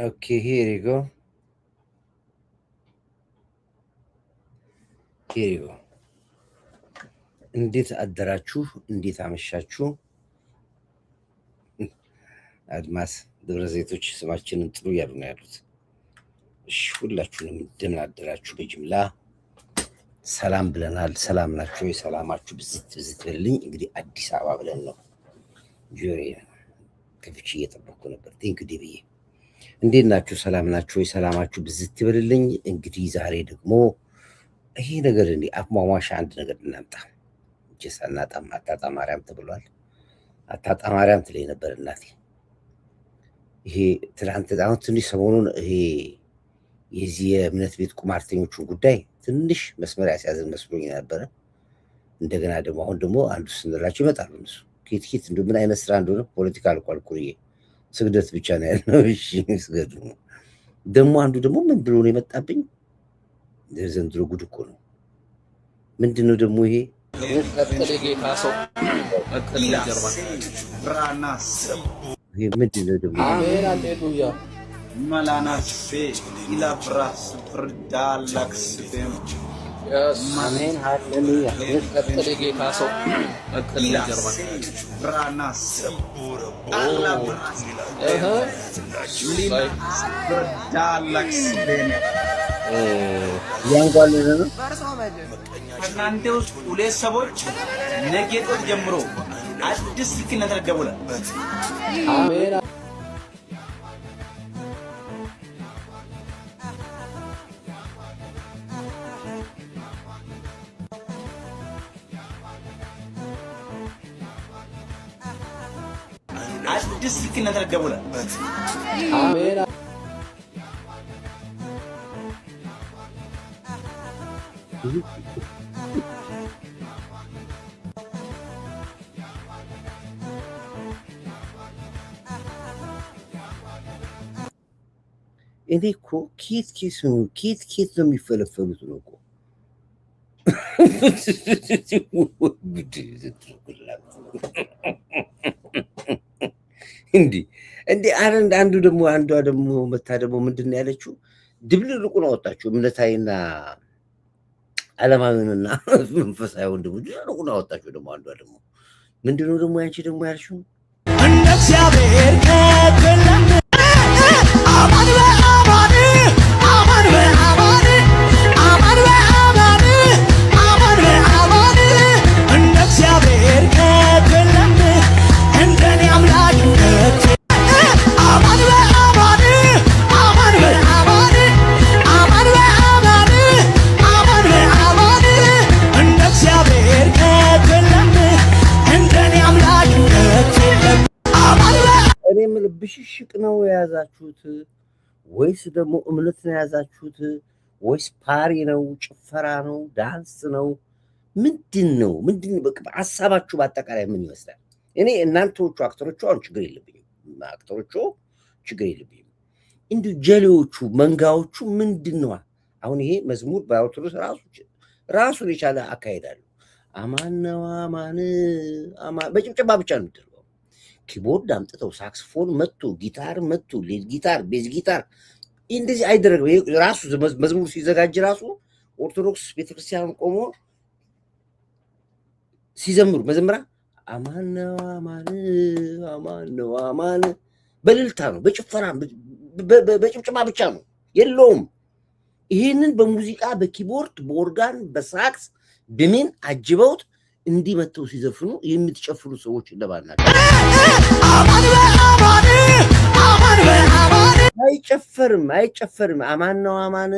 Okay, here you go, here you go። እንዴት አደራችሁ? እንዴት አመሻችሁ? አድማስ ደብረ ዘይቶች ስማችንን ጥሩ እያሉ ነው ያሉት። እሺ ሁላችሁንም እንደምን አደራችሁ? በጅምላ ሰላም ብለናል። ሰላም ናችሁ? የሰላማችሁ ብዝት ብዝት በልኝ። እንግዲህ አዲስ አበባ ብለን ነው፣ ጆሮዬ ከፍቼ እየጠበቅኩ ነበር። Thank you ብዬ። እንዴት ናችሁ? ሰላም ናችሁ? የሰላማችሁ ብዝት ይበልልኝ። እንግዲህ ዛሬ ደግሞ ይሄ ነገር እንዲህ አሟሟሻ አንድ ነገር እናምጣ። ጀስ አናጣም። አታጣ ማርያም ተብሏል። አታጣ ማርያም ትለኝ ነበር እናቴ። ይሄ ትናንት አሁን ትንሽ ሰሞኑን ይሄ የዚህ የእምነት ቤት ቁማርተኞቹን ጉዳይ ትንሽ መስመር ያስያዝን መስሎኝ ነበረ። እንደገና ደግሞ አሁን ደግሞ አንዱ ስንላቸው ይመጣሉ እነሱ ኬት ኬት እንደ ምን አይነት ስራ እንደሆነ፣ ፖለቲካ አልቋል። ኩርዬ ስግደት ብቻ ነው ያለው። እሺ ስገዱ። ደግሞ አንዱ ደግሞ ምን ብሎ ነው የመጣብኝ? ዘንድሮ ጉድ እኮ ነው። ምንድን ነው ደግሞ ይሄ? ቀጥል የጌታ ሰው ቀጥል። ጀርባ ይሄ ምንድን ነው ደግሞ? አሜን አሌሉያ። Malanase ilabras vrdalaxvem. Yes. አሜን ሃሌሉያ። ቀጥል የጌታ ሰው ቀጥል። ጀርባ Branas alabras እህ vrdalaxvem. ያንጓለለ ነው። ከእናንተ ውስጥ ሁለት ሰዎች ነገ ጧት ጀምሮ አዲስ ስልክ እናንተ ደውላል። አሜን። አዲስ ስልክ እናንተ ደውላል። አሜን። እኔ እኮ ኬት ኬት ነው ኬት ኬት ነው የሚፈለፈሉት ነው እኮ። ጉድ! እንዲህ እንዲህ አንዱ ደግሞ አንዷ ደግሞ መታ ደግሞ ምንድን ነው ያለችው? ድብልቅልቁን አወጣችው። እምነታዊና ዓለማዊንና መንፈሳዊውን ደግሞ ድብልቅልቁን አወጣችው። ደግሞ አንዷ ደግሞ ምንድነው ደግሞ ያንቺ ደግሞ ያልሽው? እንደ እግዚአብሔር ከቶ የለም። አማን በአማን፣ አማን በአማን፣ አማን በአማን፣ አማን በአማን፣ እንደ እግዚአብሔር ከቶ የለም። እንደኔ አምላክ ከቶ። አማን በአማን፣ አማን በአማን፣ አማን በአማን፣ አማን በአማን፣ እንደ እግዚአብሔር ከቶ የለም። እንደኔ አምላክ ከቶ የለም። አማን እኔ የምልህ ብሽሽቅ ነው የያዛችሁት ወይስ ደግሞ እምነት ነው የያዛችሁት ወይስ ፓሪ ነው፣ ጭፈራ ነው፣ ዳንስ ነው? ምንድን ነው? ምንድን ነው? በቃ ሀሳባችሁ በአጠቃላይ ምን ይመስላል? እኔ እናንተዎቹ actor ኦቹ አሁን ችግር የለብኝም፣ actor ኦቹ ችግር የለብኝም። እንዲሁ ጀሌዎቹ መንጋዎቹ ምንድን ነው? አሁን ይሄ መዝሙር በኦርቶዶክስ ራሱ ራሱን የቻለ አካሄድ አለው። አማን ነው አማን አማን በጭብጨባ ብቻ ነው የሚደረገው። Keyboard አምጥተው፣ ሳክስፎን መጥቶ፣ ጊታር መጥቶ፣ lead guitar፣ bass guitar እንደዚህ አይደረግም። ይሄ ራሱ መዝሙር ሲዘጋጅ ራሱ ኦርቶዶክስ ቤተክርስቲያን ቆሞ ሲዘምሩ መዘምራ አማን ነው አማን አማን ነው አማን በእልልታ ነው፣ በጭፈራ በጭብጨባ ብቻ ነው፣ የለውም። ይሄንን በሙዚቃ፣ በ keyboard፣ በኦርጋን፣ በሳክስ፣ በምን አጅበውት እንዲህ መጥተው ሲዘፍኑ የምትጨፍሩ ሰዎች እነማን ናቸው? አማን በአማን፣ አማን በአማን። አይጨፈርም፣ አይጨፈርም። አማን ነው አማን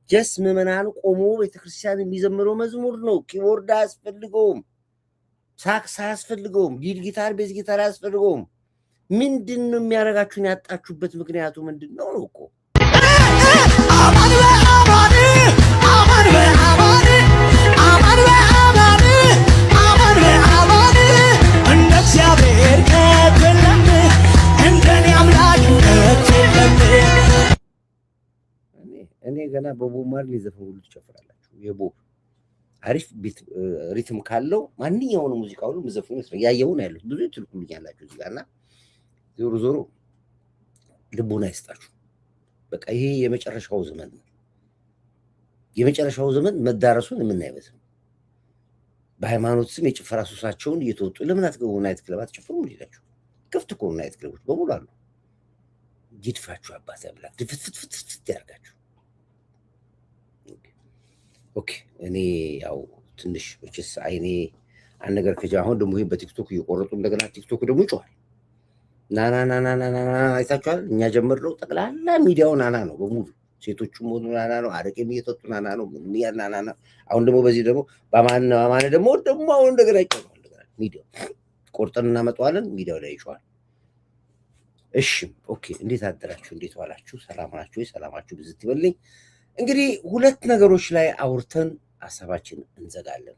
just ምዕመናን ቆሞ ቤተክርስቲያን የሚዘምረው መዝሙር ነው። Keyboard አያስፈልገውም፣ ሳክስ አያስፈልገውም፣ lead guitar፣ bass guitar አያስፈልገውም። ምንድን ነው የሚያደርጋችሁን? ያጣችሁበት ምክንያቱ ምንድን ነው ነው እኮ። አማን በአማን፣ አማን በአማን፣ አማን በአማን፣ አማን በአማን፣ እንደ እግዚአብሔር ከቶ የለም። እንደኔ አምላክ ከቶ የለም። እኔ ገና በቦብ ማርሌ ዘፈን ሁሉ ትጨፍራላችሁ። የቦብ አሪፍ beat rhythm ካለው ማንኛውንም ሙዚቃ ሁሉ ምዘፍኑ ይመስላል። ያየሁ ነው ያሉት ብዙ ትልኩልኛላችሁ እዚህ ጋር። እና ዞሮ ዞሮ ልቦና ይስጣችሁ። በቃ ይሄ የመጨረሻው ዘመን ነው። የመጨረሻው ዘመን መዳረሱን የምናይበት ነው። በሃይማኖት ስም የጭፈራ ሱሳቸውን እየተወጡ ለምን አትገቡ? Night club አትጨፍሩ? ሄዳችሁ ክፍት እኮ night club ኦች በሙሉ አሉ። ይድፋችሁ አባት አምላክ ድፍትፍትፍትፍት ያርጋችሁ። Okay፣ እኔ ያው ትንሽ መቼስ አይኔ አንድ ነገር ከጃ አሁን ደግሞ ይሄ በቲክቶክ እየቆረጡ እንደገና ቲክቶክ ደግሞ ይጮሃል። ናናናናናና አይታችኋል። እኛ ጀመርነው ጠቅላላ ሚዲያው ናና ነው በሙሉ፣ ሴቶቹም ሆኑ ናና ነው፣ አረቄም እየጠጡ ናና ነው፣ ምንም ናና ነው። አሁን ደግሞ በዚህ ደግሞ በአማን አማን ደግሞ አሁን እንደገና ይጮሃል። እንደገና ሚዲያው ቆርጠን እናመጣዋለን፣ ሚዲያው ላይ ይጮሃል። እሺ okay፣ እንዴት አደራችሁ? እንዴት ዋላችሁ? ሰላም ናችሁ? ሰላማችሁ ብዝት ይበልኝ። እንግዲህ ሁለት ነገሮች ላይ አውርተን ሀሳባችን እንዘጋለን።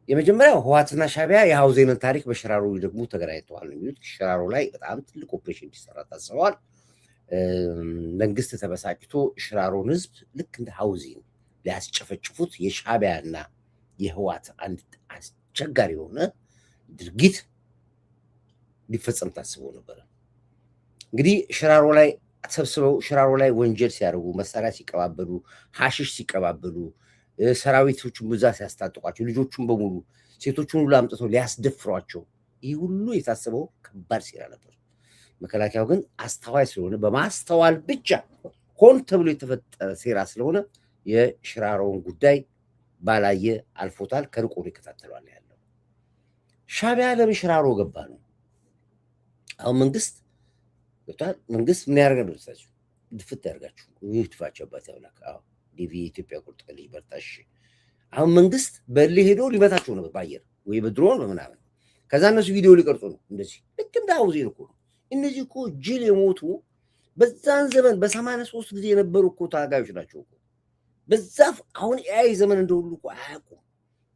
የመጀመሪያው ህወሓትና ሻዕቢያ የሐውዜንን ታሪክ በሽራሮ ደግሞ ተገናኝተዋል ነው የሚሉት። ሽራሮ ላይ በጣም ትልቅ ኦፕሬሽን እንዲሰራ ታስበዋል። መንግስት ተበሳጭቶ ሽራሮን ህዝብ ልክ እንደ ሐውዜን ሊያስጨፈጭፉት የሻዕቢያና የህወሓት አንድ አስቸጋሪ የሆነ ድርጊት ሊፈጸም ታስቦ ነበረ። እንግዲህ ሽራሮ ላይ ተሰብስበው ሽራሮ ላይ ወንጀል ሲያደርጉ፣ መሳሪያ ሲቀባበሉ፣ ሀሽሽ ሲቀባበሉ፣ ሰራዊቶቹን ብዛ ሲያስታጥቋቸው፣ ልጆቹን በሙሉ ሴቶቹን ሁሉ አምጥተው ሊያስደፍሯቸው፣ ይህ ሁሉ የታሰበው ከባድ ሴራ ነበር። መከላከያው ግን አስተዋይ ስለሆነ በማስተዋል ብቻ ሆን ተብሎ የተፈጠረ ሴራ ስለሆነ የሽራሮውን ጉዳይ ባላየ አልፎታል። ከርቆ ይከታተሏል ያለው። ሻዕቢያ ለምን ሽራሮ ገባ ነው? አሁን መንግስት ገብቷል። መንግስት ምን ያደርጋል መሰላችሁ? ድፍት ያደርጋችሁ። ይህ ድፋቸው አባት ያብላክ። አዎ ዲቪ የኢትዮጵያ ቁርጥ ልጅ በርታሽ። አሁን መንግስት በእልህ ሄዶ ሊመታቸው ነበር በአየር ወይ በድሮን በምናምን። ከዛ እነሱ ቪዲዮ ሊቀርጹ ነው እንደዚህ ልክ እንደ ሐውዜን እኮ ነው። እነዚህ እኮ ጅል የሞቱ በዛን ዘመን በ83 ጊዜ የነበሩ እኮ ታጋዮች ናቸው እኮ በዛ። አሁን AI ዘመን እንደሁሉ እኮ አያውቁም።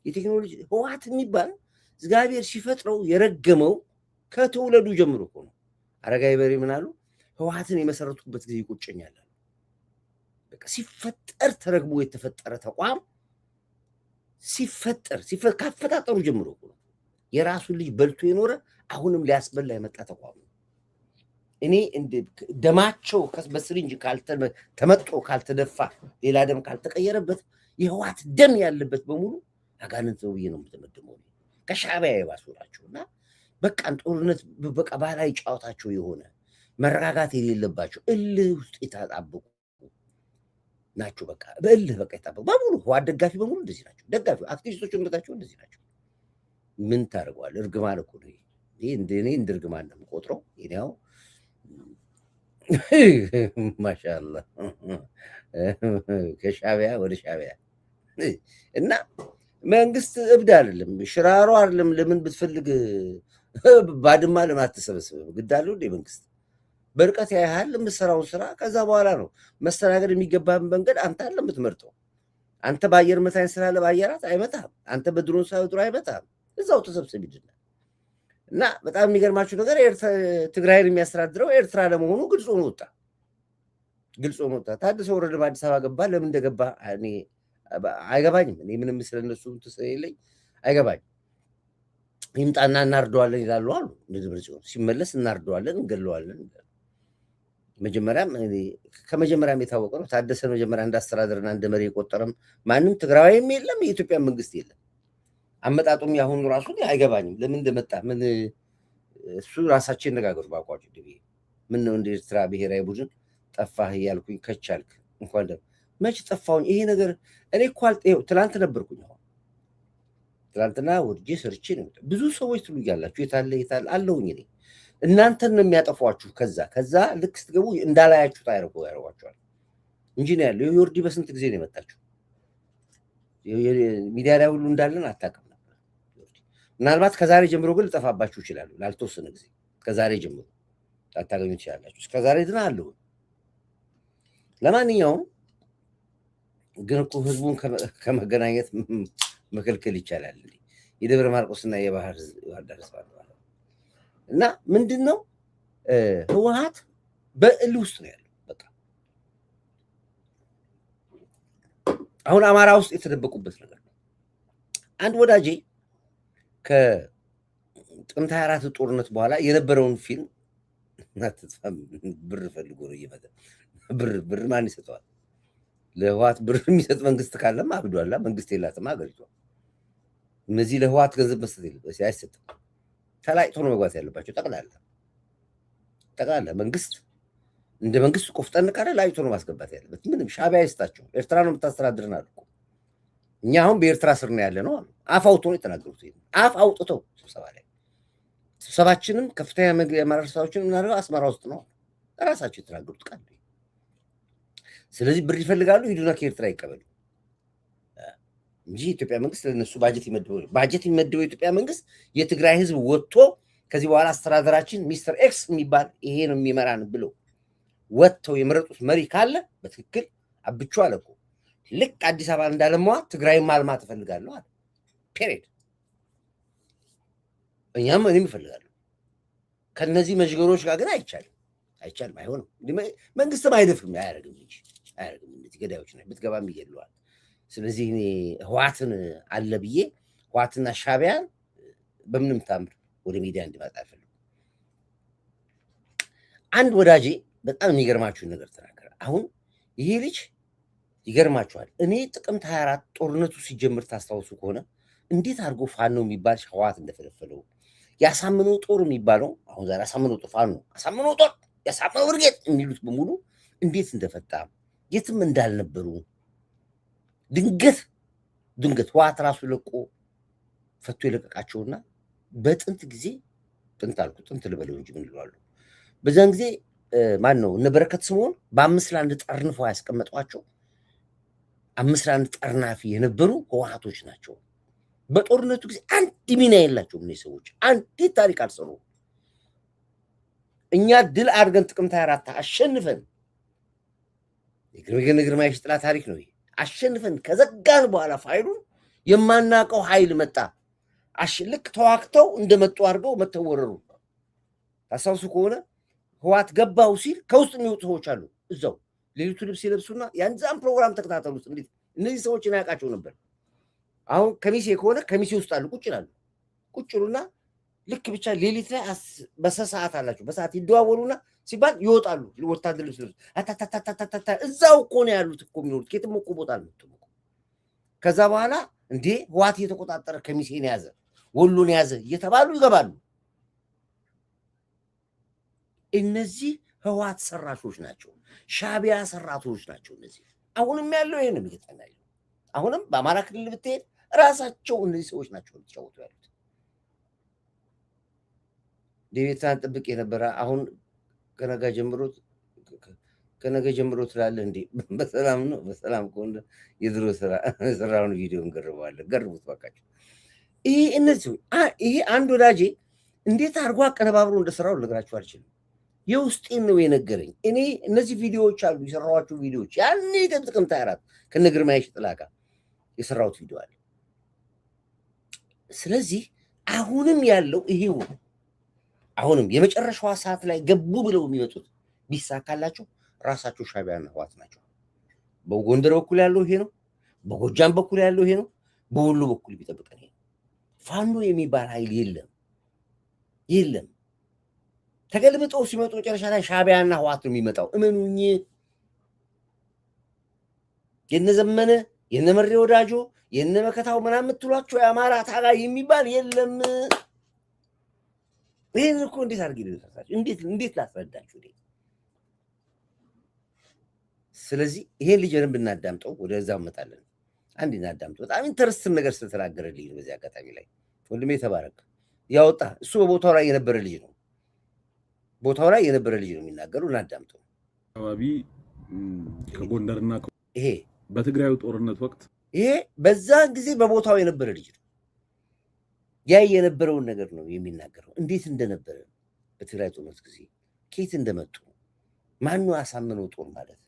የቴክኖሎጂ ህወሓት የሚባል እግዚአብሔር ሲፈጥረው የረገመው ከትውለዱ ጀምሮ እኮ ነው። አረጋዊ በሬ ምን አሉ? ህወሓትን የመሰረቱበት ጊዜ ይቆጨኛል አሉ። በቃ ሲፈጠር ተረግሞ የተፈጠረ ተቋም ሲፈጠር ካፈጣጠሩ ጀምሮ እኮ ነው። የራሱን ልጅ በልቶ የኖረ አሁንም ሊያስበላ የመጣ ተቋም ነው። እኔ ደማቸው በ syringe ተመጦ ካልተደፋ ሌላ ደም ካልተቀየረበት የህወሓት ደም ያለበት በሙሉ አጋንንት ነው ብዬ ነው የምደመድመው። ከሻዕቢያ የባሱ ናቸው። እና በቃ ጦርነት በቃ ባህላዊ ጨዋታቸው የሆነ መረጋጋት የሌለባቸው እልህ ውስጥ የታጣበቁ ናቸው። በቃ በእልህ በቃ የታጣበቁ በሙሉ ህወሓት ደጋፊ በሙሉ እንደዚህ ናቸው። ደጋፊ አክቲቪስቶች እምነታቸው እንደዚህ ናቸው። ምን ታደርገዋለህ? እርግማን እኮ ነው ይሄ። እኔ እንደ እርግማን ነው የምቆጥረው። ያው ማሻአላህ ከሻዕቢያ ወደ ሻዕቢያ እና መንግስት እብድ አይደለም፣ ሽራሮ አይደለም። ለምን ብትፈልግ ባድማ ለምን አትሰበስብም? ግድ አለው እንዴ መንግስት? በርቀት ያህል የምትሰራውን ስራ ከዛ በኋላ ነው መስተናገድ የሚገባህን መንገድ አንተ አለ የምትመርጠው። አንተ በአየር መታኝ ስላለ በአየራት አይመታህም። አንተ በድሮን ስላለ አይመታህም። እዛው ተሰብስብ ይድናል። እና በጣም የሚገርማችሁ ነገር ትግራይን የሚያስተዳድረው ኤርትራ ለመሆኑ ግልጽ ሆኖ ወጣ። ግልጽ ሆኖ ወጣ። ታደሰ ወረደ በአዲስ አበባ ገባ። ለምን እንደገባ እኔ አይገባኝም። እኔ ምንም ስለነሱ እንትን ስለሌለኝ አይገባኝም። ይምጣና እናርደዋለን ይላሉ አሉ። ደብረ ጽዮን ሲመለስ እናርደዋለን፣ እንገለዋለን። መጀመሪያም ከመጀመሪያም የታወቀ ነው። ታደሰ መጀመሪያ እንዳስተዳደርና እንደ መሪ የቆጠረም ማንም ትግራዋይም የለም፣ የኢትዮጵያ መንግስት የለም። አመጣጡም ያሁኑ ራሱ አይገባኝም፣ ለምን እንደመጣ ምን እሱ ራሳቸው ይነጋገሩ። በአቋጩ ምን ነው እንደ ኤርትራ ብሔራዊ ቡድን ጠፋህ እያልኩኝ ከቻልክ እንኳን ደግሞ መች ጠፋሁኝ? ይሄ ነገር እኔ እኮ ትላንት ነበርኩኝ። አሁን ትላንትና ወድጄ ሰርቼ ነው። ብዙ ሰዎች ትሉኛላችሁ የታለ የታለ አለሁኝ እኔ። እናንተን ነው የሚያጠፏችሁ። ከዛ ልክ ስትገቡ እንዳላያችሁ ያደርጓቸዋል እንጂ ነው ያለው። ዮርዲ በስንት ጊዜ ነው የመጣችሁ? ሚዲያ ላይ ሁሉ እንዳለን አታውቅም ነበር። ምናልባት ከዛሬ ጀምሮ ግን ልጠፋባችሁ ይችላሉ። ላልተወሰነ ጊዜ ከዛሬ ጀምሮ ላታገኙ ትችላላችሁ። እስከዛሬ ድና አለሁ። ለማንኛውም ግን እኮ ህዝቡን ከመገናኘት መከልከል ይቻላል። የደብረ ማርቆስና የባህር ዳር ህዝብ አለ እና ምንድን ነው ህወሓት በእልህ ውስጥ ነው ያለው። በቃ አሁን አማራ ውስጥ የተደበቁበት ነገር ነው። አንድ ወዳጄ ከጥቅምት 24 ጦርነት በኋላ የነበረውን ፊልም ብር ፈልጎ ነው እየመጣ ብር ማን ይሰጠዋል? ለህወሓት ብር የሚሰጥ መንግስት ካለም አብዷላ። መንግስት የላትም ሀገሪቷ። እነዚህ ለህወሓት ገንዘብ መስጠት የለበት፣ አይሰጥም። ተላጭቶ ነው መግባት ያለባቸው። ጠቅላላ መንግስት እንደ መንግስት ቆፍጠን ካለ ላጭቶ ነው ማስገባት ያለበት። ምንም ሻዕቢያ አይስጣቸው። ኤርትራ ነው የምታስተዳድርን አሉ እኮ። እኛ አሁን በኤርትራ ስር ነው ያለ ነው አሉ። አፍ አውጥቶ ነው የተናገሩት። አፍ አውጥተው ስብሰባ ላይ፣ ስብሰባችንም ከፍተኛ የአመራር ስብሰባዎችን የምናደርገው አስመራ ውስጥ ነው፣ ራሳቸው የተናገሩት ቃል። ስለዚህ ብር ይፈልጋሉ፣ ሂዱና ከኤርትራ ይቀበሉ እንጂ የኢትዮጵያ መንግስት ለነሱ ባጀት ይመድበው ባጀት የሚመድበው የኢትዮጵያ መንግስት የትግራይ ህዝብ ወጥቶ ከዚህ በኋላ አስተዳደራችን Mister X የሚባል ይሄ ነው የሚመራን ብለው ወጥተው የመረጡት መሪ ካለ በትክክል አብቹ አለ እኮ፣ ልክ አዲስ አበባ እንዳለማዋ ትግራይ ማልማት እፈልጋለሁ አለ። Period። እኛም እኔም እፈልጋለሁ። ከነዚህ መዥገሮች ጋር ግን አይቻልም፣ አይቻልም፣ አይሆንም። መንግስትም አይደፍርም፣ አያደርግም እንጂ አያደርግም። እነዚህ ገዳዮች ናቸው፣ ብትገባም ይገድለዋል። ስለዚህ እኔ ህወሓትን አለ ብዬ ህወሓትና ሻዕቢያን በምንም ታምር ወደ ሚዲያ እንዲመጣ አልፈልግም። አንድ ወዳጄ በጣም የሚገርማችሁን ነገር ተናገረ። አሁን ይሄ ልጅ ይገርማችኋል። እኔ ጥቅምት 24 ጦርነቱ ሲጀምር ታስታውሱ ከሆነ እንዴት አድርጎ ፋኖ የሚባል ህወሓት እንደፈለፈለው፣ ያሳምነው ጦር የሚባለው፣ አሁን ዛሬ አሳምነው ጦር፣ ፋኖ አሳምነው ጦር፣ ያሳምነው ብርጌድ የሚሉት በሙሉ እንዴት እንደፈጣ፣ የትም እንዳልነበሩ፣ ድንገት ድንገት ህወሓት ራሱ ለቆ ፈቶ የለቀቃቸውና በጥንት ጊዜ፣ ጥንት አልኩ ጥንት ልበለው እንጂ ምን እለዋለሁ፣ በዛን ጊዜ ማን ነው እነ በረከት ስምኦን በ5 ለ1 ጠርንፈው ያስቀመጧቸው 5 ለ1 ጠርናፊ የነበሩ ህወሓቶች ናቸው። በጦርነቱ ጊዜ አንድ ሚና የላቸውም እነዚህ ሰዎች፣ አንዲት ታሪክ አልሰሩም። እኛ ድል አድርገን ጥቅምት 24 አሸንፈን፣ የግርማ የሺጥላ ታሪክ ነው ይሄ። አሸንፈን ከዘጋን በኋላ ፋይሉን የማናውቀው ኃይል መጣ። ልክ ተዋግተው እንደመጡ አድርገው መተው ወረሩ። ታስታውሱ ከሆነ ህወሓት ገባው ሲል ከውስጥ የሚወጡ ሰዎች አሉ። እዛው ሌሊቱ ልብስ የለብሱና ያንዛን ፕሮግራም ተከታተሉት። እንዴት እነዚህ ሰዎችን ያውቃቸው ነበር። አሁን ከሚሴ ከሆነ ከሚሴ ውስጥ አሉ፣ ቁጭ ይላሉ። ቁጭ ይሉና ልክ ብቻ ሌሊት ላይ በሰዓት አላቸው፣ በሰዓት ይደዋወሉና ሲባል ይወጣሉ። ወታደር ልብስ ለብሰው አታታታታታ እዛው እኮ ነው ያሉት እኮ የሚኖሩት፣ ከየትም እኮ ቦታ አልመጡም እኮ። ከዛ በኋላ እንዴ ህወሓት እየተቆጣጠረ ከሚሴን ያዘ፣ ወሎን ያዘ እየተባሉ ይገባሉ። እነዚህ ህወሓት ሰራሾች ናቸው፣ ሻዕቢያ ሰራቶች ናቸው። እነዚህ አሁንም ያለው ይሄ ነው የሚገጠና አሁንም በአማራ ክልል ብትሄድ ራሳቸው እነዚህ ሰዎች ናቸው የሚጫወቱ ያሉት። ቤታን ጥብቅ የነበረ አሁን ከነገ ጀምሮ ትላለህ እንዴ? በሰላም ነው። በሰላም ከሆነ የድሮ ስራውን ቪዲዮ እንገርበዋለን። ገርቡት ባካችሁ። ይሄ እነዚህ ይሄ አንድ ወዳጄ እንዴት አድርጎ አቀነባብሮ እንደሰራው ልነግራችሁ አልችልም። የውስጤን ነው የነገረኝ። እኔ እነዚህ ቪዲዮዎች አሉ፣ የሰራኋቸው ቪዲዮዎች፣ ያኔ ጥቅምት 24 ከነ ግርማ የሺጥላ ጋር የሰራሁት ቪዲዮ አለ። ስለዚህ አሁንም ያለው ይሄው ነው። አሁንም የመጨረሻዋ ሰዓት ላይ ገቡ ብለው የሚመጡት ቢሳካላቸው ራሳቸው ሻዕቢያና ህወሓት ናቸው። በጎንደር በኩል ያለው ይሄ ነው። በጎጃም በኩል ያለው ይሄ ነው። በወሎ በኩል ቢጠብቀን ይሄ ነው። ፋኖ የሚባል ኃይል የለም፣ የለም። ተገልብጠው ሲመጡ መጨረሻ ላይ ሻዕቢያና ህወሓት ነው የሚመጣው። እመኑኝ። የነዘመነ፣ የነመሬ ወዳጆ፣ የነመከታው ምናምን የምትሏቸው የአማራ ታጋይ የሚባል የለም። ይህን እኮ እንዴት አድርጌ ልነግራችሁ? እንዴት ላስረዳችሁ? ስለዚህ ይሄን ልጅ በደንብ እናዳምጠው። ወደዛ እንመጣለን። አንድ እናዳምጠው። በጣም interesting ነገር ስለተናገረልኝ በዚህ አጋጣሚ ላይ ወንድሜ ተባረክ። ያወጣ እሱ በቦታው ላይ የነበረ ልጅ ነው። ቦታው ላይ የነበረ ልጅ ነው የሚናገሩ። እናዳምጠው። አካባቢ ከጎንደርና ይሄ በትግራዩ ጦርነት ወቅት ይሄ በዛን ጊዜ በቦታው የነበረ ልጅ ነው። ያ የነበረውን ነገር ነው የሚናገረው። እንዴት እንደነበረ በትግራይ ጦርነት ጊዜ፣ ከየት እንደመጡ፣ ማነው አሳምነው ጦር ማለት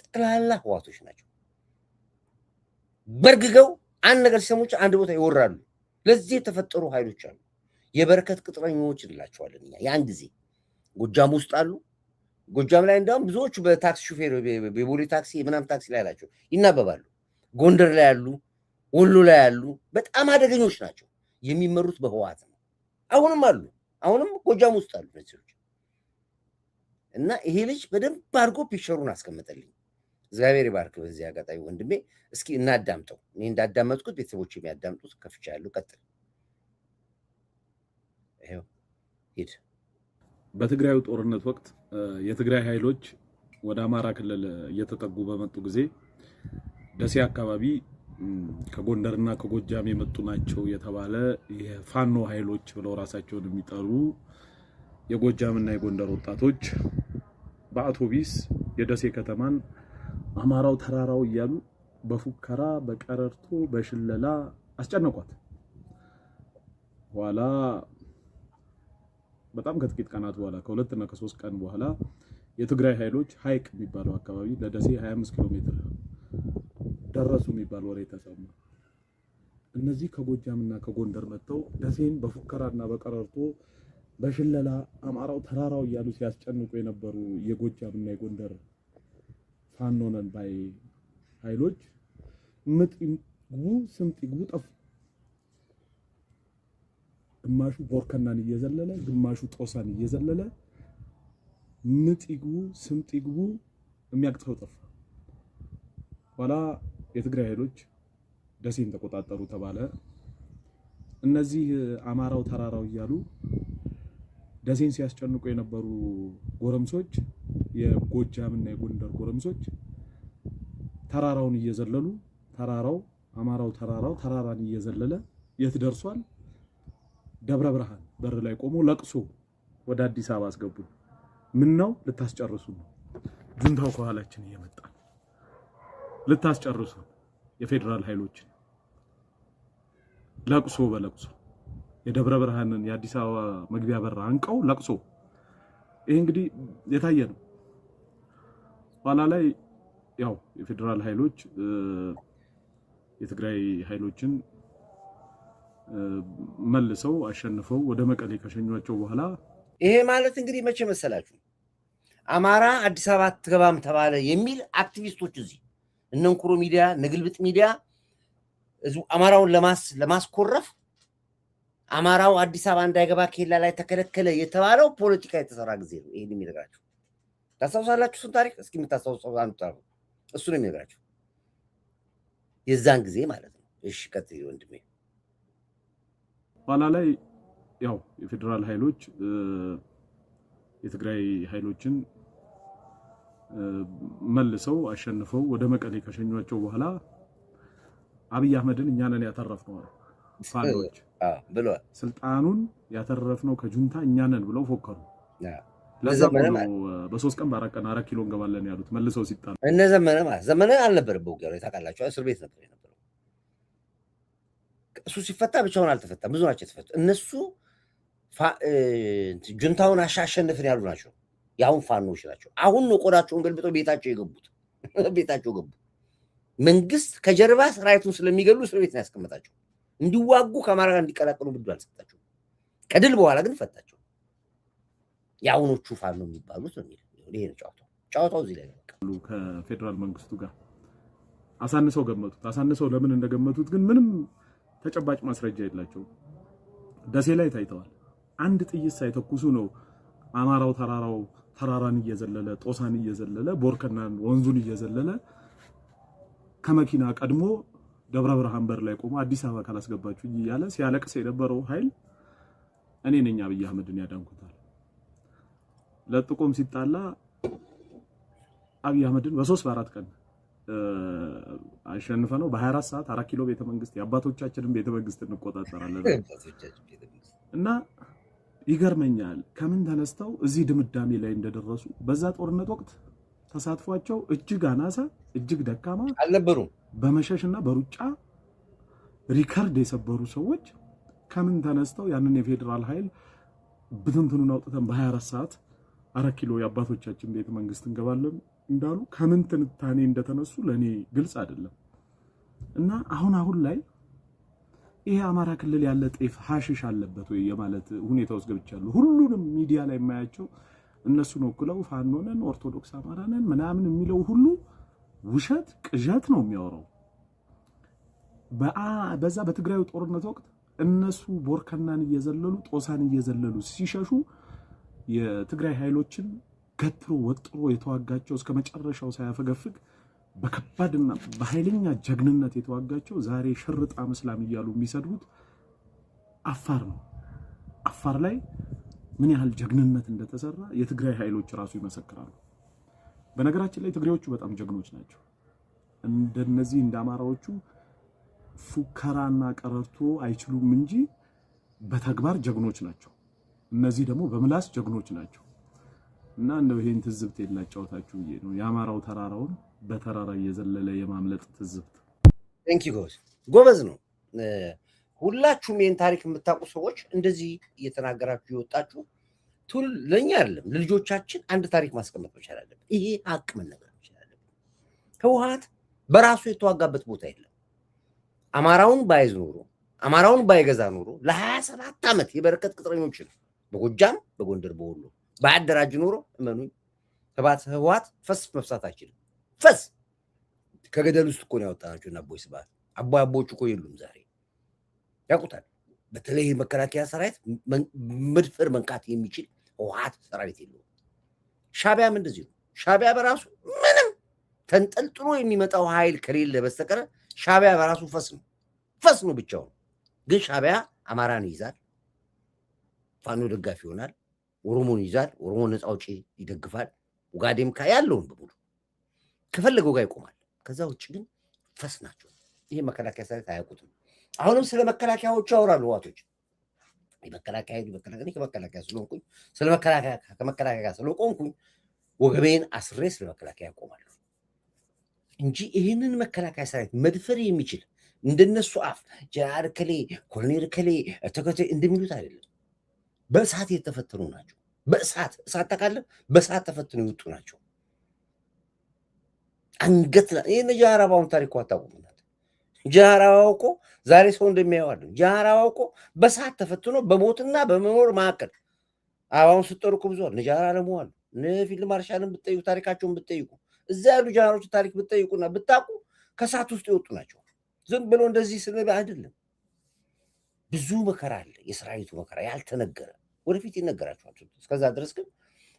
ጠቅላላ ህዋቶች ናቸው። በርግገው አንድ ነገር ሲሰሙች አንድ ቦታ ይወራሉ። ለዚህ የተፈጠሩ ኃይሎች አሉ። የበረከት ቅጥረኞች እንላቸዋለን እኛ። ያን ጊዜ ጎጃም ውስጥ አሉ። ጎጃም ላይ እንዲያውም ብዙዎቹ በታክሲ ሹፌር፣ የቦሌ ታክሲ ምናምን ታክሲ ላይ ናቸው፣ ይናበባሉ። ጎንደር ላይ ያሉ፣ ወሎ ላይ ያሉ በጣም አደገኞች ናቸው። የሚመሩት በህወሓት ነው። አሁንም አሉ። አሁንም ጎጃም ውስጥ አሉ እነዚህ ሰዎች። እና ይሄ ልጅ በደንብ አድርጎ picture ኡን አስቀምጠልኝ። እግዚአብሔር ይባርክ። በዚህ አጋጣሚ ወንድሜ እስኪ እናዳምጠው። እኔ እንዳዳመጥኩት ቤተሰቦች የሚያዳምጡት ከፍቻ ያሉ ቀጥል። ይኸው ሂድ። በትግራዩ ጦርነት ወቅት የትግራይ ኃይሎች ወደ አማራ ክልል እየተጠጉ በመጡ ጊዜ ደሴ አካባቢ ከጎንደርና ከጎጃም የመጡ ናቸው የተባለ የፋኖ ኃይሎች ብለው ራሳቸውን የሚጠሩ የጎጃምና የጎንደር ወጣቶች በአውቶቢስ የደሴ ከተማን አማራው ተራራው እያሉ በፉከራ በቀረርቶ በሽለላ አስጨነቋት። ኋላ በጣም ከጥቂት ቀናት በኋላ ከ2 እና ከ3 ቀን በኋላ የትግራይ ኃይሎች ሀይቅ የሚባለው አካባቢ ለደሴ 25 ኪሎ ሜትር ደረሱ የሚባል ወሬ ተሰማ። እነዚህ ከጎጃምና ከጎንደር መጥተው ደሴን በፉከራና በቀረርቶ በሽለላ አማራው ተራራው እያሉ ሲያስጨንቁ የነበሩ የጎጃምና የጎንደር ፋኖ ነን ባይ ኃይሎች ምጥ ይግቡ ስምጥ ይግቡ ጠፉ። ግማሹ ቦርከናን እየዘለለ፣ ግማሹ ጦሳን እየዘለለ፣ ምጥ ይግቡ ስምጥ ይግቡ የሚያቅተው ጠፋ። ኋላ የትግራይ ኃይሎች ደሴን ተቆጣጠሩ ተባለ። እነዚህ አማራው ተራራው እያሉ ደሴን ሲያስጨንቁ የነበሩ ጎረምሶች፣ የጎጃምና የጎንደር ጎረምሶች ተራራውን እየዘለሉ፣ ተራራው አማራው ተራራው ተራራን እየዘለለ የት ደርሷል? ደብረ ብርሃን በር ላይ ቆሞ ለቅሶ፣ ወደ አዲስ አበባ አስገቡን። ምን ነው ልታስጨርሱ ነው? ጁንታው ከኋላችን እየመጣ ነው። ልታስጨርሱ የፌዴራል ኃይሎችን። ለቅሶ በለቅሶ የደብረ ብርሃንን የአዲስ አበባ መግቢያ በር አንቀው ለቅሶ። ይሄ እንግዲህ የታየ ነው። ኋላ ላይ ያው የፌዴራል ኃይሎች የትግራይ ኃይሎችን መልሰው አሸንፈው ወደ መቀሌ ከሸኟቸው በኋላ ይሄ ማለት እንግዲህ መቼ መሰላችሁ አማራ አዲስ አበባ አትገባም ተባለ የሚል አክቲቪስቶች እዚህ እነ እንኩሮ ሚዲያ፣ እነ ግልብጥ ሚዲያ አማራውን ለማስኮረፍ አማራው አዲስ አበባ እንዳይገባ ኬላ ላይ ተከለከለ የተባለው ፖለቲካ የተሰራ ጊዜ ነው። ይሄን የሚነግራችሁ ታስታውሳላችሁ? እሱን ታሪክ እስኪ የምታስታውሰው አንዱ እሱ ነው የሚነግራችሁ የዛን ጊዜ ማለት ነው። እሺ ቀጥል ወንድሜ። ኋላ ላይ ያው የፌዴራል ኃይሎች የትግራይ ኃይሎችን መልሰው አሸንፈው ወደ መቀሌ ከሸኟቸው በኋላ አብይ አህመድን እኛ ነን ያተረፍነው አሉ ፋኖች። ብለዋል። ስልጣኑን ያተረፍነው ከጁንታ እኛ ነን ብለው ፎከሩ። ለዛ ነው በ3 ቀን በ4 ቀን 4 ኪሎ እንገባለን ያሉት መልሰው ሲጣሉ። እነ ዘመነ ማለት ዘመነ አልነበረም በውጊያው ላይ ታውቃላችሁ፣ እስር ቤት ነበር የነበረው። እሱ ሲፈታ ብቻውን አልተፈታም፣ ብዙ ናቸው የተፈቱ። እነሱ ጁንታውን አሸንፍን ያሉ ናቸው። የአሁን ፋኖች ናቸው። አሁን ነው ቆዳቸውን ገልብጠው ቤታቸው የገቡት። ቤታቸው ገቡ። መንግስት ከጀርባ ሰራዊቱን ስለሚገሉ እስር ቤት ነው ያስቀመጣቸው። እንዲዋጉ ከአማራ ጋር እንዲቀላቀሉ ብዱ አልሰጣቸው። ከድል በኋላ ግን ፈታቸው። የአሁኖቹ ፋኖ የሚባሉት ነው የሚለው። ይሄ ነው ጨዋታው። ጨዋታው እዚህ ላይ ነው። ከፌዴራል መንግስቱ ጋር አሳንሰው ገመቱት። አሳንሰው ለምን እንደገመቱት ግን ምንም ተጨባጭ ማስረጃ የላቸውም። ደሴ ላይ ታይተዋል። አንድ ጥይት ሳይተኩሱ ነው አማራው ተራራው ተራራን እየዘለለ፣ ጦሳን እየዘለለ፣ ቦርከናን ወንዙን እየዘለለ ከመኪና ቀድሞ ደብረ ብርሃን በር ላይ ቆሞ አዲስ አበባ ካላስገባችሁ እያለ ሲያለቅስ የነበረው ኃይል እኔ ነኝ አብይ አህመድን ያዳንኩታል። ለጥቆም ሲጣላ አብይ አህመድን በ3 በ4 ቀን አሸንፈ ነው በ24 ሰዓት 4 ኪሎ ቤተመንግስት የአባቶቻችንን ቤተመንግስት እንቆጣጠራለን። እና ይገርመኛል ከምን ተነስተው እዚህ ድምዳሜ ላይ እንደደረሱ። በዛ ጦርነት ወቅት ተሳትፏቸው እጅግ አናሳ፣ እጅግ ደካማ አልነበሩም። በመሸሽ እና በሩጫ ሪከርድ የሰበሩ ሰዎች ከምን ተነስተው ያንን የፌዴራል ኃይል ብትንትኑን አውጥተን በ24 ሰዓት 4 ኪሎ የአባቶቻችን ቤተ መንግስት እንገባለን እንዳሉ ከምን ትንታኔ እንደተነሱ ለእኔ ግልጽ አይደለም። እና አሁን አሁን ላይ ይሄ አማራ ክልል ያለ ጤፍ ሀሽሽ አለበት ወይ የማለት ሁኔታ ውስጥ ገብቻለሁ። ሁሉንም ሚዲያ ላይ የማያቸው እነሱን ወክለው ፋኖ ነን፣ ኦርቶዶክስ አማራ ነን ምናምን የሚለው ሁሉ ውሸት ቅዠት ነው የሚያወራው። በዛ በትግራዩ ጦርነት ወቅት እነሱ ቦርከናን እየዘለሉ፣ ጦሳን እየዘለሉ ሲሸሹ የትግራይ ኃይሎችን ገትሮ ወጥሮ የተዋጋቸው እስከ መጨረሻው ሳያፈገፍግ በከባድና በኃይለኛ ጀግንነት የተዋጋቸው ዛሬ ሽርጣ ምስላም እያሉ የሚሰድቡት አፋር ነው። አፋር ላይ ምን ያህል ጀግንነት እንደተሰራ የትግራይ ኃይሎች ራሱ ይመሰክራሉ። በነገራችን ላይ ትግሬዎቹ በጣም ጀግኖች ናቸው። እንደነዚህ እንደ አማራዎቹ ፉከራና ቀረርቶ አይችሉም እንጂ በተግባር ጀግኖች ናቸው። እነዚህ ደግሞ በምላስ ጀግኖች ናቸው። እና እንደው ይሄን ትዝብት የላጫውታችሁ ብዬ ነው። የአማራው ተራራውን በተራራ እየዘለለ የማምለጥ ትዝብት። Thank you ጎበዝ፣ ጎበዝ ነው። ሁላችሁም ይህን ታሪክ የምታውቁ ሰዎች እንደዚህ እየተናገራችሁ የወጣችሁ ለእኛ አይደለም ለልጆቻችን አንድ ታሪክ ማስቀመጥ መቻል አለብን። ይሄ ሀቅ መነገር መቻል አለብን። ህወሓት በራሱ የተዋጋበት ቦታ የለም። አማራውን ባይዝ ኖሮ፣ አማራውን ባይገዛ ኖሮ፣ ለ27 ዓመት የበረከት ቅጥረኞችን በጎጃም፣ በጎንደር፣ በወሎ ባያደራጅ ኖሮ እመኑኝ ህወሓት ፈስ መፍሳት አይችልም። ፈስ ከገደል ውስጥ እኮ ነው ያወጣናቸው እና አቦይ ስብሐት አቦይ አቦዎቹ እኮ የሉም ዛሬ፣ ያውቁታል። በተለይ መከላከያ ሰራዊት መድፈር መንካት የሚችል ህወሓት ሰራዊት የለውም። ሻቢያም እንደዚህ ነው። ሻቢያ በራሱ ምንም ተንጠልጥሎ የሚመጣው ኃይል ከሌለ በስተቀረ ሻቢያ በራሱ ፈስ ነው፣ ፈስ ነው ብቻውን። ግን ሻቢያ አማራን ይይዛል፣ ፋኖ ደጋፊ ይሆናል። ኦሮሞን ይይዛል፣ ኦሮሞ ነፃ አውጪ ይደግፋል። ኡጋዴም ያለውን በሙሉ ከፈለገው ጋር ይቆማል። ከዛ ውጭ ግን ፈስ ናቸው። ይሄ መከላከያ ሰራዊት አያውቁትም። አሁንም ስለ መከላከያዎቹ ያወራሉ ህወሓቶች። የመከላከያ ኃይሉ መከላከያ ከመከላከያ ስለሆንኩኝ፣ ስለ መከላከያ ከመከላከያ ጋር ስለቆምኩኝ ወገቤን አስሬ ስለ መከላከያ እቆማለሁ እንጂ ይህንን መከላከያ ሰራዊት መድፈር የሚችል እንደነሱ አፍ ጀነራል እከሌ፣ ኮሎኔል እከሌ ተከታይ እንደሚሉት አይደለም። በእሳት የተፈተኑ ናቸው። በእሳት፣ እሳት ታውቃለህ? በእሳት ተፈትነው የወጡ ናቸው። አንገት ይህን ጀነራል አበባውን ታሪክ እኮ አታውቁም እናንተ። ጀነራል አበባው እኮ ዛሬ ሰው እንደሚያየው አይደለም። ጀነራል አበባው እኮ በእሳት ተፈትኖ በሞትና በመኖር መካከል አበባውን ስጠሩ እኮ ብዙ አሉ። እነ ጀነራል አለሙ አሉ። እነ ፊልድ ማርሻልን ብትጠይቁ፣ ታሪካቸውን ብትጠይቁ፣ እዛ ያሉ ጀነራሎች ታሪክ ብትጠይቁና ብታውቁ ከእሳት ውስጥ የወጡ ናቸው። ዝም ብሎ እንደዚህ ስለ አይደለም። ብዙ መከራ አለ። የሰራዊቱ መከራ ያልተነገረ ወደፊት ይነገራቸዋል። እስከዛ ድረስ ግን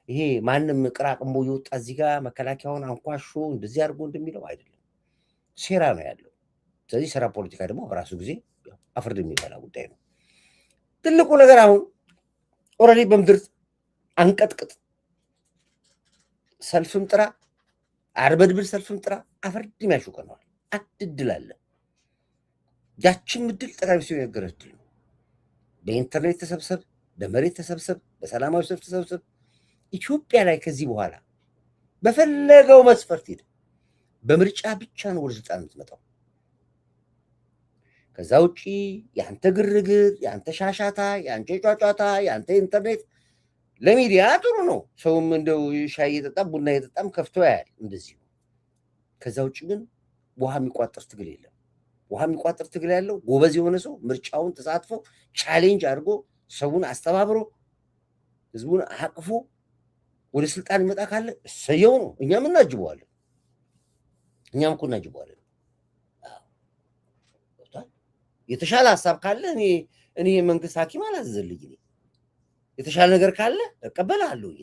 ይሄ ማንም ቅራቅንቦ እየወጣ እዚህ ጋር መከላከያውን አንኳሾ እንደዚህ አድርጎ እንደሚለው አይደለም። ሴራ ነው ያለው። ስለዚህ ሴራ ፖለቲካ ደግሞ በራሱ ጊዜ አፍርድ የሚበላ ጉዳይ ነው። ትልቁ ነገር አሁን already በምድር አንቀጥቅጥ ሰልፍም ጥራ፣ አርበድብድ ሰልፍም ጥራ፣ አፈርድ የሚያሾቀነዋል። አንድ እድል አለ። ያችን እድል ጠቅላይ ሚኒስትሩ የነገረ እድል ነው። በኢንተርኔት ተሰብሰብ፣ በመሬት ተሰብሰብ፣ በሰላማዊ ሰልፍ ተሰብሰብ። ኢትዮጵያ ላይ ከዚህ በኋላ በፈለገው መስፈርት ሂድ፣ በምርጫ ብቻ ነው ወደ ስልጣን የምትመጣው። ከዛ ውጪ የአንተ ግርግር፣ የአንተ ሻሻታ፣ የአንተ ጫጫታ፣ የአንተ ኢንተርኔት ለሚዲያ ጥሩ ነው። ሰውም እንደው ሻይ እየጠጣም ቡና እየጠጣም ከፍቶ ያያል እንደዚሁ። ከዛ ውጭ ግን ውሃ የሚቋጥር ትግል የለም። ውሃ የሚቋጥር ትግል ያለው ጎበዝ የሆነ ሰው ምርጫውን ተሳትፎ challenge አድርጎ ሰውን አስተባብሮ ህዝቡን አቅፎ ወደ ስልጣን ይመጣ ካለ እሰየው ነው። እኛም እናጅበዋለን። እኛም እኮ እናጅበዋለን። የተሻለ ሀሳብ ካለ እኔ መንግስት ሐኪም አላዘዘልኝ። እኔ የተሻለ ነገር ካለ እቀበላለሁ። እኔ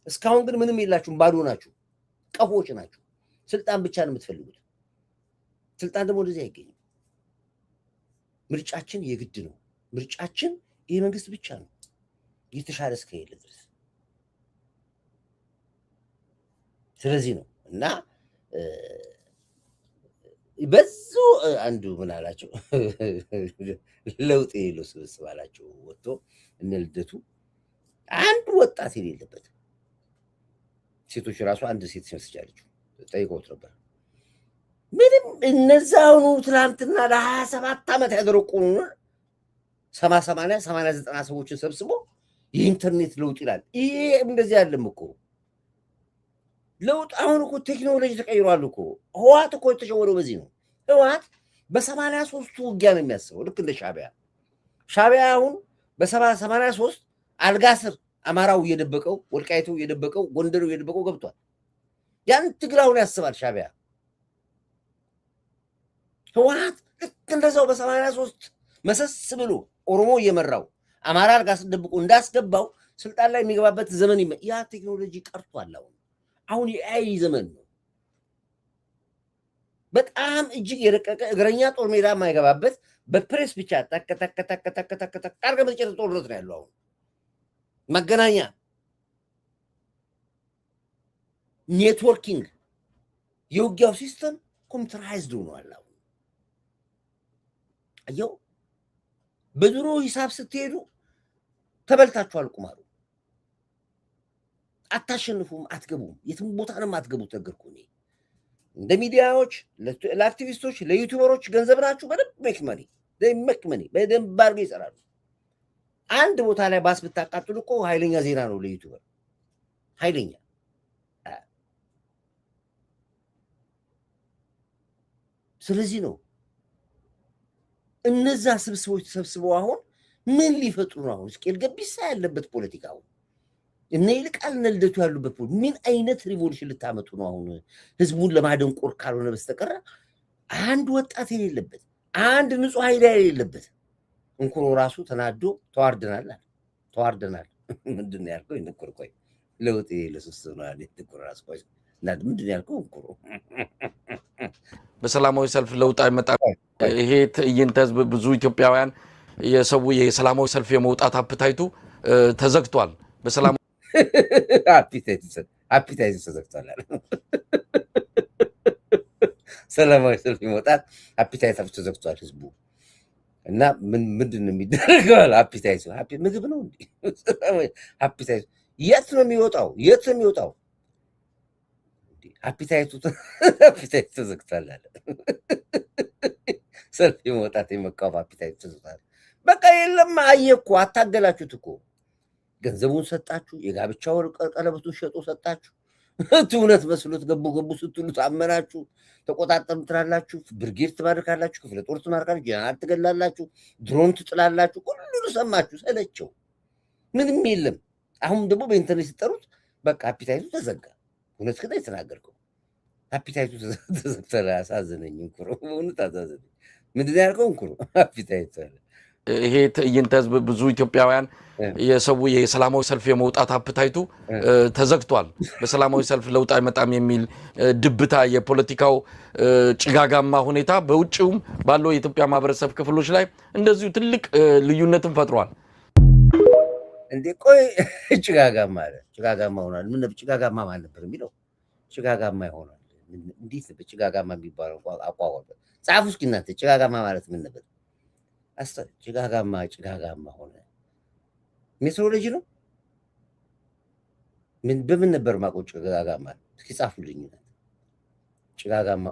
እስካሁን ግን ምንም የላችሁም፣ ባዶ ናችሁ፣ ቀፎች ናችሁ። ስልጣን ብቻ ነው የምትፈልጉት። ስልጣን ደግሞ እንደዚህ አይገኝም። ምርጫችን የግድ ነው። ምርጫችን ይህ መንግስት ብቻ ነው የተሻለ እስከሌለ ድረስ። ስለዚህ ነው እና በዙ አንዱ ምን አላቸው፣ ለውጥ የሌለው ስብስብ አላቸው። ወጥቶ እነ ልደቱ አንዱ ወጣት የሌለበት ሴቶች ራሱ አንድ ሴት ሲመስጃለችው ጠይቀውት ነበር። ምንም እነዛውኑ ትናንትና ለ27 ዓመት ያደረቁን 70 80 80 90 ሰዎችን ሰብስቦ የኢንተርኔት ለውጥ ይላል። ይሄ እንደዚህ ያለም እኮ ለውጥ አሁን እኮ ቴክኖሎጂ ተቀይሯል እኮ። ህወሓት እኮ የተሸወደው በዚህ ነው። ህወሓት በ83ቱ ውጊያ ነው የሚያስበው፣ ልክ እንደ ሻቢያ። ሻቢያ አሁን በ83 አልጋ ስር አማራው እየደበቀው፣ ወልቃይቱ እየደበቀው፣ ጎንደሩ እየደበቀው ገብቷል። ያን ትግል አሁን ያስባል ሻቢያ። ህወሓት ልክ እንደዛው በ83 መሰስ ብሎ ኦሮሞ እየመራው አማራ አልጋ ስር ደብቆ እንዳስገባው ስልጣን ላይ የሚገባበት ዘመን ያ ቴክኖሎጂ ቀርቷል። አሁን የ AI ዘመን ነው። በጣም እጅግ የረቀቀ እግረኛ ጦር ሜዳ የማይገባበት በፕሬስ ብቻ ተክ ተክ ተክ ተክ ተክ ተክ አድርገህ መጨረስ ጦርነት ነው ያለው። አሁን መገናኛ networking የውጊያው system computerized ሆኗል። አሁን አየው፣ በድሮ ሂሳብ ስትሄዱ ተበልታችኋል። ቁማሩ አታሸንፉም፣ አትገቡም፣ የትም ቦታ ነው የማትገቡት። ነገርኩህ እኔ እንደ ሚዲያዎች፣ ለአክቲቪስቶች፣ ለ YouTuber ኦች ገንዘብ ናችሁ። በደንብ make money፣ make money በደንብ አድርገው ይሰራሉ። አንድ ቦታ ላይ ባስ ብታቃጥሉ እኮ ኃይለኛ ዜና ነው ለ YouTuber ኃይለኛ። ስለዚህ ነው እነዛ ስብስቦች ተሰብስበው አሁን ምን ሊፈጥሩ ነው? አሁን ሕዝቅኤል ገቢሳ ያለበት ፖለቲካ አሁን እነ ይልቃል እነ ልደቱ ያሉበት ምን አይነት revolution ልታመጡ ነው? አሁን ህዝቡን ለማደንቆር ካልሆነ በስተቀር አንድ ወጣት የሌለበት፣ አንድ ንጹህ ኃይል የሌለበት። እንኩሮ ራሱ ተናዶ ተዋርደናል አለ። ተዋርደናል። ምንድን ነው ያልከው? እንኩሮ ቆይ ለውጥ የሌለ ሶስት ነው አለ። እንኩሮ ራሱ ቆይ ምንድን ነው ያልከው? እንኩሮ በሰላማዊ ሰልፍ ለውጥ አይመጣም። ይሄ ትዕይንተ ህዝብ ብዙ ኢትዮጵያውያን የሰው የሰላማዊ ሰልፍ የመውጣት appetite ኡ ተዘግቷል። በሰላም appetite ኡ ተዘግቷል አለ። ሰላማዊ ሰልፍ የመውጣት appetite ኣቸው ተዘግቷል ህዝቡ። እና ምንድን ነው የሚደረገው? Appetite ኡ ምግብ ነው እንዴ? Appetite ኡ የት ነው የሚወጣው? የት ነው የሚወጣው? Appetite ኡ ተዘግቷል አለ። ሰልፍ የመውጣት የመቃወም appetite ኡ ተዘግቷል። በቃ የለም። አየህ እኮ አታገላችሁት እኮ፣ ገንዘቡን ሰጣችሁ፣ የጋብቻ ወርቅ ቀለበቱን ሸጦ ሰጣችሁ። እውነት መስሎት ገቡ ገቡ ስትሉት አመናችሁ። ተቆጣጠሩ ትላላችሁ፣ ብርጌድ ትማርካላችሁ፣ ክፍለ ጦር ትማርካላችሁ፣ ጀነራል ትገላላችሁ፣ ድሮን ትጥላላችሁ። ሁሉን ሰማችሁ፣ ሰለቸው። ምንም የለም። አሁን ደግሞ በኢንተርኔት ሲጠሩት በቃ appetite ኡ ተዘጋ። እውነት ግን የተናገርከው appetite ኡ ተዘግቷል። አሳዘነኝ እንኩሮ፣ በእውነት አሳዘነኝ። ምንድን ነው ያልከው እንኩሮ? Appetite ኡ አለ። ይሄ ትዕይንተ ህዝብ ብዙ ኢትዮጵያውያን የሰው የሰላማዊ ሰልፍ የመውጣት appetite ኡ ተዘግቷል። በሰላማዊ ሰልፍ ለውጥ አይመጣም የሚል ድብታ፣ የፖለቲካው ጭጋጋማ ሁኔታ በውጭውም ባለው የኢትዮጵያ ማህበረሰብ ክፍሎች ላይ እንደዚሁ ትልቅ ልዩነትን ፈጥሯል። እንዴ ቆይ ጭጋጋማ አለ። ጭጋጋማ ሆኗል። ምን ነበር ጭጋጋማ ማለት ነበር የሚለው? ጭጋጋማ ይሆናል። እንዴት ነበር ጭጋጋማ የሚባለው አቋቋም? ጻፉ እስኪ እናንተ፣ ጭጋጋማ ማለት ምን ነበር? ጭጋጋማ ጭጋጋማ ሆነ። ሜትሮሎጂ ነው። ምን በምን ነበር ማቆ ጭጋጋማ? እስኪ ጻፉልኝ። ጭጋጋማ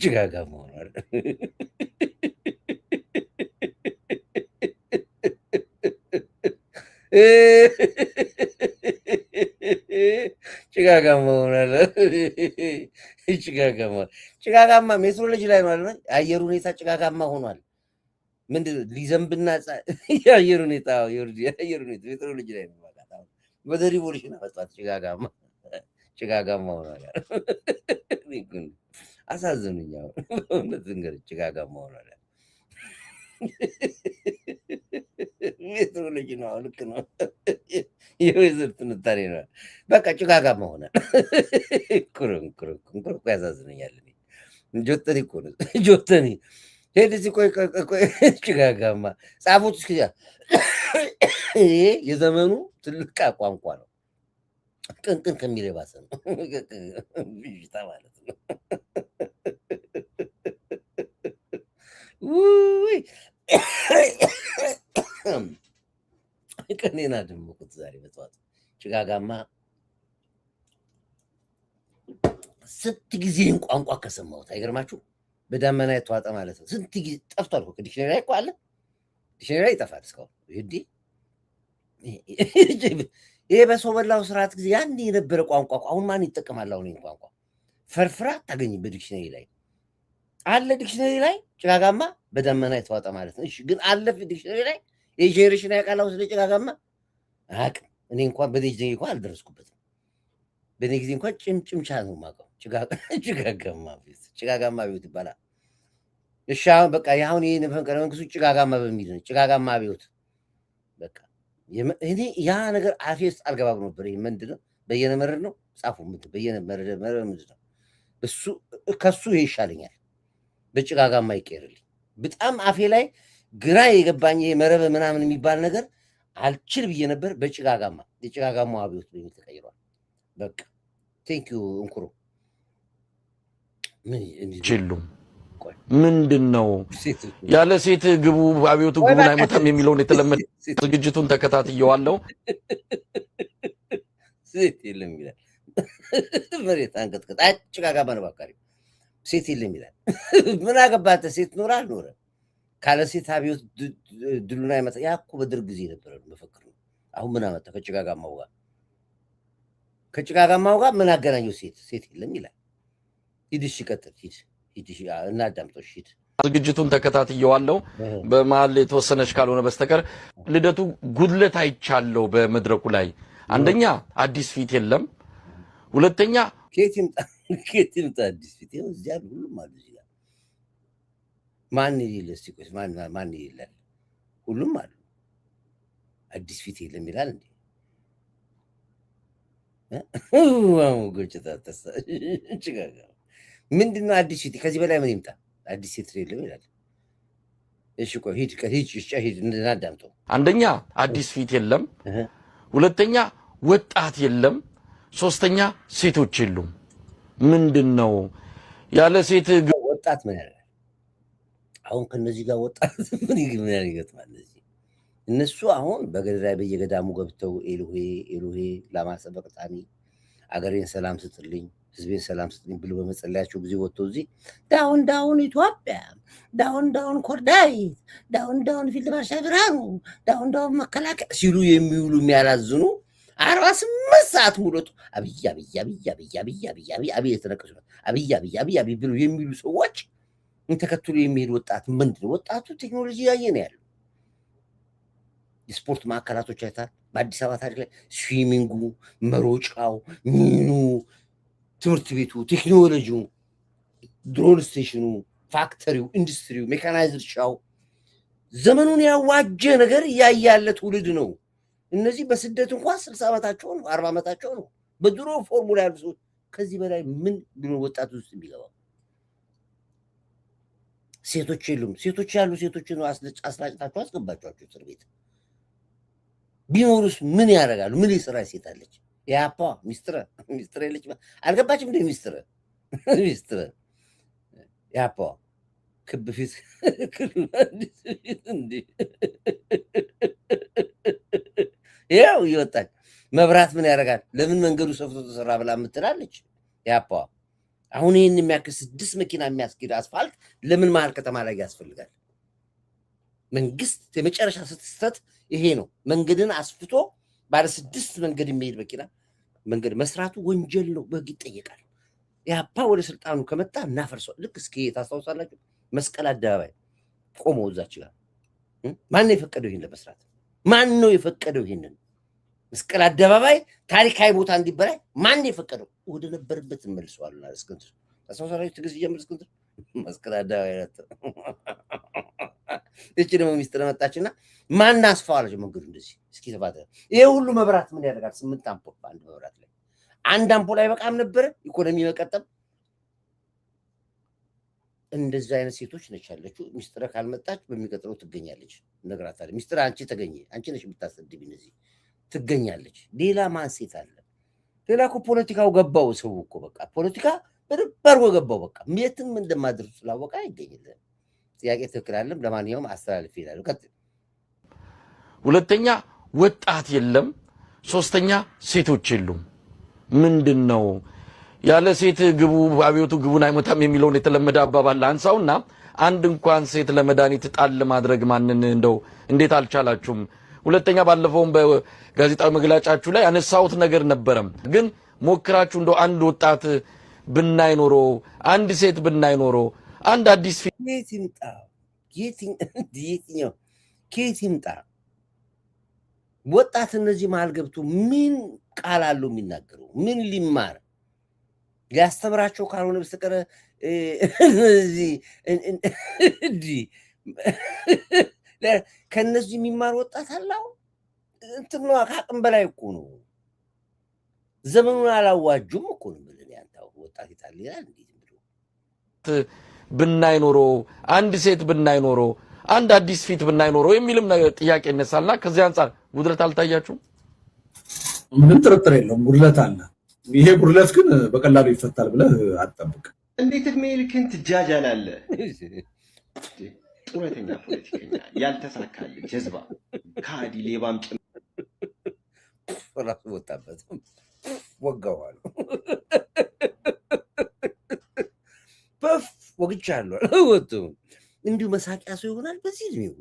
ጭጋጋማ ሆኗል። ጭጋጋማ ሆኗል። ጭጋጋማ ጭጋጋማ ሜትሮሎጂ ላይ ነው። የአየር ሁኔታ ጭጋጋማ ሆኗል። ምንድን ነው ሊዘንብና የአየር ሁኔታ፣ የአየር ሁኔታ ሜትሮሎጂ ላይ ነው። ወደ revolution አመጣት። ጭጋጋማ ጭጋጋማ ሆኗል። አሳዝኑኝ። አሁን በእውነት ልንገርህ ጭጋጋማ ሆኗል። ሜትሮሎጂ ነው። ልክ ነው። የ weather ትንታኔ ነው። በቃ ጭጋጋማ ሆኗል። እንኩሮ እንኩሮ እንኩሮ እኮ ያሳዝነኛል። እኔ ጆተኒ እኮ ነው ጆተኒ ሄድ እስኪ ቆይ ቆይ ቆይ ጭጋጋማ ጻፉት እስኪ። ይሄ የዘመኑ ትልቅ ቋንቋ ነው። ቅንቅን ከሚል የባሰ ነው። ብዥታ ማለት ነው። ውይ ቅኔን አደመቁት ዛሬ በጠዋት። ጭጋጋማ ስንት ጊዜ ይህን ቋንቋ ከሰማሁት አይገርማችሁ? በዳመና የተዋጠ ማለት ነው። ስንት ጊዜ ጠፍቷል እኮ፣ dictionary ላይ እኮ አለ። Dictionary ላይ ይጠፋል እስካሁን። እንዴ ይሄ በሰው በላው ስርዓት ጊዜ ያን የነበረ ቋንቋ አሁን ማን ይጠቀማል? አሁን ይሄን ቋንቋ ፈርፍራ አታገኝም። በ dictionary ላይ አለ። Dictionary ላይ ጭጋጋማ በደመና የተዋጠ ማለት ነው። እሺ ግን አለ dictionary ላይ? የ generation ያውቃል አሁን ስለ ጭጋጋማ? አያውቅም። እኔ እንኳን በኔ ጊዜ እንኳን አልደረስኩበትም። በኔ ጊዜ እንኳን ጭምጭምቻ ነው የማውቀው። ጭጋጋማ ቤት፣ ጭጋጋማ ቤት ይባላል። እሺ አሁን በቃ አሁን ይሄ መፈንቅለ መንግስቱ ጭጋጋማ በሚል ነው። ጭጋጋማ አብዮት በቃ እኔ ያ ነገር አፌ ውስጥ አልገባም ነበር። ይሄ ምንድን ነው? በየነ መረድ ነው ጻፉ። ምንድን በየነ መረድ ምንድን ነው እሱ? ከሱ ይሄ ይሻለኛል። በጭጋጋማ ይቀርልኝ። በጣም አፌ ላይ ግራ የገባኝ ይሄ መረበ ምናምን የሚባል ነገር አልችል ብዬ ነበር። በጭጋጋማ የጭጋጋማው አብዮት በሚል ተቀይሯል። በቃ thank you እንኩሮ። ምን የሉም። ምንድን ነው ያለ ሴት ግቡ አብዮቱ ግቡን አይመታም የሚለውን የተለመደ ዝግጅቱን ተከታትየዋለሁ። ሴት የለም ይላል። መሬት አንቀጥቅጥ ጭጋጋማ ነው ባካሪ። ሴት የለም ይላል። ምን አገባተ ሴት ኖረ አልኖረ ካለ ሴት አብዮት ድሉን አይመጣ። ያ እኮ በደርግ ጊዜ የነበረ መፈክር ነው። አሁን ምን አመጣ ከጭጋጋማው ጋር? ከጭጋጋማው ጋር ምን አገናኘው? ሴት ሴት የለም ይላል። ሂድ እሺ፣ ቀጥል፣ ሂድ ሂድ፣ እናዳምጠው። ሂድ። ዝግጅቱን ተከታትየዋለሁ። በመሀል የተወሰነች ካልሆነ በስተቀር ልደቱ ጉድለት አይቻለሁ በመድረኩ ላይ። አንደኛ አዲስ ፊት የለም። ሁለተኛ ከየት ይምጣ? ከየት ይምጣ አዲስ ፊት? ይኸው እዚህ አሉ፣ ሁሉም አሉ እዚህ ጋር። ማን የሌለ? እስኪ ቆይ፣ ማን ማን የሌለ? ሁሉም አሉ። አዲስ ፊት የለም ይላል እንዴ? ግጭት ምንድን ነው አዲስ ፊት? ከዚህ በላይ ምን ይምጣ? አዲስ ፊት የለም ይላል። እሺ ቆይ ሂድ ሂድ ሂድ እናዳምጠው። አንደኛ አዲስ ፊት የለም። ሁለተኛ ወጣት የለም። ሶስተኛ ሴቶች የሉም። ምንድን ነው ያለ ሴት ወጣት ምን ያደርጋል? አሁን ከነዚህ ጋር ወጣት ምን ይገጥማል? እነዚህ እነሱ አሁን በገዳይ በየገዳሙ ገብተው ኤሎሄ ኤሎሄ ላማ ሰበቅታኒ አገሬን ሰላም ስጥልኝ፣ ህዝቤን ሰላም ስጥልኝ ብሎ በመጸለያቸው ጊዜ ወጥተው እዚህ down down ኢትዮጵያ፣ down down ኮርዳይት፣ down down ፊልድ ማርሻል ብርሃኑ፣ down down መከላከያ ሲሉ የሚውሉ የሚያላዝኑ 48 ሰዓት ሙሉ አብይ አብይ አብይ አብይ አብይ አብይ አብይ አብይ የተነቀሱ አብይ አብይ አብይ አብይ ብሎ የሚሉ ሰዎች ተከትሎ የሚሄድ ወጣት ምንድን ነው? ወጣቱ ቴክኖሎጂ እያየ ነው ያለው። የስፖርት ማዕከላቶች አይታል። በአዲስ አበባ ታሪክ ላይ swimming ኡ፣ መሮጫው፣ ሚኑ፣ ትምህርት ቤቱ፣ ቴክኖሎጂው፣ drone station ኑ፣ factory ው፣ ኢንዱስትሪው፣ mechanized እርሻው ዘመኑን ያዋጀ ነገር እያየ ያለ ትውልድ ነው። እነዚህ በስደት እንኳን 60 ዓመታቸው ነው፣ 40 ዓመታቸው ነው። በድሮ ፎርሙላ ያሉ ሰዎች ከዚህ በላይ ምን ብሎ ወጣቱ ውስጥ የሚገባው? ሴቶች የሉም። ሴቶች ያሉ ሴቶች ነው አስላጭታቸው አስገባቸዋቸው እስር ቤት። ቢኖሩስ ምን ያደርጋሉ? ምን የስራ ሴት አለች? የአፓ ሚስትረ ሚስትረ የለች አልገባችም እንደ ሚስትረ ሚስትረ የአፓ ክብ ፊት እንዲ ያው ይወጣል። መብራት ምን ያደርጋል? ለምን መንገዱ ሰፍቶ ተሰራ ብላ የምትላለች ያፓዋ። አሁን ይህን የሚያክል ስድስት መኪና የሚያስኬድ አስፋልት ለምን መሀል ከተማ ላይ ያስፈልጋል? መንግስት የመጨረሻ ስህተት ይሄ ነው። መንገድን አስፍቶ ባለ ስድስት መንገድ የሚሄድ መኪና መንገድ መስራቱ ወንጀል ነው፣ በህግ ይጠየቃል። ኢህአፓ ወደ ስልጣኑ ከመጣ እናፈርሰዋል። ልክ እስኪ ታስታውሳላችሁ፣ መስቀል አደባባይ ቆሞ እዛች ጋር ማን ነው የፈቀደው ይህን ለመስራት? ማን ነው የፈቀደው ይህንን መስቀል አደባባይ ታሪካዊ ቦታ እንዲበላይ ማን ነው የፈቀደው? ወደ ነበረበት እንመልሰዋለን። እስክንድር ታስታውሳላችሁ፣ ትግል ሲጀምር እስክንድር መስቀል አደባባይ እቺ ደግሞ ሚስጥር መጣችና ማን አስፋዋለች መንገዱ እንደዚህ እስኪ ተባተ። ይሄ ሁሉ መብራት ምን ያደርጋል? ስምንት አምፖል በአንድ መብራት ላይ አንድ አምፖል አይበቃም ነበረ ኢኮኖሚ መቀጠል። እንደዚህ አይነት ሴቶች ነች ያለችው። ሚስጥረ ካልመጣች በሚቀጥለው ትገኛለች። እነግራታለሁ። ሚስጥረ አንቺ ተገኘ፣ አንቺ ነሽ የምታሰድቢ። እነዚህ ትገኛለች። ሌላ ማን ሴት አለ? ሌላ እኮ ፖለቲካው ገባው ሰው እኮ በቃ ፖለቲካ በደንብ አድርጎ ገባው። በቃ የትም እንደማደርሱ ስላወቀ አይገኝልህም። ጥያቄ ትክክል አለም። ለማንኛውም አስተላልፍ ይላሉ። ቀጥል። ሁለተኛ ወጣት የለም። ሶስተኛ ሴቶች የሉም። ምንድን ነው ያለ ሴት ግቡ አብዮቱ ግቡን አይመታም የሚለውን የተለመደ አባባል ላንሳውና አንድ እንኳን ሴት ለመድኃኒት ጣል ማድረግ ማንን እንደው እንዴት አልቻላችሁም? ሁለተኛ ባለፈውም በጋዜጣዊ መግለጫችሁ ላይ ያነሳሁት ነገር ነበረም፣ ግን ሞክራችሁ እንደው አንድ ወጣት ብናይ ኖሮ፣ አንድ ሴት ብናይ ኖሮ፣ አንድ አዲስ ፊት የት ይምጣ? የትኛው ከየት ይምጣ? ወጣት እነዚህ መሀል ገብቶ ምን ቃል አለው የሚናገረው? ምን ሊማር ሊያስተምራቸው ካልሆነ በስተቀር እነዚህ እንዲህ ከእነዚህ የሚማር ወጣት አለ? አሁን እንትን ነዋ፣ ከአቅም በላይ እኮ ነው። ዘመኑን አላዋጁም እኮ ነው የምልህ። ያንተ ወጣት ይታል ይላል እንዴ ዝም ብሎ። ብናይ ኖሮ፣ አንድ ሴት ብናይ ኖሮ፣ አንድ አዲስ ፊት ብናይ ኖሮ የሚልም ጥያቄ ይነሳልና ከዚህ አንጻር ጉድለት አልታያችሁም? ምንም ጥርጥር የለውም ጉድለት አለ። ይሄ ጉድለት ግን በቀላሉ ይፈታል ብለህ አትጠብቅ። እንዴት እድሜ ልክህን ትጃጃላለህ? ጡረተኛ ፖለቲከኛ፣ ያልተሳካልህ ጀዝባ፣ ከሃዲ፣ ሌባም ጭምር። ራሱ ወጣበት ወጋዋል። ፐፍ ወግቻለሁ ወጡ እንዲሁ መሳቂያ ሰው ይሆናል በዚህ እድሜው።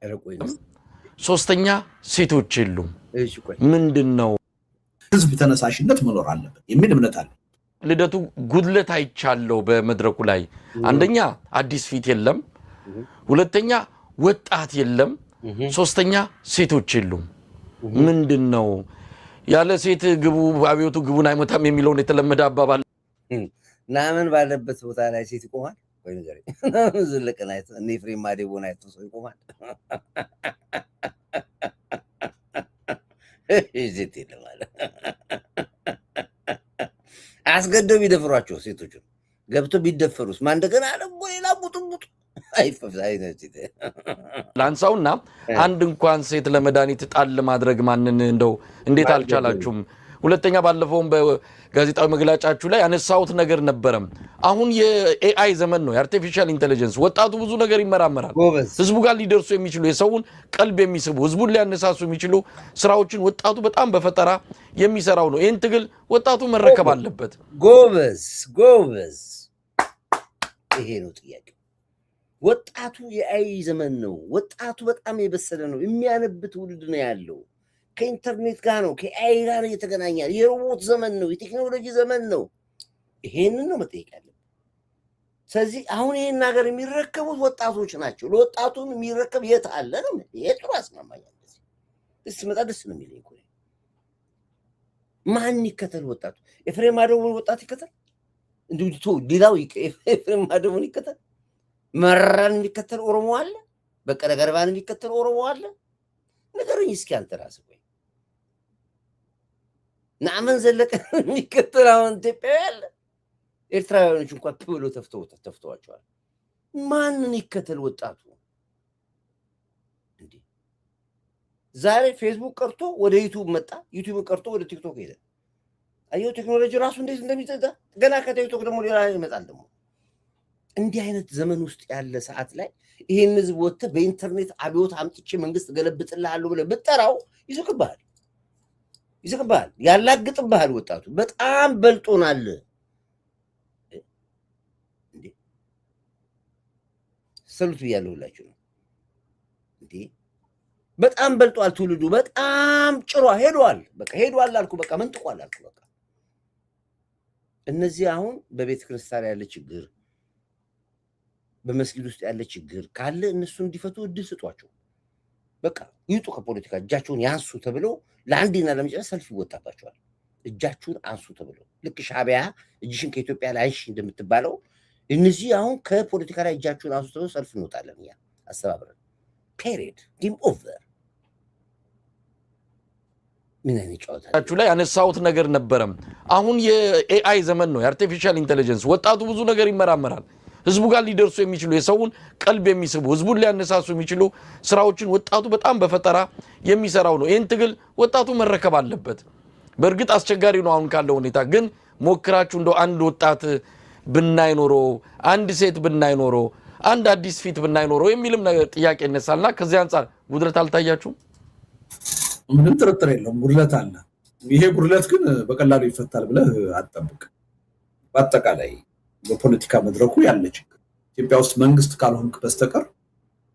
ኧረ ቆይ። ሶስተኛ ሴቶች የሉም። እሺ ቆይ። ምንድን ነው? ህዝብ ተነሳሽነት መኖር አለበት የሚል እምነት አለ። ልደቱ፣ ጉድለት አይቻለሁ በመድረኩ ላይ። አንደኛ አዲስ ፊት የለም፣ ሁለተኛ ወጣት የለም፣ ሶስተኛ ሴቶች የሉም። ምንድን ነው? ያለ ሴት ግቡ አብዮቱ ግቡን አይመታም የሚለውን የተለመደ አባባል ናምን ባለበት ቦታ ላይ ሴት ይቆማል ወይ ንገረኝ። ነአምን ዘለቀን አይቶ፣ እነ ኤፍሬም ማዴቦን አይቶ ሰው ይቆማል? ሴት የለም አለ። አስገደው ቢደፍሯቸው፣ ሴቶቹን ገብቶ ቢደፈሩስ ማን እንደገና ደግሞ ሌላ ቡጥቡጥ አይፈፍ አይነት። ላንሳውና አንድ እንኳን ሴት ለመድኃኒት ጣል ማድረግ ማንን እንደው እንዴት አልቻላችሁም? ሁለተኛ ባለፈውም በጋዜጣዊ መግለጫችሁ ላይ ያነሳሁት ነገር ነበረም። አሁን የ AI ዘመን ነው፣ የ artificial intelligence። ወጣቱ ብዙ ነገር ይመራመራል። ህዝቡ ጋር ሊደርሱ የሚችሉ፣ የሰውን ቀልብ የሚስቡ፣ ህዝቡን ሊያነሳሱ የሚችሉ ስራዎችን ወጣቱ በጣም በፈጠራ የሚሰራው ነው። ይህን ትግል ወጣቱ መረከብ አለበት። ጎበዝ ጎበዝ። ይሄ ነው ጥያቄው። ወጣቱ የ AI ዘመን ነው። ወጣቱ በጣም የበሰለ ነው። የሚያነብ ትውልድ ነው ያለው። ከኢንተርኔት ጋር ነው፣ ከ AI ጋር ነው እየተገናኛል። የሮቦት ዘመን ነው፣ የቴክኖሎጂ ዘመን ነው። ይሄንን ነው መጠየቅ ያለብን። ስለዚህ አሁን ይሄን ሀገር የሚረከቡት ወጣቶች ናቸው። ለወጣቱን የሚረከብ የት አለ ነው። ይሄ ጥሩ ያስማማኛል። ደስ ስመጣ ደስ ነው የሚለኝ እኮ። ማን ይከተል ወጣቱ? ኤፍሬም ማዴቦን ወጣት ይከተል? እንዲሁ ሌላው ኤፍሬም ማዴቦን ይከተል? መረራን የሚከተል ኦሮሞ አለ? በቀለ ገርባን የሚከተል ኦሮሞ አለ? ንገረኝ እስኪ አንተ ራስህ። ቆይ፣ ነአምን ዘለቀ የሚከተል አሁን ኢትዮጵያዊ አለ? ኤርትራውያኖች እንኳን ብሎ ተፍተዋቸዋል። ማንን ይከተል ወጣቱ? እንዴ፣ ዛሬ ፌስቡክ ቀርቶ ወደ ዩቱብ መጣ። ዩቱብ ቀርቶ ወደ ቲክቶክ ሄደ። አየው ቴክኖሎጂ ራሱ እንዴት እንደሚጠጣ። ገና ከቲክቶክ ደግሞ ሌላ ይመጣል። ደግሞ እንዲህ አይነት ዘመን ውስጥ ያለ ሰዓት ላይ ይሄን ህዝብ ወጥተህ በኢንተርኔት አብዮት አምጥቼ መንግስት ገለብጥልሃለሁ ብለህ ብትጠራው ይስቅብሃል፣ ይስቅብሃል፣ ያላግጥብሃል። ወጣቱ በጣም በልጦናል። እንዴ፣ ሰሉት ብያለሁ ሁላችሁ ነው እንዴ። በጣም በልጧል ትውልዱ፣ በጣም ጭሯ ሄዷል። በቃ ሄዷል አልኩ፣ በቃ መንጥቋል አልኩ። በቃ እነዚህ አሁን በቤተ ክርስቲያን ያለ ችግር፣ በመስጊድ ውስጥ ያለ ችግር ካለ እነሱ እንዲፈቱ እድል ስጧቸው። በቃ ይውጡ ከፖለቲካ፣ እጃቸውን ያንሱ ተብለው ለአንዴና ለመጨረሻ ሰልፍ ይወጣባቸዋል። እጃችሁን አንሱ ተብለው፣ ልክ ሻዕቢያ እጅሽን ከኢትዮጵያ ላይ አንሺ እንደምትባለው፣ እነዚህ አሁን ከፖለቲካ ላይ እጃችሁን አንሱ ተብለው ሰልፍ እንወጣለን እኛ አስተባብረን። Period, game over። ምን አይነት ጨዋታ ችሁ ላይ ያነሳሁት ነገር ነበረም። አሁን የ AI ዘመን ነው፣ የ artificial intelligence። ወጣቱ ብዙ ነገር ይመራመራል። ህዝቡ ጋር ሊደርሱ የሚችሉ፣ የሰውን ቀልብ የሚስቡ፣ ህዝቡን ሊያነሳሱ የሚችሉ ስራዎችን ወጣቱ በጣም በፈጠራ የሚሰራው ነው። ይህን ትግል ወጣቱ መረከብ አለበት። በእርግጥ አስቸጋሪ ነው አሁን ካለው ሁኔታ፣ ግን ሞክራችሁ እንደው አንድ ወጣት ብናይ ኖሮ፣ አንድ ሴት ብናይ ኖሮ፣ አንድ አዲስ ፊት ብናይ ኖሮ የሚልም ጥያቄ ይነሳልና ከዚህ አንጻር ጉድለት አልታያችሁም? ምንም ጥርጥር የለውም ጉድለት አለ። ይሄ ጉድለት ግን በቀላሉ ይፈታል ብለህ አትጠብቅ። በአጠቃላይ በፖለቲካ መድረኩ ያለ ችግር፣ ኢትዮጵያ ውስጥ መንግስት ካልሆንክ በስተቀር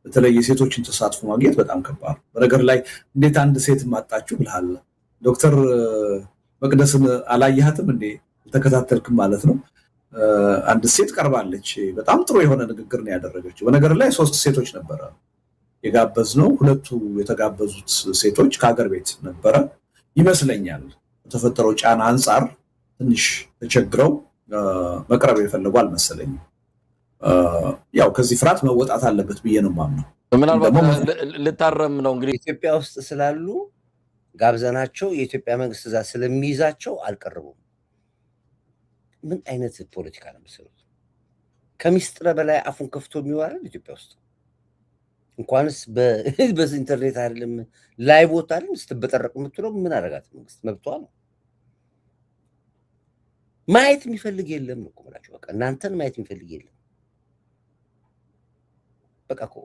በተለይ የሴቶችን ተሳትፎ ማግኘት በጣም ከባድ ነው። በነገር ላይ እንዴት አንድ ሴት ማጣችሁ ብልሃል። ዶክተር መቅደስን አላየሃትም እንዴ? አልተከታተልክም ማለት ነው። አንድ ሴት ቀርባለች። በጣም ጥሩ የሆነ ንግግር ነው ያደረገችው። በነገር ላይ ሶስት ሴቶች ነበረ የጋበዝነው። ሁለቱ የተጋበዙት ሴቶች ከሀገር ቤት ነበረ ይመስለኛል። በተፈጠረው ጫና አንጻር ትንሽ ተቸግረው መቅረብ የፈለጉ አልመሰለኝም። ያው ከዚህ ፍርሃት መወጣት አለበት ብዬ ነው የማምነው። ምናልባት ልታረም ነው እንግዲህ። ኢትዮጵያ ውስጥ ስላሉ ጋብዘናቸው የኢትዮጵያ መንግስት እዛ ስለሚይዛቸው አልቀረቡም። ምን አይነት ፖለቲካ ነው የምትሰሩት? ከሚስጥረ በላይ አፉን ከፍቶ የሚዋረድ ኢትዮጵያ ውስጥ እንኳንስ በኢንተርኔት አይደለም ላይ ቦታ አይደለም ስትበጠረቅ የምትለው ምን አደረጋት መንግስት? መብቷ ነው። ማየት የሚፈልግ የለም ነው እኮ የምላቸው። በቃ እናንተን ማየት የሚፈልግ የለም። በቃ እኮ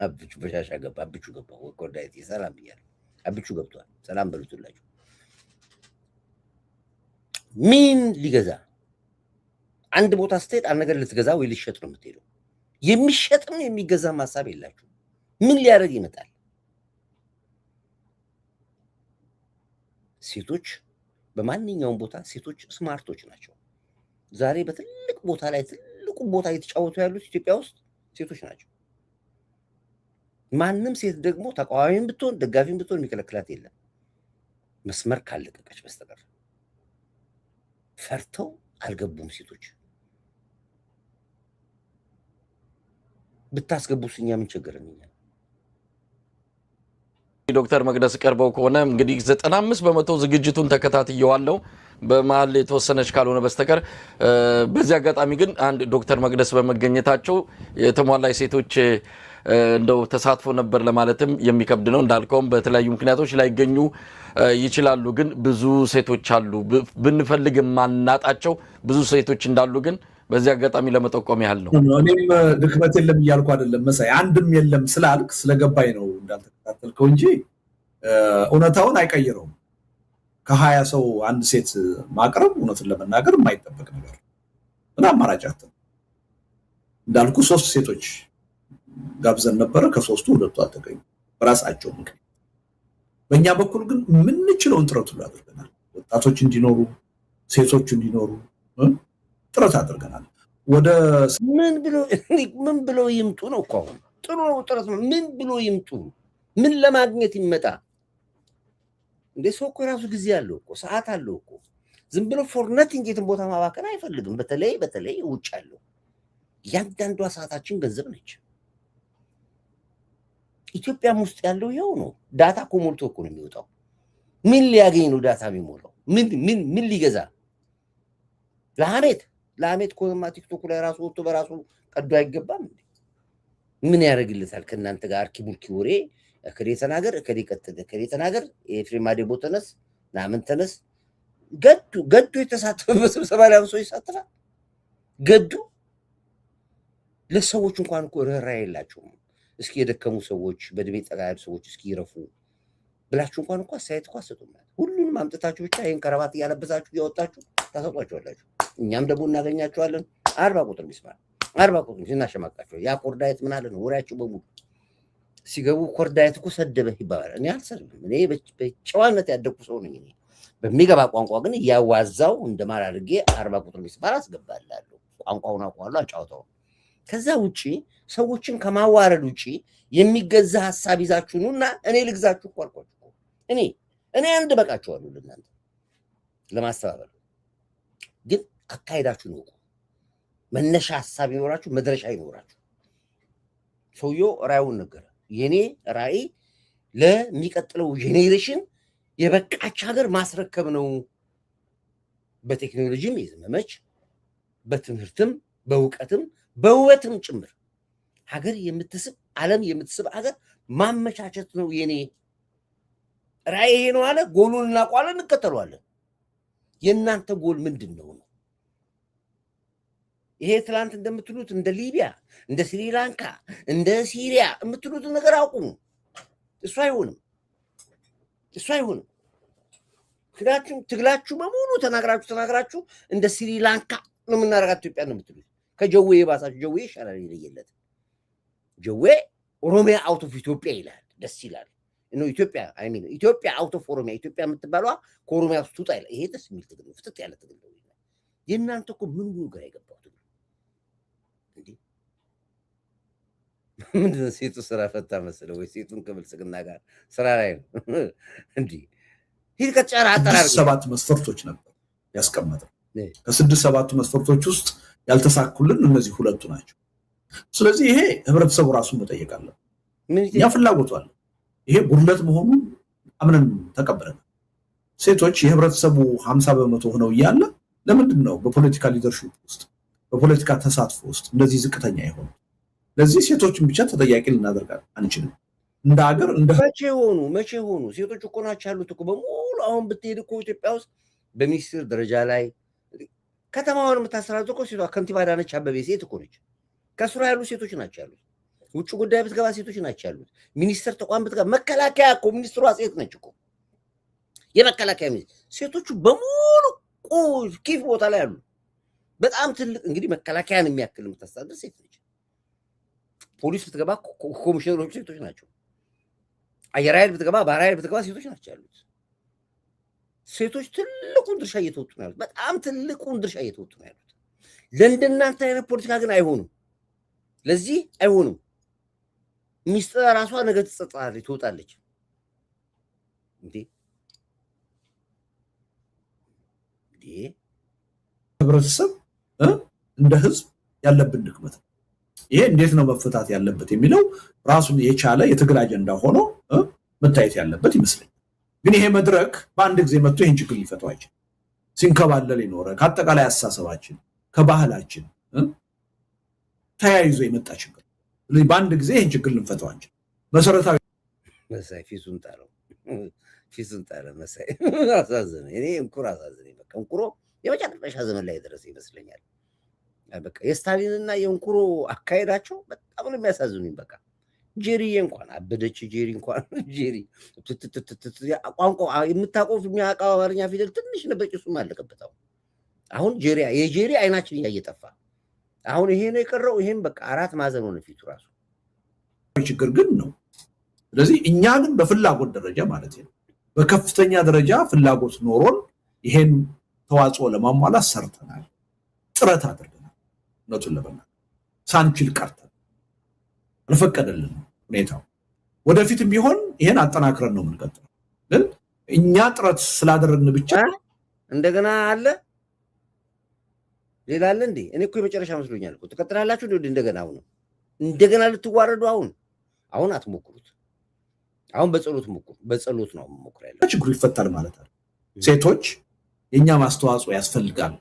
አብቹ በሻሻ ገባ፣ አብቹ ገባ። ኮርዳይት ሰላም ብያለሁ። አብቹ ገብቷል። ሰላም በሉትላችሁ። ምን ሊገዛ አንድ ቦታ ስትሄድ አንድ ነገር ልትገዛ ወይ ልትሸጥ ነው የምትሄደው። የሚሸጥም የሚገዛም ሀሳብ የላችሁ። ምን ሊያደርግ ይመጣል? ሴቶች በማንኛውም ቦታ ሴቶች smart ኦች ናቸው። ዛሬ በትልቅ ቦታ ላይ ትልቁ ቦታ እየተጫወቱ ያሉት ኢትዮጵያ ውስጥ ሴቶች ናቸው። ማንም ሴት ደግሞ ተቃዋሚም ብትሆን ደጋፊም ብትሆን የሚከለክላት የለም መስመር ካለቀቀች በስተቀር። ፈርተው አልገቡም ሴቶች። ብታስገቡስ እኛ ምን ቸገረን? እኛ ዶክተር መቅደስ ቀርበው ከሆነ እንግዲህ 95% ዝግጅቱን ተከታትየዋለሁ። በመሀል የተወሰነች ካልሆነ በስተቀር። በዚህ አጋጣሚ ግን አንድ ዶክተር መቅደስ በመገኘታቸው የተሟላ የሴቶች እንደው ተሳትፎ ነበር ለማለትም የሚከብድ ነው። እንዳልከውም በተለያዩ ምክንያቶች ላይገኙ ይችላሉ። ግን ብዙ ሴቶች አሉ፣ ብንፈልግ የማናጣቸው ብዙ ሴቶች እንዳሉ ግን በዚህ አጋጣሚ ለመጠቆም ያህል ነው። እኔም ድክመት የለም እያልኩ አይደለም መሳይ፣ አንድም የለም ስላልክ ስለገባኝ ነው እንዳልተከታተልከው እንጂ እውነታውን አይቀይረውም። ከ20 ሰው አንድ ሴት ማቅረብ እውነትን ለመናገር የማይጠበቅ ነገር ምን አማራጭ አትም። እንዳልኩ 3 ሴቶች ጋብዘን ነበረ። ከ3ቱ 2ቱ አልተገኙ በራሳቸው ምክንያት። በእኛ በኩል ግን የምንችለውን ጥረት ሁሉ አድርገናል። ወጣቶች እንዲኖሩ፣ ሴቶች እንዲኖሩ ጥረት አድርገናል። ወደ ምን ብሎ ይምጡ ነው እኮ አሁን ጥሩ ነው ጥረት ነው። ምን ብሎ ይምጡ? ምን ለማግኘት ይመጣ እንዴ? ሰው እኮ የራሱ ጊዜ አለው እኮ ሰዓት አለው እኮ። ዝም ብሎ for nothing የትም ቦታ ማባከን አይፈልግም። በተለይ በተለይ ውጭ አለው እያንዳንዷ ሰዓታችን ገንዘብ ነች። ኢትዮጵያም ውስጥ ያለው ይኸው ነው። Data እኮ ሞልቶ እኮ ነው የሚወጣው። ምን ሊያገኝ ነው data የሚሞላው? ምን ምን ምን ሊገዛ? ለሐሜት ለሐሜት ከሆነማ ቲክቶክ ላይ ራሱ ወጥቶ በራሱ ቀዶ አይገባም እንዴ? ምን ያደርግለታል? ከእናንተ ጋር አርኪ ቡርኪ ወሬ እከሌ ተናገር፣ እከሌ ቀጥል፣ እከሌ ተናገር፣ ኤፍሬም ማዴቦ ተነስ፣ ናምን ተነስ። ገዱ ገዱ የተሳተፈበት ስብሰባ ላይ ሰው ይሳተፋል። ገዱ ለሰዎች እንኳን እኮ ርኅራኄ የላቸውም። እስኪ የደከሙ ሰዎች በእድሜ ጠጋ ያሉ ሰዎች እስኪ ይረፉ ብላችሁ እንኳን እኮ አስተያየት እኮ አትሰጡም። ሁሉንም አምጥታችሁ ብቻ ይህን ከረባት እያለበሳችሁ እያወጣችሁ ታሰጧቸዋላችሁ። እኛም ደግሞ እናገኛቸዋለን። 40 ቁጥር ሚስማር 40 ቁጥር እናሸማቃቸዋለን። ያ ኮርዳየት ምን አለ ነው ወሬያቸው በሙሉ ሲገቡ ኮርዳየት እኮ ሰደበህ ይባላል። እኔ አልሰድብም። እኔ በጨዋነት ያደግኩ ሰው ነኝ። እኔ በሚገባ ቋንቋ ግን እያዋዛው እንደማር አድርጌ 40 ቁጥር ሚስማር አስገባላለሁ። ቋንቋውን አውቀዋለሁ፣ አጫውተው። ከዛ ውጪ ሰዎችን ከማዋረድ ውጪ የሚገዛ ሀሳብ ይዛችሁ ኑና እኔ ልግዛችሁ እኮ አልኳችሁ እኮ። እኔ አንድ በቃችኋለሁ ለእናንተ ለማስተባበር። ግን አካሄዳችሁን እወቁ። መነሻ ሀሳብ ይኖራችሁ፣ መድረሻ ይኖራችሁ። ሰውየው ራእዩን ነገረ። የኔ ራእይ ለሚቀጥለው generation የበቃች ሀገር ማስረከብ ነው። በቴክኖሎጂም የዘመመች በትምህርትም በእውቀትም በውበትም ጭምር ሀገር የምትስብ ዓለም የምትስብ ሀገር ማመቻቸት ነው የኔ ራእይ። ይሄ ነው አለ። ጎሉን እናውቀዋለን፣ እንከተለዋለን። የእናንተ ጎል ምንድን ነው ነው? ይሄ ትላንት እንደምትሉት እንደ ሊቢያ፣ እንደ ስሪላንካ፣ እንደ ሲሪያ የምትሉትን ነገር አቁሙ። እሱ አይሆንም፣ እሱ አይሆንም። ምክንያቱም ትግላችሁ በሙሉ ተናግራችሁ ተናግራችሁ እንደ ስሪላንካ ነው የምናደርጋት ኢትዮጵያ ነው የምትሉት። ከጀዌ የባሳችሁ ጀዌ ይሻላል፣ ይለየለት። ጀዌ ኦሮሚያ out of ኢትዮጵያ ይላል፣ ደስ ይላል። ኢትዮጵያ I mean ኢትዮጵያ out of ኦሮሚያ፣ ኢትዮጵያ የምትባለዋ ከኦሮሚያ ውስጥ ትውጣ ይላል። ይሄ ደስ የሚል ትግል ነው፣ ፍጥጥ ያለ ትግል ነው። የእናንተ እኮ ምን ግራ የገባው ትግል እንዴ! ምንድን ነው ሴቱ ስራ ፈታ መሰለህ ወይ? ሴቱን ከብልጽግና ጋር ስራ ላይ ነው እንዴ? ሂድ ከጫራ አጠራር 7 መስፈርቶች ነበር ያስቀመጠው። ከ6 7ቱ መስፈርቶች ውስጥ ያልተሳኩልን እነዚህ ሁለቱ ናቸው። ስለዚህ ይሄ ህብረተሰቡ ራሱን መጠየቅ አለ። እኛ ፍላጎቱ አለ። ይሄ ጉድለት መሆኑን አምነን ተቀብለናል። ሴቶች የህብረተሰቡ 50% ሆነው እያለ ለምንድን ነው በፖለቲካ leadership ውስጥ፣ በፖለቲካ ተሳትፎ ውስጥ እንደዚህ ዝቅተኛ የሆኑት? ለዚህ ሴቶችን ብቻ ተጠያቂ ልናደርግ አንችልም። እንደ ሀገር እንደ መቼ ሆኑ? መቼ ሆኑ? ሴቶች እኮ ናቸው ያሉት እኮ በሙሉ። አሁን ብትሄድ እኮ ኢትዮጵያ ውስጥ በሚኒስትር ደረጃ ላይ ከተማዋን የምታስተዳድር እኮ ሴቷ ከንቲባ አዳነች አቤቤ ሴት እኮ ነች። ከስሯ ያሉ ሴቶች ናቸው ያሉት። ውጭ ጉዳይ ብትገባ ሴቶች ናቸው ያሉት። ሚኒስትር ተቋም ብትገባ፣ መከላከያ እኮ ሚኒስትሯ ሴት ነች እኮ፣ የመከላከያ ሚኒስትር። ሴቶቹ በሙሉ key ቦታ ላይ አሉ። በጣም ትልቅ እንግዲህ መከላከያን የሚያክል የምታስተዳድር ሴት ነች። ፖሊስ ብትገባ ኮሚሽነሮቹ ሴቶች ናቸው። አየር ኃይል ብትገባ፣ ባህር ኃይል ብትገባ ሴቶች ናቸው ያሉት። ሴቶች ትልቁን ድርሻ እየተወጡ ነው ያሉት። በጣም ትልቁን ድርሻ እየተወጡ ነው ያሉት። ለእንደናንተ አይነት ፖለቲካ ግን አይሆኑም። ለዚህ አይሆኑም። ሚስጥር ራሷ ነገ ትጸጸታለች፣ ትወጣለች። እንዴ እንዴ! ህብረተሰብ እንደ ህዝብ ያለብን ድክመት ነው። ይሄ እንዴት ነው መፈታት ያለበት የሚለው ራሱን የቻለ የትግል አጀንዳ ሆኖ መታየት ያለበት ይመስለኛል። ግን ይሄ መድረክ በአንድ ጊዜ መጥቶ ይህን ችግር ሊፈታው አይችልም። ሲንከባለል የኖረ፣ ከአጠቃላይ አስተሳሰባችን፣ ከባህላችን ተያይዞ የመጣ ችግር። ስለዚህ በአንድ ጊዜ ይህን ችግር ልንፈታው አንችልም። መሰረታዊ መሳይ ፊቱን ጣለው፣ ፊቱን ጣለ። መሳይ አሳዘነ። እኔ እንኩሮ አሳዘነኝ። በቃ እንኩሮ የመጨረሻ ዘመን ላይ የደረሰ ይመስለኛል። በቃ የስታሊንና የእንኩሮ አካሄዳቸው በጣም ነው የሚያሳዝኑኝ። በቃ ጄሪዬ እንኳን አበደች። ጄሪ እንኳን፣ ጄሪ ቋንቋ የምታውቀው፣ የሚያውቀው አማርኛ ፊደል ትንሽ ነበር፣ ጭሱም አለቀበት። አሁን ጄሪ፣ የጄሪ አይናችን እያየ ጠፋ። አሁን ይሄ ነው የቀረው። ይሄም በቃ አራት ማዕዘን ሆነ ፊቱ ራሱ። ችግር ግን ነው። ስለዚህ እኛ ግን በፍላጎት ደረጃ ማለት ነው፣ በከፍተኛ ደረጃ ፍላጎት ኖሮን ይሄን ተዋጽኦ ለማሟላት ሰርተናል፣ ጥረት አድርገናል። እውነቱን ለመናገር ሳንችል ቀርተን አልፈቀደልንም ሁኔታው። ወደፊትም ቢሆን ይሄን አጠናክረን ነው የምንቀጥለው። ግን እኛ ጥረት ስላደረግን ብቻ እንደገና አለ፣ ሌላ አለ እንዴ? እኔ እኮ የመጨረሻ መስሎኛል እኮ። ትቀጥላላችሁ እንዴ? እንደገና አሁን እንደገና ልትዋረዱ? አሁን አሁን አትሞክሩት። አሁን በጸሎት ሞክሩ። በጸሎት ነው መሞክር ያለው። ችግሩ ይፈታል ማለት አለ። ሴቶች የእኛ ማስተዋጽኦ ያስፈልጋል፣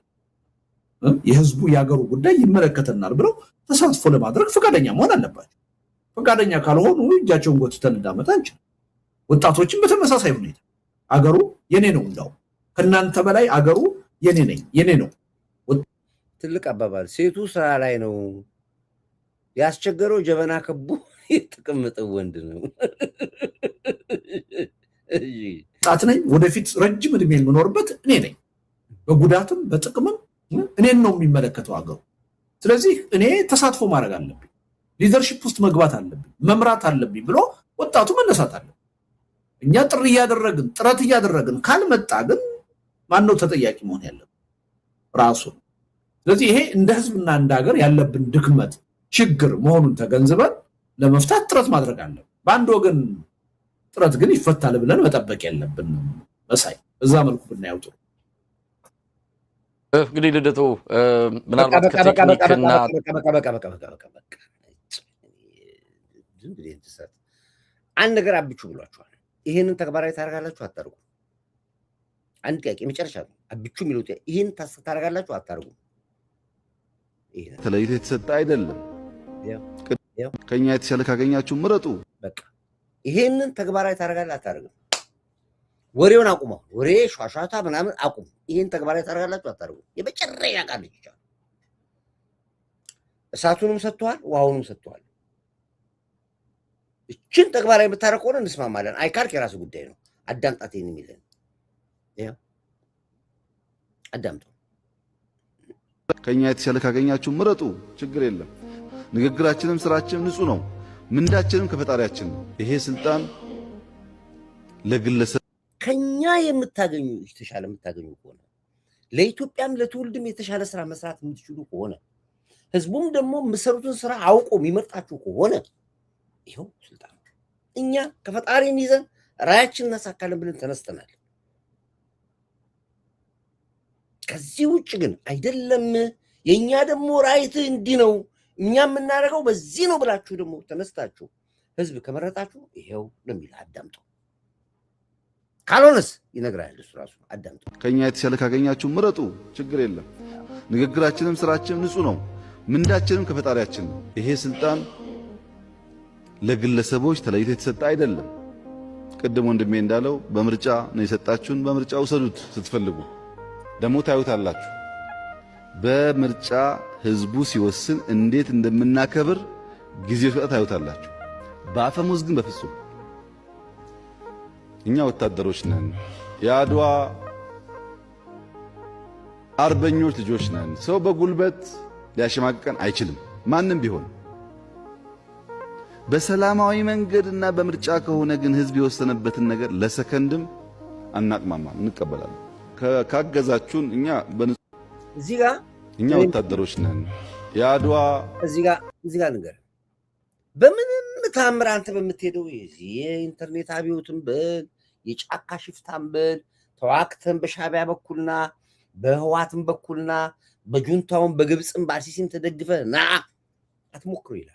የህዝቡ የሀገሩ ጉዳይ ይመለከተናል ብለው ተሳትፎ ለማድረግ ፈቃደኛ መሆን አለባቸው። ፈቃደኛ ካልሆኑ እጃቸውን ጎትተን እንዳመጣ አንችልም። ወጣቶችን በተመሳሳይ ሁኔታ አገሩ የኔ ነው፣ እንዳው ከእናንተ በላይ አገሩ የኔ ነኝ፣ የኔ ነው። ትልቅ አባባል። ሴቱ ስራ ላይ ነው፣ ያስቸገረው ጀበና ከቦ የተቀመጠው ወንድ ነው። ወጣት ነኝ፣ ወደፊት ረጅም እድሜ የምኖርበት እኔ ነኝ። በጉዳትም በጥቅምም እኔን ነው የሚመለከተው አገሩ። ስለዚህ እኔ ተሳትፎ ማድረግ አለብኝ፣ leadership ውስጥ መግባት አለብኝ፣ መምራት አለብኝ ብሎ ወጣቱ መነሳት አለብኝ። እኛ ጥሪ እያደረግን፣ ጥረት እያደረግን ካልመጣ ግን ማነው ተጠያቂ መሆን ያለብን? ራሱ ነው። ስለዚህ ይሄ እንደ ህዝብና እንደ ሀገር ያለብን ድክመት፣ ችግር መሆኑን ተገንዝበን ለመፍታት ጥረት ማድረግ አለብን። በአንድ ወገን ጥረት ግን ይፈታል ብለን መጠበቅ የለብንም። መሳይ፣ በዛ መልኩ ብናየው ጥሩ። እንግዲህ ልደቱ፣ ምናልባት ከቴክኒክና በቃ በቃ በቃ በቃ በቃ በቃ። ዝም ብለህ እንስሳት፣ አንድ ነገር አብቹ ብሏችኋል። ይሄንን ተግባራዊ ታደርጋላችሁ አታደርጉም? አንድ ጥያቄ መጨረሻ ነው። አብቹ የሚለው ጥያቄ፣ ይሄን ታደርጋላችሁ አታደርጉም? ተለይቶ የተሰጠ አይደለም። ከኛ የተሻለ ካገኛችሁ ምረጡ። በቃ ይሄንን ተግባራዊ ታደርጋለህ አታደርግም? ወሬውን አቁመው፣ ወሬ ሿሿታ ምናምን አቁም። ይሄን ተግባራዊ ታደርጋላችሁ አታደርጉም? የመጨረሻ ቃል ልጅ እሳቱንም ሰጥተዋል፣ ውሃውንም ሰጥተዋል። እችን ተግባራዊ የምታደርግ ከሆነ እንስማማለን። አይካልክ የራሱ ጉዳይ ነው። አዳምጣት፣ ይሄን የሚለን አዳምጠው። ከኛ የተሻለ ካገኛችሁ ምረጡ፣ ችግር የለም። ንግግራችንም ስራችንም ንጹህ ነው። ምንዳችንም ከፈጣሪያችን ነው። ይሄ ስልጣን ለግለሰብ ከኛ የምታገኙ፣ የተሻለ የምታገኙ ከሆነ፣ ለኢትዮጵያም ለትውልድም የተሻለ ስራ መስራት የምትችሉ ከሆነ፣ ህዝቡም ደግሞ የምትሰሩትን ስራ አውቆ የሚመርጣችሁ ከሆነ ይኸው ስልጣን እኛ ከፈጣሪን ይዘን ራያችን እናሳካለን ብለን ተነስተናል። ከዚህ ውጭ ግን አይደለም። የእኛ ደግሞ right እንዲህ ነው፣ እኛ የምናደርገው በዚህ ነው ብላችሁ ደግሞ ተነስታችሁ ህዝብ ከመረጣችሁ ይሄው ነው የሚል፣ አዳምጠው። ካልሆነስ ይነግራል እሱ ራሱ፣ አዳምጠው። ከኛ የተሻለ ካገኛችሁ ምረጡ፣ ችግር የለም። ንግግራችንም ስራችንም ንጹህ ነው። ምንዳችንም ከፈጣሪያችን ነው። ይሄ ስልጣን ለግለሰቦች ተለይቶ የተሰጠ አይደለም። ቅድም ወንድሜ እንዳለው በምርጫ ነው የሰጣችሁን፣ በምርጫ ውሰዱት። ስትፈልጉ ደግሞ ታዩታላችሁ። በምርጫ ህዝቡ ሲወስን እንዴት እንደምናከብር ጊዜው ሲመጣ ታዩታላችሁ። በአፈሙዝ ግን በፍጹም። እኛ ወታደሮች ነን። የአድዋ አርበኞች ልጆች ነን። ሰው በጉልበት ሊያሸማቅቀን አይችልም፣ ማንም ቢሆን። በሰላማዊ መንገድና በምርጫ ከሆነ ግን ህዝብ የወሰነበትን ነገር ለሰከንድም አናቅማማም፣ እንቀበላለን። ካገዛችሁን እኛ እዚህ ጋር እኛ ወታደሮች ነን። የአድዋ እዚህ ጋር ንገር፣ በምንም ታምር አንተ በምትሄደው የዚህ የኢንተርኔት አብዮትን በል፣ የጫካ ሽፍታን በል፣ ተዋግተን በሻዕቢያ በኩልና በህዋትም በኩልና በጁንታውን በግብፅም በአልሲሲም ተደግፈ ና አትሞክሩ ይላል።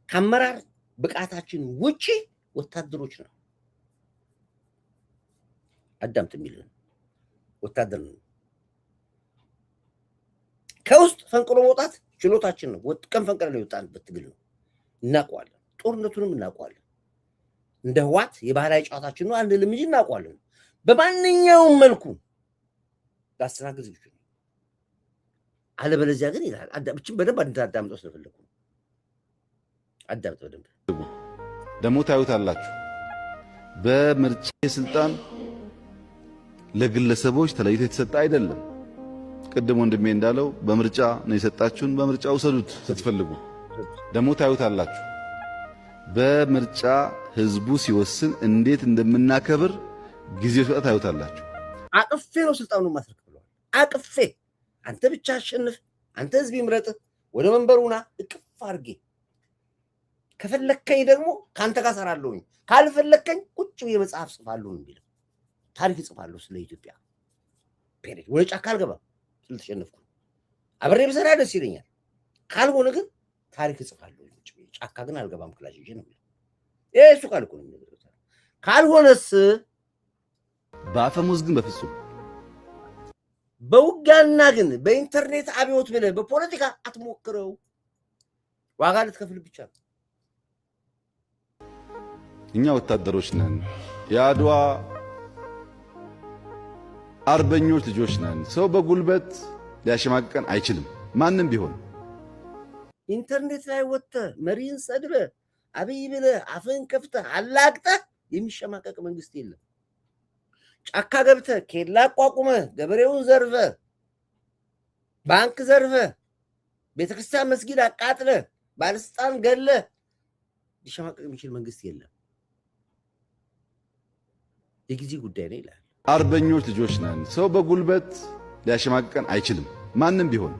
ከአመራር ብቃታችን ውጪ ወታደሮች ነው። አዳምጥ የሚልን ወታደር ነው። ከውስጥ ፈንቅሎ መውጣት ችሎታችን ነው። ቀን ፈንቅለን የወጣንበት ትግል ነው። እናውቀዋለን። ጦርነቱንም እናውቀዋለን። እንደ ህዋት የባህላዊ ጨዋታችን ነው አንልም እንጂ እናውቀዋለን። በማንኛውም መልኩ ላስተናግድ ዝግጁ ነው። አለበለዚያ ግን ይላል። ብችን በደንብ እንድታዳምጠው ስለፈለኩ ነው። አዳምጥ በደንብ። ደግሞ ታዩታላችሁ። በምርጫ ስልጣን ለግለሰቦች ተለይቶ የተሰጠ አይደለም። ቅድም ወንድሜ እንዳለው በምርጫ ነው የሰጣችሁን፣ በምርጫ ውሰዱት። ስትፈልጉ ደግሞ ታዩታላችሁ። በምርጫ ህዝቡ ሲወስን እንዴት እንደምናከብር ጊዜው ሲመጣ ታዩታላችሁ። አቅፌ ነው ስልጣኑን ማስረክብ ብለዋል። አቅፌ፣ አንተ ብቻ አሸንፍ፣ አንተ ህዝብ ይምረጥህ፣ ወደ መንበሩና እቅፍ አድርጌ ከፈለከኝ ደግሞ ከአንተ ጋር ሰራለሁኝ፣ ካልፈለከኝ ቁጭ ብዬ መጽሐፍ ጽፋለሁ የሚለው፣ ታሪክ እጽፋለሁ ስለ ኢትዮጵያ። Period። ወደ ጫካ አልገባም ስለተሸነፍኩ። አብሬ ብሰራ ደስ ይለኛል። ካልሆነ ግን ታሪክ እጽፋለሁ። ቁጭ ብዬ ጫካ ግን አልገባም ክላሽ ይዤ ነው የሚለው። ይሄ እሱ ቃል እኮ ነው የሚነግረው። ካልሆነስ በአፈሙዝ ግን በፍጹም። በውጊያና ግን በኢንተርኔት አብዮት ብለህ በፖለቲካ አትሞክረው። ዋጋ ልትከፍል ብቻ ነው። እኛ ወታደሮች ነን። የአድዋ አርበኞች ልጆች ነን። ሰው በጉልበት ሊያሸማቅቀን አይችልም፣ ማንም ቢሆን። ኢንተርኔት ላይ ወጥተህ መሪን ሰድበህ አብይ ብለህ አፍህን ከፍተህ አላግጠህ የሚሸማቀቅ መንግስት የለም። ጫካ ገብተህ ኬላ አቋቁመህ ገበሬውን ዘርፈህ፣ ባንክ ዘርፈህ፣ ቤተክርስቲያን መስጊድ አቃጥለህ፣ ባለስልጣን ገለህ ሊሸማቀቅ የሚችል መንግስት የለም። የጊዜ ጉዳይ ነው ይላል። አርበኞች ልጆች ነን። ሰው በጉልበት ሊያሸማቅቀን አይችልም፣ ማንም ቢሆን።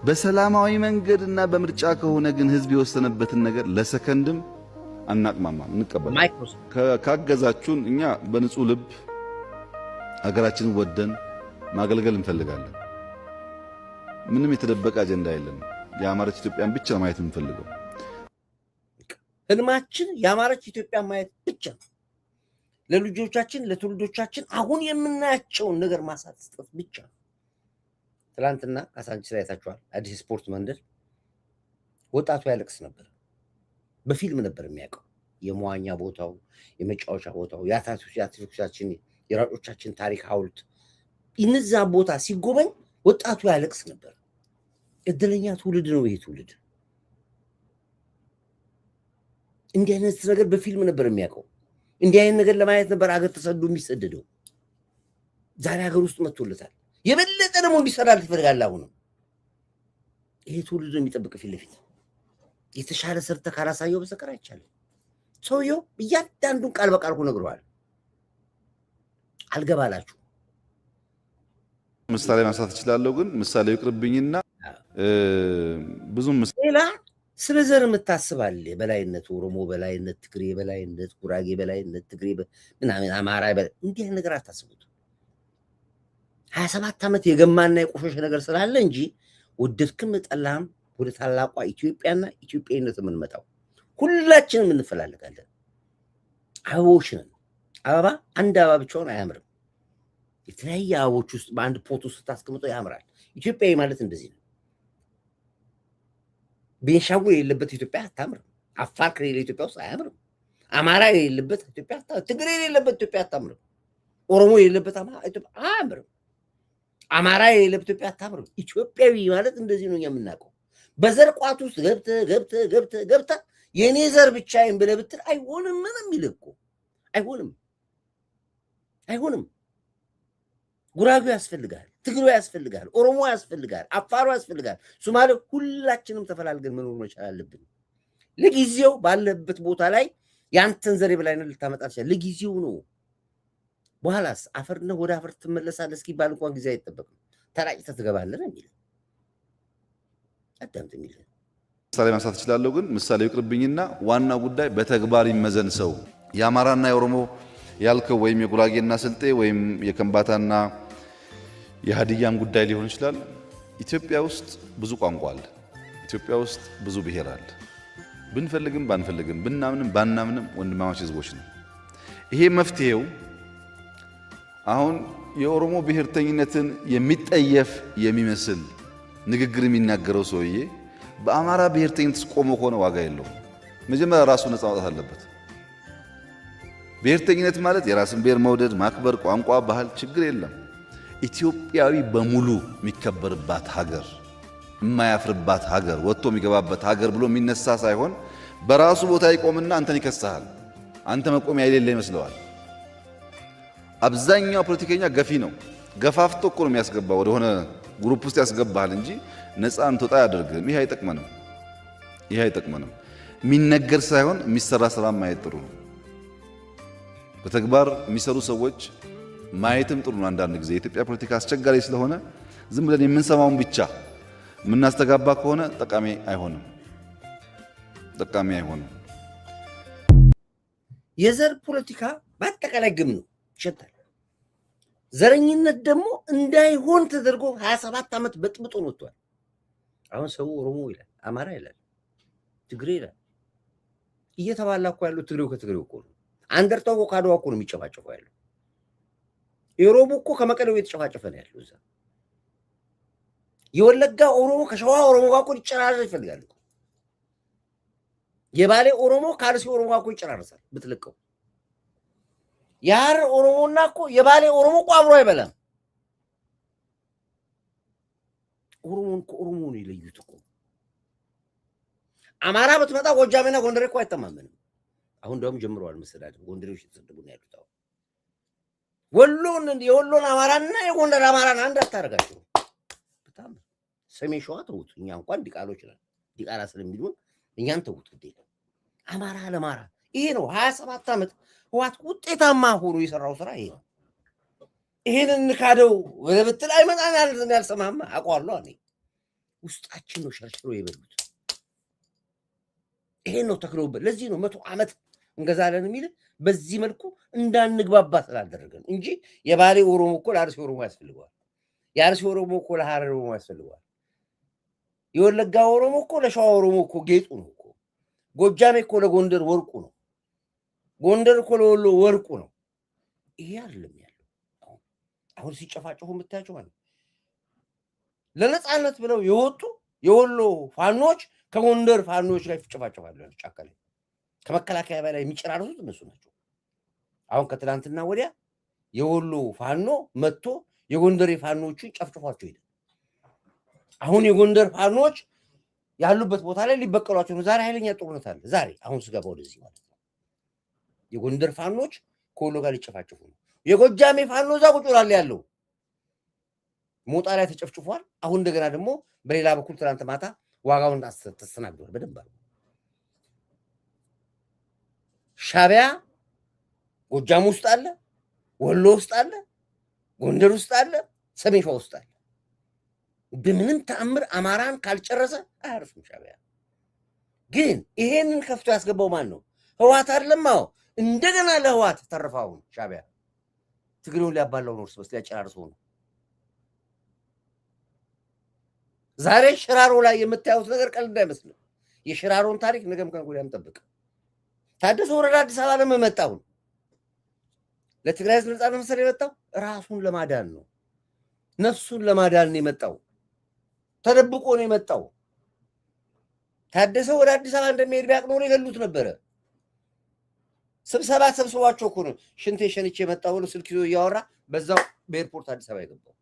በሰላማዊ መንገድና በምርጫ ከሆነ ግን ህዝብ የወሰነበትን ነገር ለሰከንድም አናቅማማም፣ እንቀበላለን። ማይክሮሶፍት ካገዛችሁን እኛ በንጹህ ልብ ሀገራችንን ወደን ማገልገል እንፈልጋለን። ምንም የተደበቀ አጀንዳ የለንም። የአማረች ኢትዮጵያን ብቻ ማየት የምንፈልገው። ህልማችን የአማረች ኢትዮጵያ ማየት ብቻ ነው። ለልጆቻችን ለትውልዶቻችን አሁን የምናያቸውን ነገር ማሳጠት ብቻ ነው። ትላንትና ካሳንቺስ ላይ አይታችኋል። አዲስ ስፖርት መንደር ወጣቱ ያለቅስ ነበር። በፊልም ነበር የሚያውቀው። የመዋኛ ቦታው፣ የመጫወቻ ቦታው፣ የአትሌቶቻችን የሯጮቻችን ታሪክ ሐውልት እነዛ ቦታ ሲጎበኝ ወጣቱ ያለቅስ ነበር። እድለኛ ትውልድ ነው ይሄ ትውልድ። እንዲህ አይነት ነገር በፊልም ነበር የሚያውቀው። እንዲህ አይነት ነገር ለማየት ነበር አገር ተሰዶ የሚሰደደው። ዛሬ ሀገር ውስጥ መጥቶለታል። የበለጠ ደግሞ እንዲሰራለት ይፈልጋል። አሁንም ይሄ ትውልድ ነው የሚጠብቅ ፊት ለፊት። የተሻለ ሰርተህ ካላሳየው በስተቀር አይቻልም። ሰውየው እያንዳንዱን ቃል በቃል እኮ ነግረዋል። አልገባላችሁ። ምሳሌ ማንሳት እችላለሁ፣ ግን ምሳሌ ይቅርብኝና ብዙም ሌላ ስለ ዘር የምታስባል፣ የበላይነት ኦሮሞ በላይነት፣ ትግሬ በላይነት፣ ጉራጌ በላይነት፣ ትግሬ ምናምን፣ አማራ እንዲህ አይነት ነገር አታስቡት። 27 ዓመት የገማና የቆሸሸ ነገር ስላለ እንጂ ወደድክም ጠላህም ወደ ታላቋ ኢትዮጵያና ኢትዮጵያዊነት የምንመጣው ሁላችንም እንፈላለጋለን። አበቦች ነን። አበባ አንድ አበባ ብቻውን አያምርም። የተለያየ አበቦች ውስጥ በአንድ pot ውስጥ ስታስቀምጠው ያምራል። ኢትዮጵያዊ ማለት እንደዚህ ነው። ቤንሻንጉል የሌለበት ኢትዮጵያ አታምርም። አፋር ከሌለ ኢትዮጵያ ውስጥ አያምርም። አማራ የሌለበት ኢትዮጵያ፣ ትግሬ የሌለበት ኢትዮጵያ አታምርም። ኦሮሞ የሌለበት ኢትዮጵያ አያምርም። አማራ የሌለበት ኢትዮጵያ አታምርም። ኢትዮጵያዊ ማለት እንደዚህ ነው እኛ የምናውቀው። በዘር ቋት ውስጥ ገብተህ ገብተህ ገብተህ ገብተህ የእኔ ዘር ብቻዬን ብለህ ብትል አይሆንም። ምንም የሚልህ እኮ አይሆንም፣ አይሆንም። ጉራጌው ያስፈልጋል፣ ትግሬው ያስፈልጋል፣ ኦሮሞ ያስፈልጋል፣ አፋሩ ያስፈልጋል፣ ሶማሌ፣ ሁላችንም ተፈላልገን መኖር መቻል አለብን። ለጊዜው ባለበት ቦታ ላይ ያንተን ዘር የበላይነት ልታመጣ ትችላለህ። ለጊዜው ነው። በኋላስ አፈር ነህ፣ ወደ አፈር ትመለሳለህ እስኪባል እንኳን ጊዜ አይጠበቅም። ተራጭተህ ትገባለህ ነው የሚልህ። አዳምጥ የሚልህ። ምሳሌ ማንሳት እችላለሁ፣ ግን ምሳሌ ይቅርብኝና ዋናው ጉዳይ በተግባር ይመዘን። ሰው የአማራና የኦሮሞ ያልከው ወይም የጉራጌና ስልጤ ወይም የከምባታና የሀዲያም ጉዳይ ሊሆን ይችላል። ኢትዮጵያ ውስጥ ብዙ ቋንቋ አለ። ኢትዮጵያ ውስጥ ብዙ ብሔር አለ። ብንፈልግም ባንፈልግም፣ ብናምንም ባናምንም ወንድማማች ህዝቦች ነው። ይሄ መፍትሄው አሁን የኦሮሞ ብሔርተኝነትን የሚጠየፍ የሚመስል ንግግር የሚናገረው ሰውዬ በአማራ ብሔርተኝነት ቆሞ ከሆነ ዋጋ የለውም። መጀመሪያ ራሱ ነፃ ማውጣት አለበት። ብሔርተኝነት ማለት የራስን ብሔር መውደድ፣ ማክበር፣ ቋንቋ፣ ባህል ችግር የለም። ኢትዮጵያዊ በሙሉ የሚከበርባት ሀገር፣ የማያፍርባት ሀገር፣ ወጥቶ የሚገባበት ሀገር ብሎ የሚነሳ ሳይሆን በራሱ ቦታ ይቆምና አንተን ይከሳሃል። አንተ መቆሚያ የሌለ ይመስለዋል። አብዛኛው ፖለቲከኛ ገፊ ነው። ገፋፍቶ እኮ ነው የሚያስገባ፣ ወደሆነ group ውስጥ ያስገባሃል እንጂ ነፃ እንትወጣ አያደርግህም። ይሄ አይጠቅመንም። ይሄ አይጠቅመንም። የሚነገር ሳይሆን የሚሰራ ስራ ማየት ጥሩ ነው። በተግባር የሚሰሩ ሰዎች ማየትም ጥሩ ነው። አንዳንድ ጊዜ የኢትዮጵያ ፖለቲካ አስቸጋሪ ስለሆነ ዝም ብለን የምንሰማውን ብቻ የምናስተጋባ ከሆነ ጠቃሚ አይሆንም፣ ጠቃሚ አይሆንም። የዘር ፖለቲካ በአጠቃላይ ግም ነው፣ ይሸታል። ዘረኝነት ደግሞ እንዳይሆን ተደርጎ 27 ዓመት በጥብጦ ወጥቷል። አሁን ሰው ኦሮሞ ይላል፣ አማራ ይላል፣ ትግሬ ይላል። እየተባላ እኮ ያለው ትግሬው ከትግሬው እኮ ነው። አንደርታው እኮ ከአድዋ እኮ ነው የሚጨፋጨፈው ያለው። የኦሮሞ እኮ ከመቀሌው እየተጨፋጨፈ ነው ያለው። እዛ የወለጋ ኦሮሞ ከሸዋ ኦሮሞ ጋር እኮ ሊጨራረስ ይፈልጋል እኮ። የባሌ ኦሮሞ ከአርሲ ኦሮሞ ጋር እኮ ይጨራረሳል ብትለቀው። የሐረር ኦሮሞና እኮ የባሌ ኦሮሞ እኮ አብሮ አይበላም። ኦሮሞን ከኦሮሞ ነው የለዩት እኮ። አማራ ብትመጣ ጎጃሜና ጎንደሬ እኮ አይተማመንም። አሁን እንደውም ጀምረዋል መሰዳደብ። ጎንደሬዎች የተሰደቡ ነው ያሉት። አሁን ወሎን የወሎን አማራና የጎንደር አማራን አንድ አታደርጋቸው። በጣም ሰሜን ሸዋ ተዉት። እኛ እንኳን ዲቃሎች ነን። ዲቃላ ስለሚሉን እኛን ተዉት፣ ግድ የለም። አማራ ለማራ ይሄ ነው። 27 ዓመት ህወሓት ውጤታማ ሆኖ የሰራው ስራ ይሄ ነው። ይሄንን እንካደው ብትል አይመጣም። ያልሰማማ አውቀዋለሁ እኔ። ውስጣችን ነው ሸርሽሮ የበሉት። ይሄን ነው ተክለውበት። ለዚህ ነው 100 ዓመት እንገዛለን የሚል፣ በዚህ መልኩ እንዳንግባባ ስላልደረገን እንጂ የባሌ ኦሮሞ እኮ ለአርሲ ኦሮሞ ያስፈልገዋል። የአርሲ ኦሮሞ እኮ ለሐረር ኦሮሞ ያስፈልገዋል። የወለጋ ኦሮሞ እኮ ለሸዋ ኦሮሞ እኮ ጌጡ ነው እኮ። ጎጃሜ እኮ ለጎንደር ወርቁ ነው። ጎንደር እኮ ለወሎ ወርቁ ነው። ይሄ አይደለም ያለው። አሁን ሲጨፋጨፉ የምታያቸው ማለት ለነፃነት ብለው የወጡ የወሎ ፋኖች ከጎንደር ፋኖች ጋር ይጨፋጨፋሉ። ጫካ ላይ ከመከላከያ በላይ የሚጨራርሱት እነሱ ናቸው። አሁን ከትላንትና ወዲያ የወሎ ፋኖ መጥቶ የጎንደር ፋኖዎችን ጨፍጭፏቸው ሄደ። አሁን የጎንደር ፋኖች ያሉበት ቦታ ላይ ሊበቀሏቸው ነው። ዛሬ ኃይለኛ ጦርነት አለ። ዛሬ አሁን ስገባ ወደዚህ ማለት ነው። የጎንደር ፋኖች ከወሎ ጋር ሊጨፋጨፉ ነው። የጎጃሜ ፋኖ እዛ ቁጭ ብሏል ያለው ሞጣ ላይ ተጨፍጭፏል። አሁን እንደገና ደግሞ በሌላ በኩል ትናንት ማታ ዋጋውን ተስተናግዷል በደንብ አድርጎ። ሻዕቢያ ጎጃም ውስጥ አለ፣ ወሎ ውስጥ አለ፣ ጎንደር ውስጥ አለ፣ ሰሜን ሸዋ ውስጥ አለ። በምንም ተአምር አማራን ካልጨረሰ አያርፍም ሻዕቢያ። ግን ይሄንን ከፍቶ ያስገባው ማን ነው? ህወሓት አይደለም? አዎ፣ እንደገና ለህወሓት ተረፈ። አሁን ሻዕቢያ ትግሬውን ሊያባላው ነው፣ እርስ በርስ ሊያጨራርሰው ነው። ዛሬ ሽራሮ ላይ የምታዩት ነገር ቀልድ እንዳይመስልም። የሽራሮን ታሪክ ነገም ከነገ ወዲያም ጠብቅ። ታደሰ ወረደ አዲስ አበባ ለምን መጣ? አሁን ለትግራይ ህዝብ ነጻነት መሰለኝ የመጣው፣ ራሱን ለማዳን ነው። ነፍሱን ለማዳን ነው የመጣው። ተደብቆ ነው የመጣው። ታደሰ ወደ አዲስ አበባ እንደሚሄድ ቢያውቅ ኖሮ ይገሉት ነበረ። ስብሰባ ሰብስቧቸው እኮ ነው ሽንቴ ሸንቼ የመጣው ብሎ ስልክ ይዞ እያወራ በዛው በ airport አዲስ አበባ የገባው።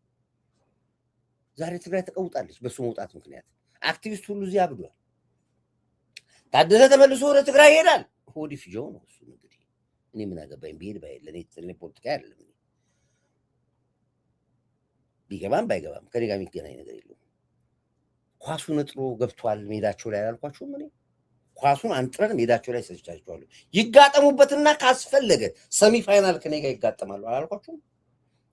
ዛሬ ትግራይ ተቀውጣለች በሱ መውጣት ምክንያት። አክቲቪስት ሁሉ እዚህ አብዷል። ታደሰ ተመልሶ ወደ ትግራይ ይሄዳል። ሆድ ይፍጀው ነው እሱ። እንግዲህ እኔ ምን አገባኝ ቢሄድ ባይሄድ፣ ለእኔ ፖለቲካ አይደለም። ቢገባም ባይገባም ከኔ ጋር የሚገናኝ ነገር የለውም። ኳሱ ነጥሮ ገብቷል ሜዳቸው ላይ አላልኳችሁም? እኔ ኳሱን አንጥረን ሜዳቸው ላይ ሰጥቻቸዋለሁ። ይጋጠሙበትና ካስፈለገ semi final ከኔ ጋር ይጋጠማሉ አላልኳችሁም?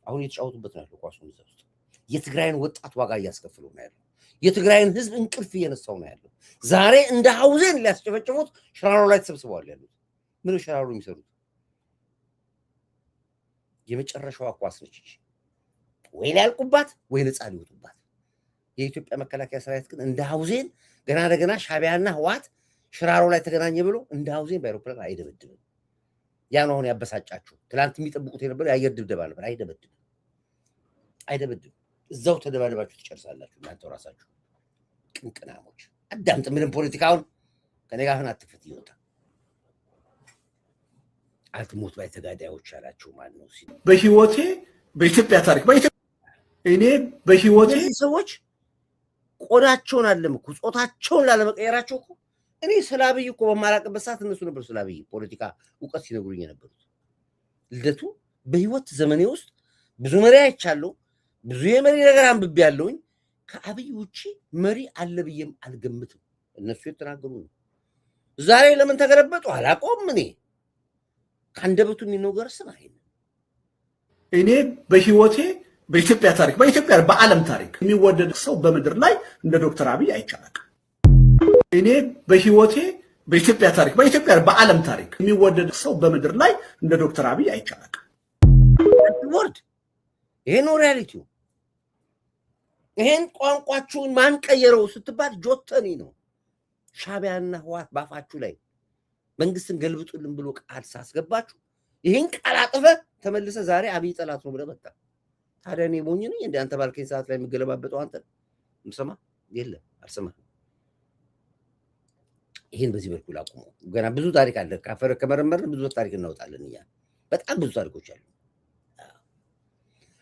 አሁን እየተጫወቱበት ነው ያለው ኳሱን እዛ ውስጥ። የትግራይን ወጣት ዋጋ እያስከፍሉ ነው ያለው። የትግራይን ህዝብ እንቅልፍ እየነሳው ነው ያለው። ዛሬ እንደ ሀውዜን ሊያስጨፈጭፉት ሽራሮ ላይ ተሰብስበዋል ያሉት። ምን ሽራሮ የሚሰሩት? የመጨረሻዋ ኳስ ነች። ወይ ሊያልቁባት ወይ ነፃ ሊወጡባት። የኢትዮጵያ መከላከያ ሰራዊት ግን እንደ ሀውዜን ገና ለገና ሻቢያና ህወሓት ሽራሮ ላይ ተገናኘ ብሎ እንደ ሀውዜን በአይሮፕላን አይደበድብም። ያ ነው አሁን ያበሳጫችሁ። ትላንት የሚጠብቁት የነበረው የአየር ድብደባ ነበር። አይደበድብም፣ አይደበድብም። እዛው ተደባደባችሁ ትጨርሳላችሁ እናንተው ራሳችሁ ቅንቅናሞች። አዳምጥ። ምንም ፖለቲካውን ከኔ ጋር አሁን አትክፈት። እየወጣ አልትሞት ባይ ተጋዳዮች አላቸው ማን ነው ሲል በህይወቴ በኢትዮጵያ ታሪክ እኔ በህይወቴ እነዚህ ሰዎች ቆዳቸውን አለም እኮ ጾታቸውን ላለመቀየራቸው እኮ። እኔ ስለ አብይ እኮ በማላውቅበት ሰዓት እነሱ ነበር ስለ አብይ ፖለቲካ እውቀት ሲነግሩኝ የነበሩት። ልደቱ በህይወት ዘመኔ ውስጥ ብዙ መሪ አይቻለሁ፣ ብዙ የመሪ ነገር አንብቤ ያለውኝ፣ ከአብይ ውጪ መሪ አለ ብዬም አልገምትም። እነሱ የተናገሩ ነው። ዛሬ ለምን ተገለበጡ አላውቀውም። እኔ ከአንደበቱ የሚነገር ስም አይነ እኔ በህይወቴ በኢትዮጵያ ታሪክ፣ በኢትዮጵያ በዓለም ታሪክ የሚወደድ ሰው በምድር ላይ እንደ ዶክተር አብይ አይቻልም። እኔ በህይወቴ በኢትዮጵያ ታሪክ፣ በኢትዮጵያ በዓለም ታሪክ የሚወደድ ሰው በምድር ላይ እንደ ዶክተር አብይ አይቻልም። Word ይሄ ነው reality ው። ይሄን ቋንቋችሁን ማን ቀየረው ስትባል ጆተኒ ነው። ሻቢያና ህወሓት ባፋችሁ ላይ መንግስትን ገልብጡልን ብሎ ቃል ሳስገባችሁ ይህን ቃል አጥፈ ተመልሰ ዛሬ አብይ ጠላት ነው ብለህ መጣ። ታዲያ እኔ ሞኝ ነኝ እንደ አንተ ባልከኝ ሰዓት ላይ የምገለባበጠው አንተ ምሰማ የለም፣ አልሰማህም። ይህን በዚህ መልኩ ላቁመው። ገና ብዙ ታሪክ አለ። ካፈረ ከመረመርን ብዙ ታሪክ እናወጣለን። እኛ በጣም ብዙ ታሪኮች አሉ።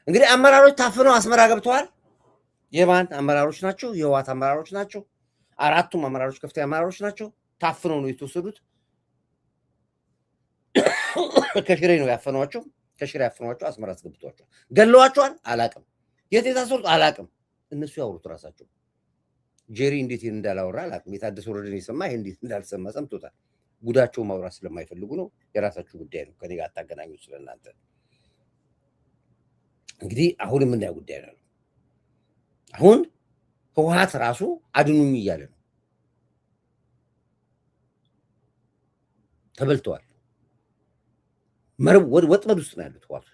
እንግዲህ አመራሮች ታፍነው አስመራ ገብተዋል። የማን አመራሮች ናቸው? የህወሓት አመራሮች ናቸው። አራቱም አመራሮች ከፍተኛ አመራሮች ናቸው። ታፍነው ነው የተወሰዱት። ከሽሬ ነው ያፈኗቸው። ከሽሬ ያፈኗቸው አስመራ አስገብቷቸዋል። ገለዋቸዋል። አላቅም። የት የታሰሩት አላቅም። እነሱ ያወሩት ራሳቸው። ጄሪ እንዴት ይህን እንዳላወራ አላቅም። የታደሰ ወረደን የሰማ ይሄ እንዴት እንዳልሰማ ሰምቶታል። ጉዳቸው ማውራት ስለማይፈልጉ ነው። የራሳችሁ ጉዳይ ነው። ከኔ ጋር አታገናኙ። ስለእናንተ እንግዲህ አሁን የምናየው ጉዳይ ነው። አሁን ህወሓት ራሱ አድኑኝ እያለ ነው። ተበልተዋል። ወጥመድ ውስጥ ነው ያሉት ህወሓት።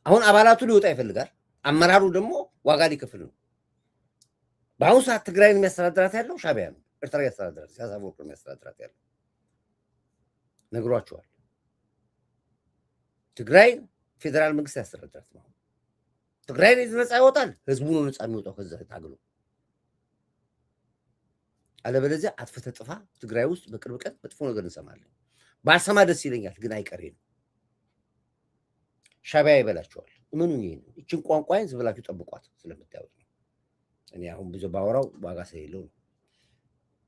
አሁን አባላቱ ሊወጣ ይፈልጋል። አመራሩ ደግሞ ዋጋ ሊከፍል ነው። በአሁኑ ሰዓት ትግራይን የሚያስተዳድራት ያለው ሻቢያ ነው። ኤርትራ ያስተዳድራት ኢሳያስ አፈወርቂ ነው የሚያስተዳድራት ያለው፣ ነግሯቸዋል። ትግራይ ፌዴራል መንግስት ያስተዳድራት ነው። ትግራይ ነፃ ይወጣል፣ ህዝቡ ነው ነፃ የሚወጣው ከዛ ታግሎ። አለበለዚያ አጥፍተህ ጥፋ። ትግራይ ውስጥ በቅርብ ቀን መጥፎ ነገር እንሰማለን። ባልሰማ ደስ ይለኛል፣ ግን አይቀሬ ነው። ሻቢያ ይበላቸዋል። እመኑኝ፣ ይሄን ይችን ቋንቋዬን ዝም ብላችሁ ጠብቋት ስለምታዩት ነው። እኔ አሁን ብዙ ባወራው ዋጋ ስለሌለው ነው።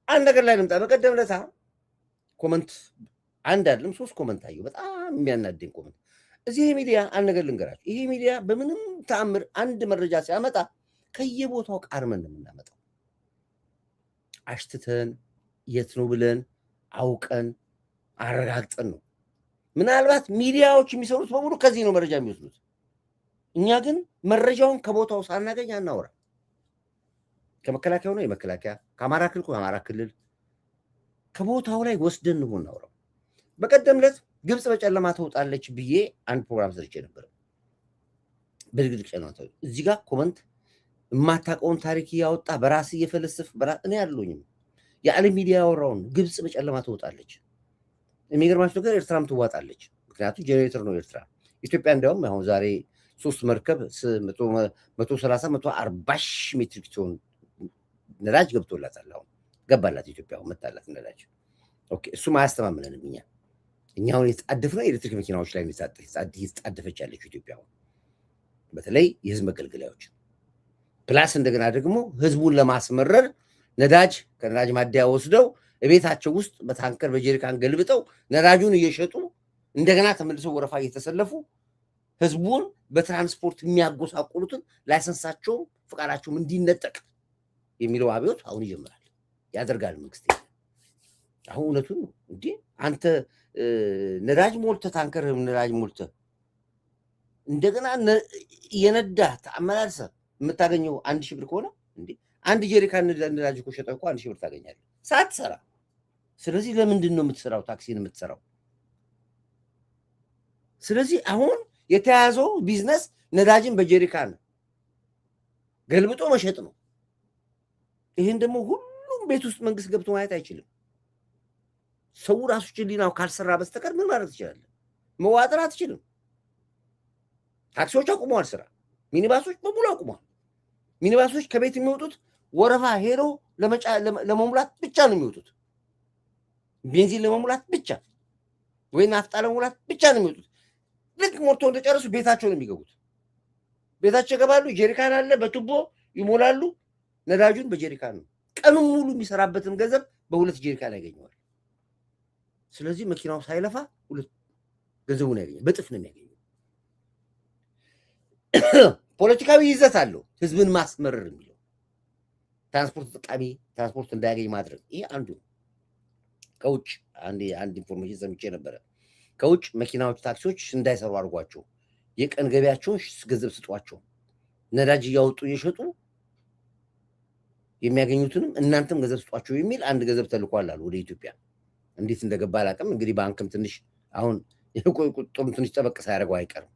አንድ ነገር ላይ ልምጣ። በቀደም ለታ comment አንድ አይደለም ሶስት comment አየሁ። በጣም የሚያናደኝ comment። እዚህ ይሄ ሚዲያ አንድ ነገር ልንገራችሁ። ይሄ ሚዲያ በምንም ተአምር አንድ መረጃ ሲያመጣ ከየቦታው ቃርመን ነው የምናመጣው። አሽትተን የት ነው ብለን አውቀን አረጋግጠን ነው። ምናልባት ሚዲያዎች የሚሰሩት በሙሉ ከዚህ ነው መረጃ የሚወስዱት። እኛ ግን መረጃውን ከቦታው ሳናገኝ አናወራ። ከመከላከያው ነው የመከላከያ፣ ከአማራ ክልል ከአማራ ክልል ከቦታው ላይ ወስደን ነው የምናወራው። በቀደም ዕለት ግብፅ በጨለማ ተውጣለች ብዬ አንድ ፕሮግራም ሰርቼ ነበር። በድቅድቅ ጨለማ ተውጣለች። እዚህ ጋር comment የማታውቀውን ታሪክ እያወጣ በራስ እየፈለሰፍ እኔ አለኝም። የዓለም ሚዲያ ያወራውን ግብፅ በጨለማ ትወጣለች። የሚገርማችሁ ነገር ኤርትራም ትዋጣለች። ምክንያቱም ጄኔሬተር ነው ኤርትራ። ኢትዮጵያ እንዲያውም አሁን ዛሬ ሶስት መርከብ 130 140 ሺህ ሜትሪክ ቶን ነዳጅ ገብቶላታል። አሁን ገባላት ኢትዮጵያ፣ አሁን መጣላት ነዳጅ። Okay፣ እሱም አያስተማምነንም። እኛ አሁን የተጣደፍነው የኤሌክትሪክ መኪናዎች ላይ እየተጣደፈች ያለችው ኢትዮጵያ አሁን በተለይ የህዝብ መገልገያዎች plus እንደገና ደግሞ ህዝቡን ለማስመረር ነዳጅ ከነዳጅ ማደያ ወስደው ቤታቸው ውስጥ በታንከር በጀሪካን ገልብጠው ነዳጁን እየሸጡ እንደገና ተመልሰው ወረፋ እየተሰለፉ ህዝቡን በትራንስፖርት የሚያጎሳቁሉትን license ኣቸውም ፈቃዳቸውም እንዲነጠቅ የሚለው አብዮት አሁን ይጀምራል፣ ያደርጋል መንግስት። አሁን እውነቱን ነው እንዲህ አንተ ነዳጅ ሞልተህ፣ ታንከር ነዳጅ ሞልተህ እንደገና እየነዳህ ተአመላልሰህ የምታገኘው 1,000 ብር ከሆነ እንዴ አንድ ጀሪካን ነዳጅ እኮ ሸጠህ እኮ 1,000 ብር ታገኛለህ ሳትሰራ። ስለዚህ ለምንድን ነው የምትሰራው? ታክሲን የምትሰራው? ስለዚህ አሁን የተያዘው ቢዝነስ ነዳጅን በጀሪካን ገልብጦ መሸጥ ነው። ይህን ደግሞ ሁሉም ቤት ውስጥ መንግስት ገብቶ ማየት አይችልም። ሰው ራሱ ጭሊናው ካልሰራ በስተቀር ምን ማድረግ ትችላለህ? መዋጠር አትችልም። ታክሲዎች አቁመዋል ስራ። ሚኒባሶች በሙሉ አቁመዋል። ሚኒባሶች ከቤት የሚወጡት ወረፋ ሄደው ለመሙላት ብቻ ነው የሚወጡት። ቤንዚን ለመሙላት ብቻ ወይ ናፍጣ ለመሙላት ብቻ ነው የሚወጡት። ልክ ሞልቶ እንደጨረሱ ቤታቸው ነው የሚገቡት። ቤታቸው ይገባሉ። ጀሪካን አለ፣ በቱቦ ይሞላሉ። ነዳጁን በጀሪካን ነው። ቀኑን ሙሉ የሚሰራበትን ገንዘብ በሁለት ጀሪካን ያገኘዋል። ስለዚህ መኪናው ሳይለፋ ሁለት ገንዘቡን ያገኛል፣ በጥፍ ነው የሚያገኘው። ፖለቲካዊ ይዘት አለው። ህዝብን ማስመረር የሚለው ትራንስፖርት ተጠቃሚ ትራንስፖርት እንዳያገኝ ማድረግ ይሄ አንዱ ነው። ከውጭ አንድ information ሰምቼ ነበረ። ከውጭ መኪናዎች፣ ታክሲዎች እንዳይሰሩ አድርጓቸው፣ የቀን ገቢያቸውን ገንዘብ ስጧቸው፣ ነዳጅ እያወጡ እየሸጡ የሚያገኙትንም እናንተም ገንዘብ ስጧቸው የሚል አንድ ገንዘብ ተልኳል አሉ ወደ ኢትዮጵያ። እንዴት እንደገባ አላውቅም። እንግዲህ ባንክም ትንሽ አሁን ቁጥሩን ትንሽ ጠበቅ ሳያደርገው አይቀርም።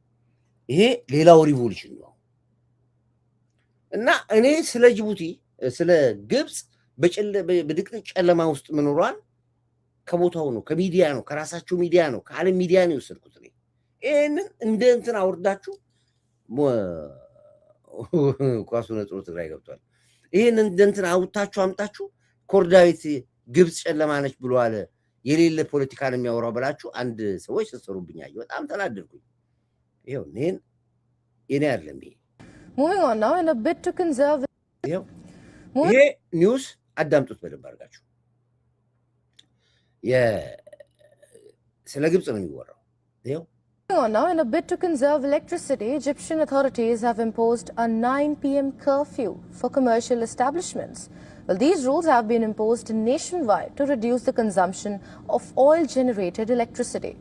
ይሄ ሌላው revolution ነው እና እኔ ስለ ጅቡቲ ስለ ግብፅ በድቅድቅ ጨለማ ውስጥ መኖሯን ከቦታው ነው፣ ከሚዲያ ነው፣ ከራሳቸው ሚዲያ ነው፣ ከዓለም ሚዲያ ነው የወሰድኩት። እኔ ይህንን እንደ እንትን አውርዳችሁ ኳሱ ነጥሮ ትግራይ ገብቷል። ይህን እንደ እንትን አውጥታችሁ አምጣችሁ ኮርዳዊት ግብፅ ጨለማ ነች ብሎ አለ፣ የሌለ ፖለቲካ ነው የሚያወራው ብላችሁ አንድ ሰዎች ስትሰሩብኝ አየሁ። በጣም ተናደድኩኝ። ይኸው ይሄን የኔ አይደለም ይሄ። Moving on now, in a bid to conserve ይኸው ይሄ news አዳምጡት በደንብ አድርጋችሁ። ስለ ግብፅ ነው የሚወራው። ይኸው። On now, in a bid to conserve electricity, Egyptian authorities have imposed a 9 p.m. curfew for commercial establishments. Well, these rules have been imposed nationwide to reduce the consumption of oil-generated electricity.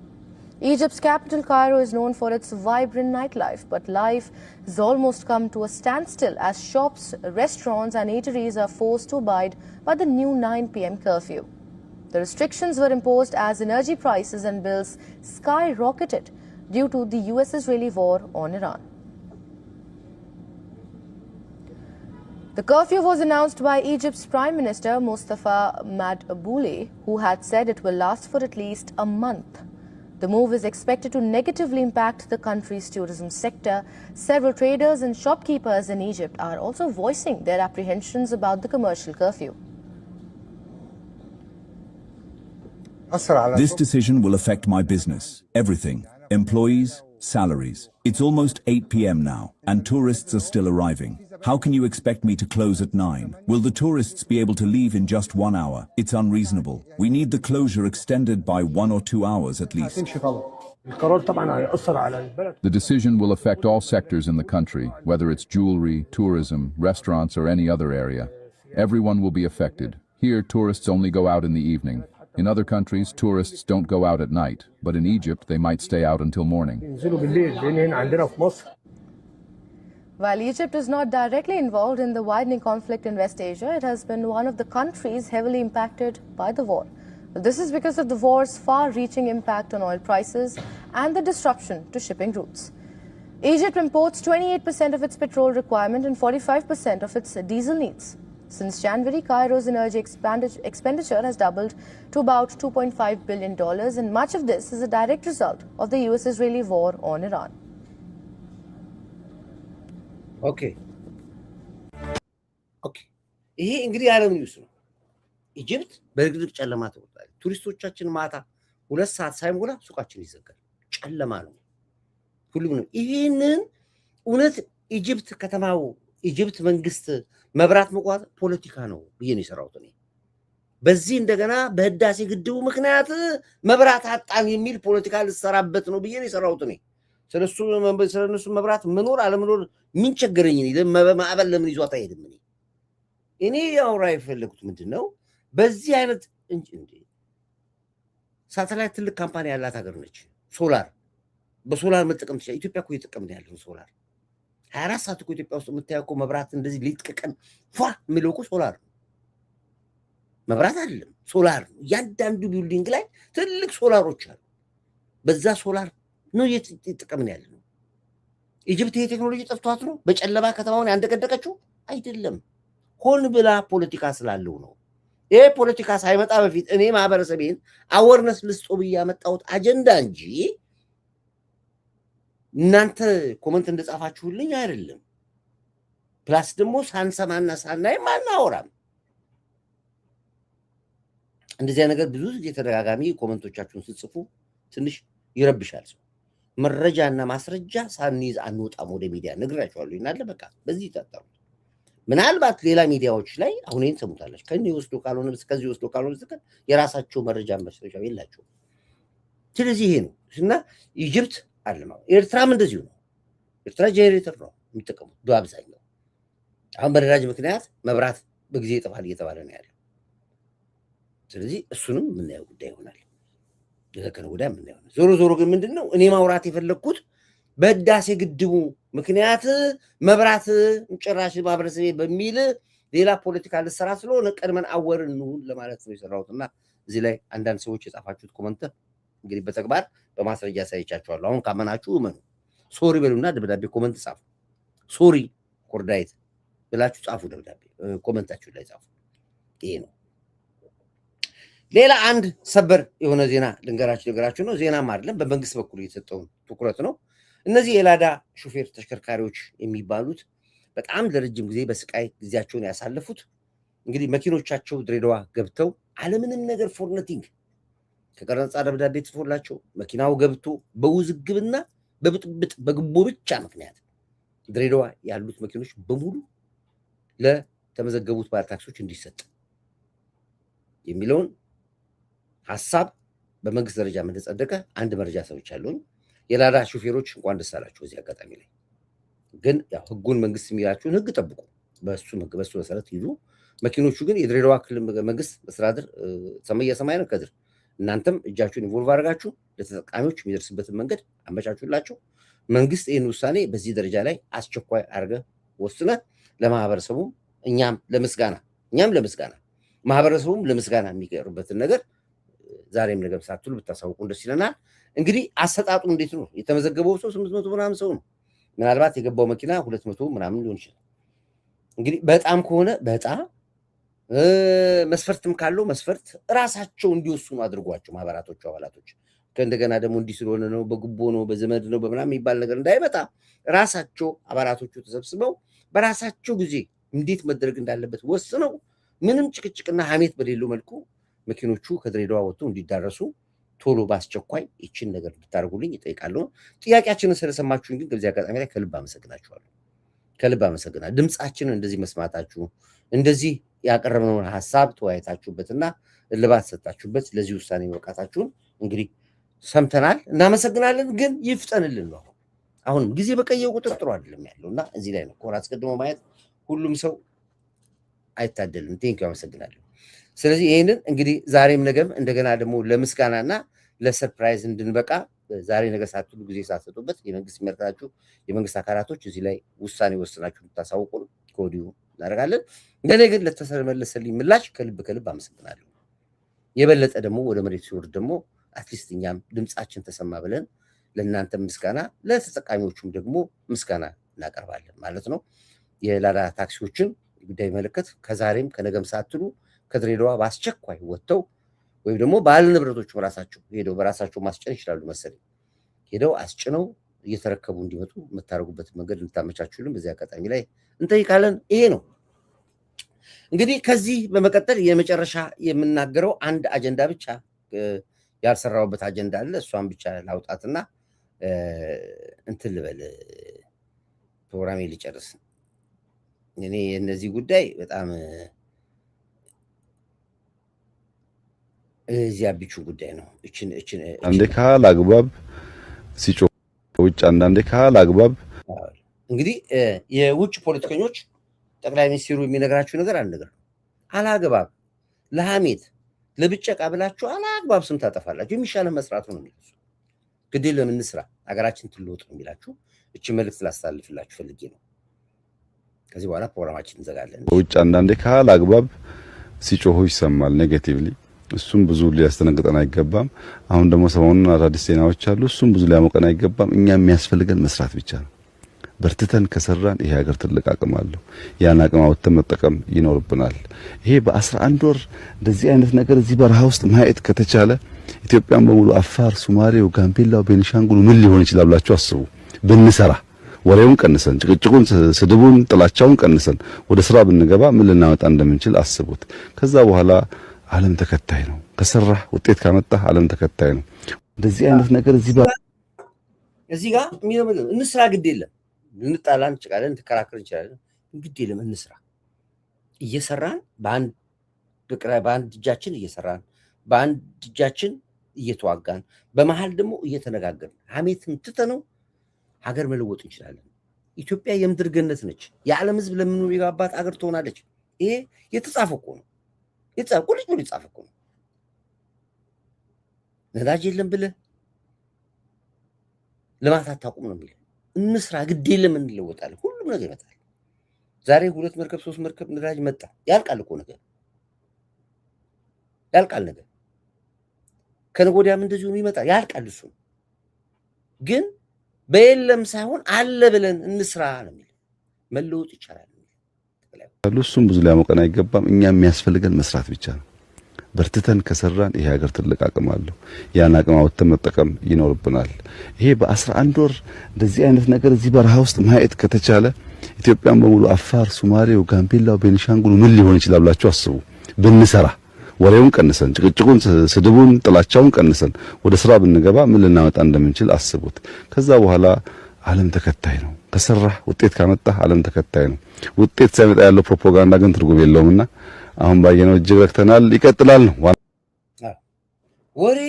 Egypt's capital, Cairo, is known for its vibrant nightlife, but life has almost come to a standstill as shops, restaurants, and eateries are forced to abide by the new 9 p.m. curfew. The restrictions were imposed as energy prices and bills skyrocketed due to the US-Israeli war on Iran. The curfew was announced by Egypt's Prime Minister Mustafa Madbouli, who had said it will last for at least a month. The move is expected to negatively impact the country's tourism sector. Several traders and shopkeepers in Egypt are also voicing their apprehensions about the commercial curfew. This decision will affect my business, everything, employees, salaries. It's almost 8 p.m. now, and tourists are still arriving. How can you expect me to close at 9? Will the tourists be able to leave in just 1 hour? It's unreasonable. We need the closure extended by 1 or 2 hours at least. The decision will affect all sectors in the country, whether it's jewelry, tourism, restaurants, or any other area. Everyone will be affected. Here, tourists only go out in the evening. In other countries, tourists don't go out at night, but in Egypt, they might stay out until morning. While Egypt is not directly involved in the widening conflict in West Asia, it has been one of the countries heavily impacted by the war. This is because of the war's far-reaching impact on oil prices and the disruption to shipping routes. Egypt imports 28% of its petrol requirement and 45% of its diesel needs. Since January, Cairo's energy expenditure has doubled to about $2.5 billion, and much of this is a direct result of the US-Israeli war on Iran. Okay። ይሄ እንግዲህ የዓለም news ነው። Egypt በድቅድቅ ጨለማ ትወጣለች። ቱሪስቶቻችን ማታ 2 ሰዓት ሳይሞላ ሱቃችን ይዘጋል። ጨለማ ነው ሁሉም ነው። ይህንን እውነት Egypt ከተማው Egypt መንግስት መብራት መቋረጥ ፖለቲካ ነው ብዬ ነው የሰራሁት እኔ። በዚህ እንደገና በህዳሴ ግድቡ ምክንያት መብራት አጣን የሚል ፖለቲካ ልሰራበት ነው ብዬ ነው የሰራሁት እኔ። ስለነሱ መብራት መኖር አለመኖር ምን ቸገረኝ? ማዕበል ለምን ይዟት አይሄድም? እኔ ያውራ የፈለጉት ምንድን ነው? በዚህ አይነት እንዴ ሳተላይት ትልቅ company ያላት ሀገር ነች። ሶላር በ solar መጠቀም ትችላል። ኢትዮጵያ እኮ እየጠቀምን ያለው ሶላር 24 ሰዓት እኮ ኢትዮጵያ ውስጥ የምታየው እኮ መብራት እንደዚህ ሌት ከቀን ፏ የሚለው እኮ ሶላር ነው፣ መብራት አይደለም፣ ሶላር ነው። እያንዳንዱ building ላይ ትልቅ ሶላሮች አሉ። በዛ ሶላር ነው እየተጠቀምን ያለ ነው። Egypt ይሄ ቴክኖሎጂ ጠፍቷት ነው በጨለማ ከተማውን ያንደቀደቀችው? አይደለም። ሆን ብላ ፖለቲካ ስላለው ነው። ይሄ ፖለቲካ ሳይመጣ በፊት እኔ ማህበረሰቤን awareness ልስጦ ብዬ ያመጣሁት አጀንዳ እንጂ እናንተ comment እንደጻፋችሁልኝ አይደለም። Plus ደግሞ ሳንሰማና ሳናይም አናወራም። እንደዚያ ነገር ብዙ ጊዜ ተደጋጋሚ comment ኦቻችሁን ስትጽፉ ትንሽ ይረብሻል ሰው። መረጃና ማስረጃ ሳንይዝ አንወጣም ወደ ሚዲያ፣ ነግራችኋለሁ። ይናለ በቃ በዚህ ይታጠሩ። ምናልባት ሌላ ሚዲያዎች ላይ አሁን ይህን ሰሙታላችሁ። ከእኔ ወስዶ ካልሆነ ከዚህ ወስዶ ካልሆነ በስተቀር የራሳቸው መረጃ ማስረጃ የላቸውም። ስለዚህ ይሄ ነው እና Egypt አለማ ኤርትራም እንደዚሁ ነው። ኤርትራ ጄኔሬተር ነው የሚጠቀሙት በአብዛኛው። አሁን በነዳጅ ምክንያት መብራት በጊዜ ይጠፋል እየተባለ ነው ያለው። ስለዚህ እሱንም የምናየው ጉዳይ ይሆናል። ነገ ከነገ ወዲያ የምናየው ነው። ዞሮ ዞሮ ግን ምንድን ነው እኔ ማውራት የፈለግኩት በህዳሴ ግድቡ ምክንያት መብራት ጭራሽ ማህበረሰቤ በሚል ሌላ ፖለቲካ ልሰራ ስለሆነ ቀድመን aware እንሁን ለማለት ነው የሰራሁት። እና እዚህ ላይ አንዳንድ ሰዎች የጻፋችሁት comment እንግዲህ በተግባር በማስረጃ አሳይቻችኋለሁ። አሁን ካመናችሁ እመኑ። Sorry በሉና ደብዳቤ comment ጻፉ። Sorry ኮርዳይት ብላችሁ ጻፉ። ደብዳቤ comment ኣችሁ ላይ ጻፉ። ይሄ ነው። ሌላ አንድ ሰበር የሆነ ዜና ልንገራችሁ ነገራችሁ ነው። ዜናም አይደለም፣ በመንግስት በኩል የተሰጠውን ትኩረት ነው። እነዚህ የላዳ ሹፌር ተሽከርካሪዎች የሚባሉት በጣም ለረጅም ጊዜ በስቃይ ጊዜያቸውን ያሳለፉት እንግዲህ መኪኖቻቸው ድሬዳዋ ገብተው አለምንም ነገር for nothing ከቀረጥ ነፃ ደብዳቤ ጽፎላቸው መኪናው ገብቶ በውዝግብና በብጥብጥ በጉቦ ብቻ ምክንያት ድሬዳዋ ያሉት መኪኖች በሙሉ ለተመዘገቡት ባለታክሲዎች እንዲሰጥ የሚለውን ሀሳብ በመንግስት ደረጃ እንደጸደቀ አንድ መረጃ ሰምቻለሁኝ። የላዳ ሹፌሮች እንኳን ደስ አላችሁ። በዚህ አጋጣሚ ላይ ግን ያው ህጉን መንግስት የሚላችሁን ህግ ጠብቁ፣ በሱ ህግ በሱ መሰረት ሂዱ። መኪኖቹ ግን የድሬዳዋ ክልል መንግስት መስተዳድር ሰማይ ሰማይ ነው ከድር እናንተም እጃችሁን involve አድርጋችሁ ለተጠቃሚዎች የሚደርስበትን መንገድ አመቻቹላቸው። መንግስት ይህን ውሳኔ በዚህ ደረጃ ላይ አስቸኳይ አድርገህ ወስነህ ለማህበረሰቡም እኛም ለምስጋና ማህበረሰቡም ለምስጋና የሚቀርብበትን ነገር ዛሬም ነገም ሳትሉ ብታሳውቁን ደስ ይለናል። እንግዲህ አሰጣጡ እንዴት ነው? የተመዘገበው ሰው 800 ምናምን ሰው ነው። ምናልባት የገባው መኪና 200 ምናምን ሊሆን ይችላል። እንግዲህ በጣም ከሆነ በጣም መስፈርትም ካለው መስፈርት እራሳቸው እንዲወስኑ አድርጓቸው ማህበራቶቹ አባላቶች። ከእንደገና ደግሞ እንዲህ ስለሆነ ነው፣ በጉቦ ነው፣ በዘመድ ነው፣ በምናምን የሚባል ነገር እንዳይመጣ ራሳቸው አባላቶቹ ተሰብስበው በራሳቸው ጊዜ እንዴት መደረግ እንዳለበት ወስነው ምንም ጭቅጭቅና ሀሜት በሌለው መልኩ መኪኖቹ ከድሬዳዋ ወጥተው እንዲዳረሱ ቶሎ በአስቸኳይ ይችን ነገር እንድታደርጉልኝ እጠይቃለሁ። ጥያቄያችንን ስለሰማችሁኝ ግን በዚህ አጋጣሚ ላይ ከልብ አመሰግናችኋለሁ። ከልብ አመሰግናለሁ። ድምፃችንን እንደዚህ መስማታችሁ፣ እንደዚህ ያቀረብነውን ሀሳብ ተወያይታችሁበትና እልባት ሰጣችሁበት ለዚህ ውሳኔ መብቃታችሁን እንግዲህ ሰምተናል። እናመሰግናለን። ግን ይፍጠንልን ነው። አሁንም ጊዜ በቀየው ቁጥር ጥሩ አይደለም ያለው እና እዚህ ላይ ነው ኮር አስቀድሞ ማየት ሁሉም ሰው አይታደልም። Thank you፣ አመሰግናለሁ። ስለዚህ ይህንን እንግዲህ ዛሬም ነገም እንደገና ደግሞ ለምስጋናና ለ surprise እንድንበቃ ዛሬ ነገ ሳትሉ ጊዜ ሳትሰጡበት የመንግስት የሚመለከታችሁ የመንግስት አካላቶች እዚህ ላይ ውሳኔ ወስናችሁ እንድታሳውቁን ከወዲሁ እናደርጋለን። ለእኔ ግን ለተመለሰልኝ ምላሽ ከልብ ከልብ አመሰግናለሁ። የበለጠ ደግሞ ወደ መሬት ሲወርድ ደግሞ at least እኛም ድምፃችን ተሰማ ብለን ለእናንተ ምስጋና፣ ለተጠቃሚዎቹም ደግሞ ምስጋና እናቀርባለን ማለት ነው። የላዳ ታክሲዎችን ጉዳይ መለከት ከዛሬም ከነገም ሳትሉ ከድሬዳዋ በአስቸኳይ ወጥተው ወይም ደግሞ ባለ ንብረቶቹም ራሳቸው ሄደው በራሳቸው ማስጨን ይችላሉ መሰለኝ፣ ሄደው አስጭነው እየተረከቡ እንዲመጡ የምታደርጉበትን መንገድ እንድታመቻቹልን በዚህ አጋጣሚ ላይ እንጠይቃለን። ይሄ ነው እንግዲህ። ከዚህ በመቀጠል የመጨረሻ የምናገረው አንድ አጀንዳ ብቻ፣ ያልሰራሁበት አጀንዳ አለ። እሷን ብቻ ላውጣትና እንትን ልበል፣ ፕሮግራሜ ልጨርስ። እኔ የእነዚህ ጉዳይ በጣም እዚህ አቢቹ ጉዳይ ነው። እችን እችን አንዴ ካል አግባብ ሲጮህ ውጭ፣ አንዳንዴ ካል አግባብ። እንግዲህ የውጭ ፖለቲከኞች ጠቅላይ ሚኒስትሩ የሚነግራችሁ ነገር አንድ ነገር ነው። አላግባብ ለሐሜት ለብጨቃ ብላችሁ አላግባብ ስም ታጠፋላችሁ። የሚሻለ መስራቱ ነው የሚለው። ግድ የለም እንስራ፣ ሀገራችን ትለወጥ ነው የሚላችሁ። እቺ መልዕክት ላስተላልፍላችሁ ፈልጌ ነው። ከዚህ በኋላ ፕሮግራማችን እንዘጋለን። ውጭ አንዳንዴ ካል አግባብ ሲጮሁ ይሰማል negatively። እሱም ብዙ ሊያስደነግጠን አይገባም። አሁን ደግሞ ሰሞኑን አዳዲስ ዜናዎች አሉ። እሱም ብዙ ሊያሞቀን አይገባም። እኛ የሚያስፈልገን መስራት ብቻ ነው። በርትተን ከሰራን ይሄ ሀገር ትልቅ አቅም አለው። ያን አቅም አውጥተን መጠቀም ይኖርብናል። ይሄ በ11 ወር እንደዚህ አይነት ነገር እዚህ በረሃ ውስጥ ማየት ከተቻለ ኢትዮጵያን በሙሉ አፋር፣ ሶማሌው፣ ጋምቤላው፣ ቤኒሻንጉሉ ምን ሊሆን ይችላል ብላችሁ አስቡ። ብንሰራ፣ ወሬውን ቀንሰን፣ ጭቅጭቁን፣ ስድቡን፣ ጥላቻውን ቀንሰን ወደ ስራ ብንገባ ምን ልናመጣ እንደምንችል አስቡት። ከዛ በኋላ ዓለም ተከታይ ነው። ከሰራህ፣ ውጤት ካመጣህ ዓለም ተከታይ ነው። እንደዚህ አይነት ነገር እዚህ እዚህ ጋር የሚለው እንስራ፣ ግድ የለም ልንጣላ እንችላለን፣ እንከራከር እንችላለን። ግድ የለም እንስራ። እየሰራን በአንድ እጃችን እየሰራን፣ በአንድ እጃችን እየተዋጋን፣ በመሀል ደግሞ እየተነጋገርን ሀሜትን ትተነው ሀገር መለወጥ እንችላለን። ኢትዮጵያ የምድር ገነት ነች። የዓለም ሕዝብ ለምኑ የሚገባባት ሀገር ትሆናለች። ይሄ የተጻፈ እኮ ነው። የተጻፈ ቁልጭ ብሎ የተጻፈ እኮ ነው። ነዳጅ የለም ብለህ ልማት አታቁም ነው የሚለው። እንስራ፣ ግድ የለም እንለወጣለን። ሁሉም ነገር ይመጣል። ዛሬ ሁለት መርከብ ሶስት መርከብ ነዳጅ መጣ። ያልቃል እኮ ነገር፣ ያልቃል ነገር። ከነገ ወዲያም እንደዚሁ ይመጣል፣ ያልቃል። እሱ ግን በየለም ሳይሆን አለ ብለን እንስራ ነው የሚለው። መለወጥ ይቻላል። እሱም ብዙ ሊያሞቀን አይገባም። እኛ የሚያስፈልገን መስራት ብቻ ነው። በርትተን ከሰራን ይሄ ሀገር ትልቅ አቅም አለው። ያን አቅም አውጥተን መጠቀም ይኖርብናል። ይሄ በ11 ወር እንደዚህ አይነት ነገር እዚህ በረሃ ውስጥ ማየት ከተቻለ ኢትዮጵያን በሙሉ አፋር፣ ሶማሌው፣ ጋምቤላው፣ ቤኒሻንጉሉ ምን ሊሆን ይችላል ብላችሁ አስቡ። ብንሰራ፣ ወሬውን ቀንሰን፣ ጭቅጭቁን፣ ስድቡን፣ ጥላቻውን ቀንሰን ወደ ስራ ብንገባ ምን ልናመጣ እንደምንችል አስቡት። ከዛ በኋላ ዓለም ተከታይ ነው። ከሰራህ፣ ውጤት ካመጣህ ዓለም ተከታይ ነው። ውጤት ሳይመጣ ያለው ፕሮፓጋንዳ ግን ትርጉም የለውምና አሁን ባየነው እጅግ ረክተናል። ይቀጥላል ነው። ወሬ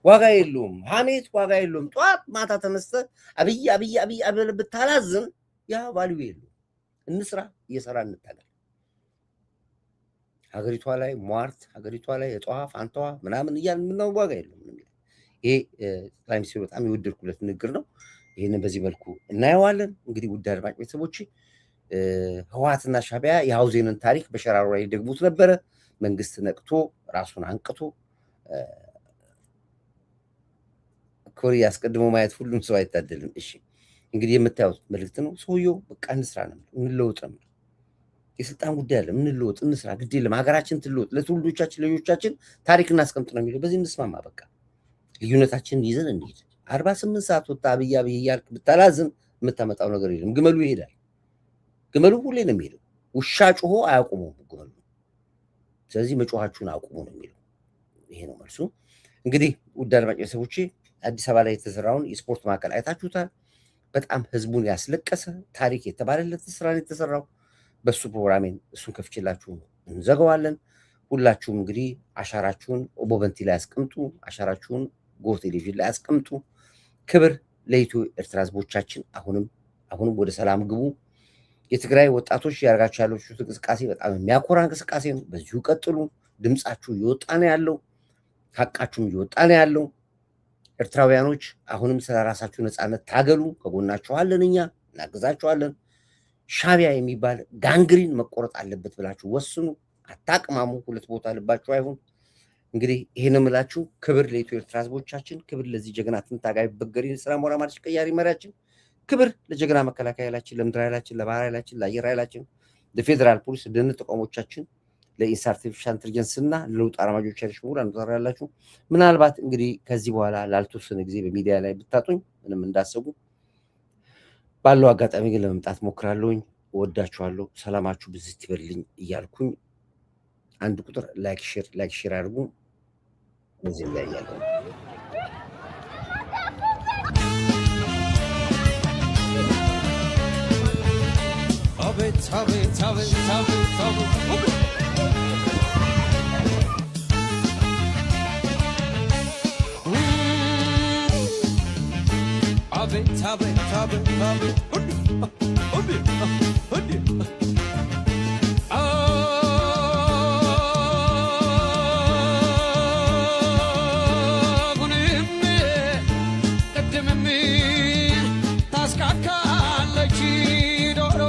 ዋጋ የለውም። ሀሜት ዋጋ የለውም። ጠዋት ማታ ተነስተህ አብይ አብይ አብይ አብይ ብታላዝን ያ value የለውም። እንስራ፣ እየሰራ እንታገል። ሀገሪቷ ላይ ሟርት፣ ሀገሪቷ ላይ የጠዋ ፋንታዋ ምናምን እያልን የምናው ዋጋ የለውም። ይሄ ጠቅላይ ሚኒስትሩ በጣም የወደድኩለት ንግግር ነው። ይህንን በዚህ መልኩ እናየዋለን። እንግዲህ ውድ አድማጭ ቤተሰቦች፣ ህወሓትና ሻዕቢያ የሀውዜንን ታሪክ በሸራሮ ላይ ደግሙት ነበረ። መንግስት ነቅቶ ራሱን አንቅቶ ኮሪ አስቀድሞ ማየት ሁሉም ሰው አይታደልም። እሺ እንግዲህ የምታዩት መልዕክት ነው። ሰውየው በቃ እንስራ ነው፣ እንለውጥ ነው። የስልጣን ጉዳይ አለ። እንለወጥ፣ እንስራ፣ ግድ የለም ሀገራችን ትለወጥ፣ ለትውልዶቻችን ለልጆቻችን ታሪክ እናስቀምጥ ነው የሚለው። በዚህ እንስማማ። በቃ ልዩነታችንን ይዘን እንሂድ። 48 ሰዓት ወጣ አብይ አብይ እያልክ ብታላዝም የምታመጣው ነገር የለም። ግመሉ ይሄዳል። ግመሉ ሁሌ ነው የሚሄደው። ውሻ ጮሆ አያቁመውም ግመሉ። ስለዚህ መጮኻችሁን አቁሙ ነው የሚለው። ይሄ ነው መልሱ። እንግዲህ ውድ አድማጭ ቤተሰቦቼ፣ አዲስ አበባ ላይ የተሰራውን የስፖርት ማዕከል አይታችሁታል። በጣም ህዝቡን ያስለቀሰ ታሪክ የተባለለት ስራ ነው የተሰራው። በሱ ፕሮግራሜን እሱን ከፍቼላችሁ እንዘጋዋለን። ሁላችሁም እንግዲህ አሻራችሁን ኦቦበንቲ ላይ አስቀምጡ፣ አሻራችሁን ጎህ ቴሌቪዥን ላይ አስቀምጡ። ክብር ለኢትዮ ኤርትራ ህዝቦቻችን። አሁንም አሁንም ወደ ሰላም ግቡ። የትግራይ ወጣቶች ያደርጋችሁ ያላችሁት እንቅስቃሴ በጣም የሚያኮራ እንቅስቃሴ ነው። በዚሁ ቀጥሉ። ድምፃችሁ እየወጣ ነው ያለው፣ ሀቃችሁም እየወጣ ነው ያለው። ኤርትራውያኖች አሁንም ስለ ራሳችሁ ነፃነት ታገሉ። ከጎናችሁ አለን፣ እኛ እናግዛችኋለን። ሻዕቢያ የሚባል gangrene መቆረጥ አለበት ብላችሁ ወስኑ። አታቅማሙ። ሁለት ቦታ ልባችሁ አይሁን። እንግዲህ ይሄን የምላችሁ ክብር ለኢትዮ ኤርትራ ህዝቦቻችን፣ ክብር ለዚህ ጀግና ትንታጋይ በገሪ ስራ ሞራ ማርሽ ቀያሪ መሪያችን፣ ክብር ለጀግና መከላከያ ኃይላችን፣ ለምድር ኃይላችን፣ ለባህር ኃይላችን፣ ለአየር ኃይላችን፣ ለፌዴራል ፖሊስ፣ ለደህንነት ተቋሞቻችን፣ ለኢንሳ artificial intelligence እና ለለውጥ አራማጆች ኃይሎች በሙሉ አንዱ ያላችሁ። ምናልባት እንግዲህ ከዚህ በኋላ ላልተወሰነ ጊዜ በሚዲያ ላይ ብታጡኝ ምንም እንዳሰጉ፣ ባለው አጋጣሚ ግን ለመምጣት ሞክራለሁኝ። እወዳችኋለሁ። ሰላማችሁ ብዝት ይበልልኝ እያልኩኝ አንድ ቁጥር like share፣ like share አድርጉ። በዚህ ላይ ያለው አቤት አቤት አቤት አቤት አቤት። አቤት አቤት አቤት አቤት። አቤት። አሁንም ቅድምም ታስካካለች ዶሮ።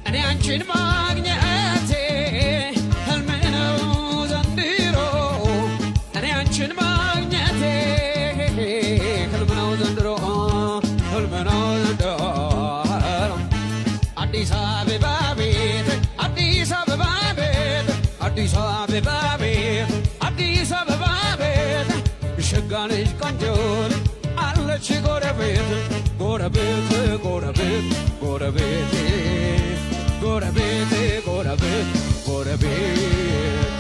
እኔ አንቺን ማግኘቴ ህልም ነው ዘንድሮ። እኔ አንቺን ማግኘቴ ህልም ነው ዘንድሮ፣ ህልም ነው ዘንድሮ። አዲስ አበባ ቤት፣ አዲስ አበባ ቤት፣ አዲስ አበባ ቤት፣ አዲስ አበባ ቤት፣ ሸጋ ልጅ፣ ቆንጆ ልጅ አለች ጎረቤት፣ ጎረቤት፣ ጎረቤት፣ ጎረቤት፣ ጎረቤት፣ ጎረቤት፣ ጎረቤት።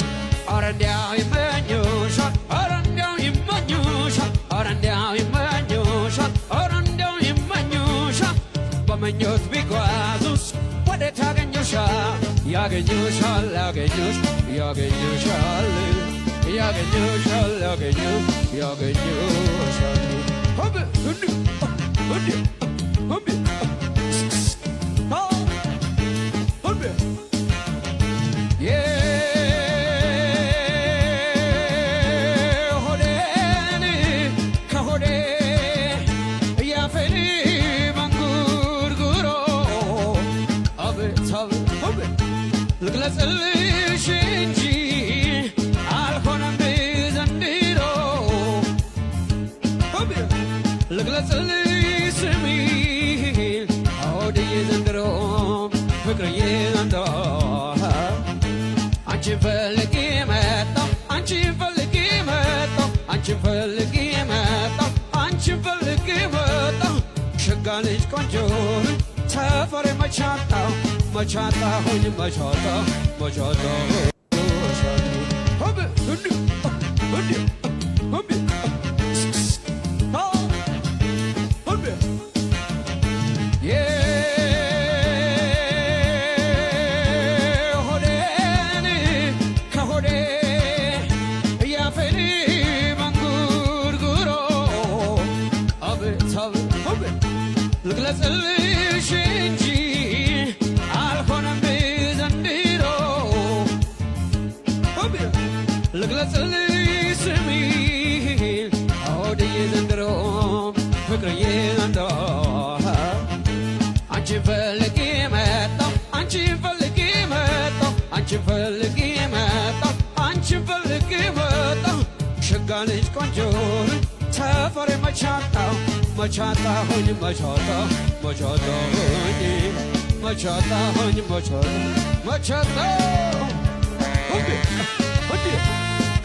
ኧረ እንዲያው ይመኙሻል፣ ኧረ እንዲያው ይመኙሻል፣ ኧረ እንዲያው ይመኙሻል፣ ኧረ እንዲያው ይመኙሻል። በምኞት ቢጓዙስ ወዴት ያገኙሻል? ያገኙሻል፣ ያገኙሽ፣ ያገኙሻል፣ ያገኙሻል፣ ያገኙ ያገኙሻል። ሁብ ሁድ ሁድ ሁብ ሁብ። የሆዴን ከሆዴ፣ ያፌን መንጉርጉሮ፣ አቤት አቤት አቤት፣ ልግለጽልሽ እንጂ አልሆነም ዘንድሮ። ልግለጽልሽ ስሚ ሆድዬ ዘንድሮ፣ ፍቅርዬ ዘንድሮ፣ አንቺን ፈልጌ መጣሁ፣ አንቺን ፈልጌ መጣሁ፣ አንቺን ፈልጌ መጣሁ፣ አንቺን ፈልጌ መጣሁ። ሸጋ ልጅ፣ ቆንጆ ልጅ ሰፈሬ መቻጣሁ፣ መቻጣሁኝ፣ መቻጣ መቻጣሁ። ሁብ ሁድ ሁድ ሁብ ሁብ። የሆዴን ከሆዴ፣ ያፌን መንጉርጉሮ፣ አቤት አቤት አቤት፣ ልግለጽልሽ እንጂ አልሆነም ዘንድሮ። ልግለጽልሽ ስሚ ሆድዬ ዘንድሮ፣ ፍቅርዬ ዘንድሮ፣ አንቺን ፈልጌ መጣሁ፣ አንቺን ፈልጌ መጣሁ፣ አንቺን ፈልጌ መጣሁ፣ አንቺን ፈልጌ መጣሁ። ሸጋ ልጅ፣ ቆንጆ ልጅ ሰፈሬ መቻጣሁ፣ መቻጣሁኝ፣ መቻጣ መቻጣሁኝ፣ መቻጣሁኝ፣ መቻጣ መቻጣ። ሁዴ ሁዴ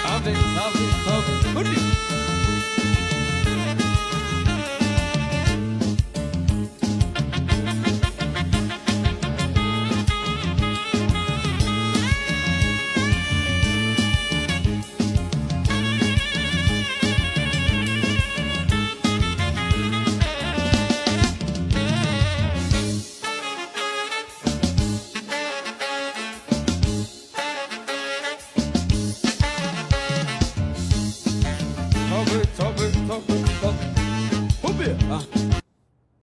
አቤት አቤት አቤት ሁዴ።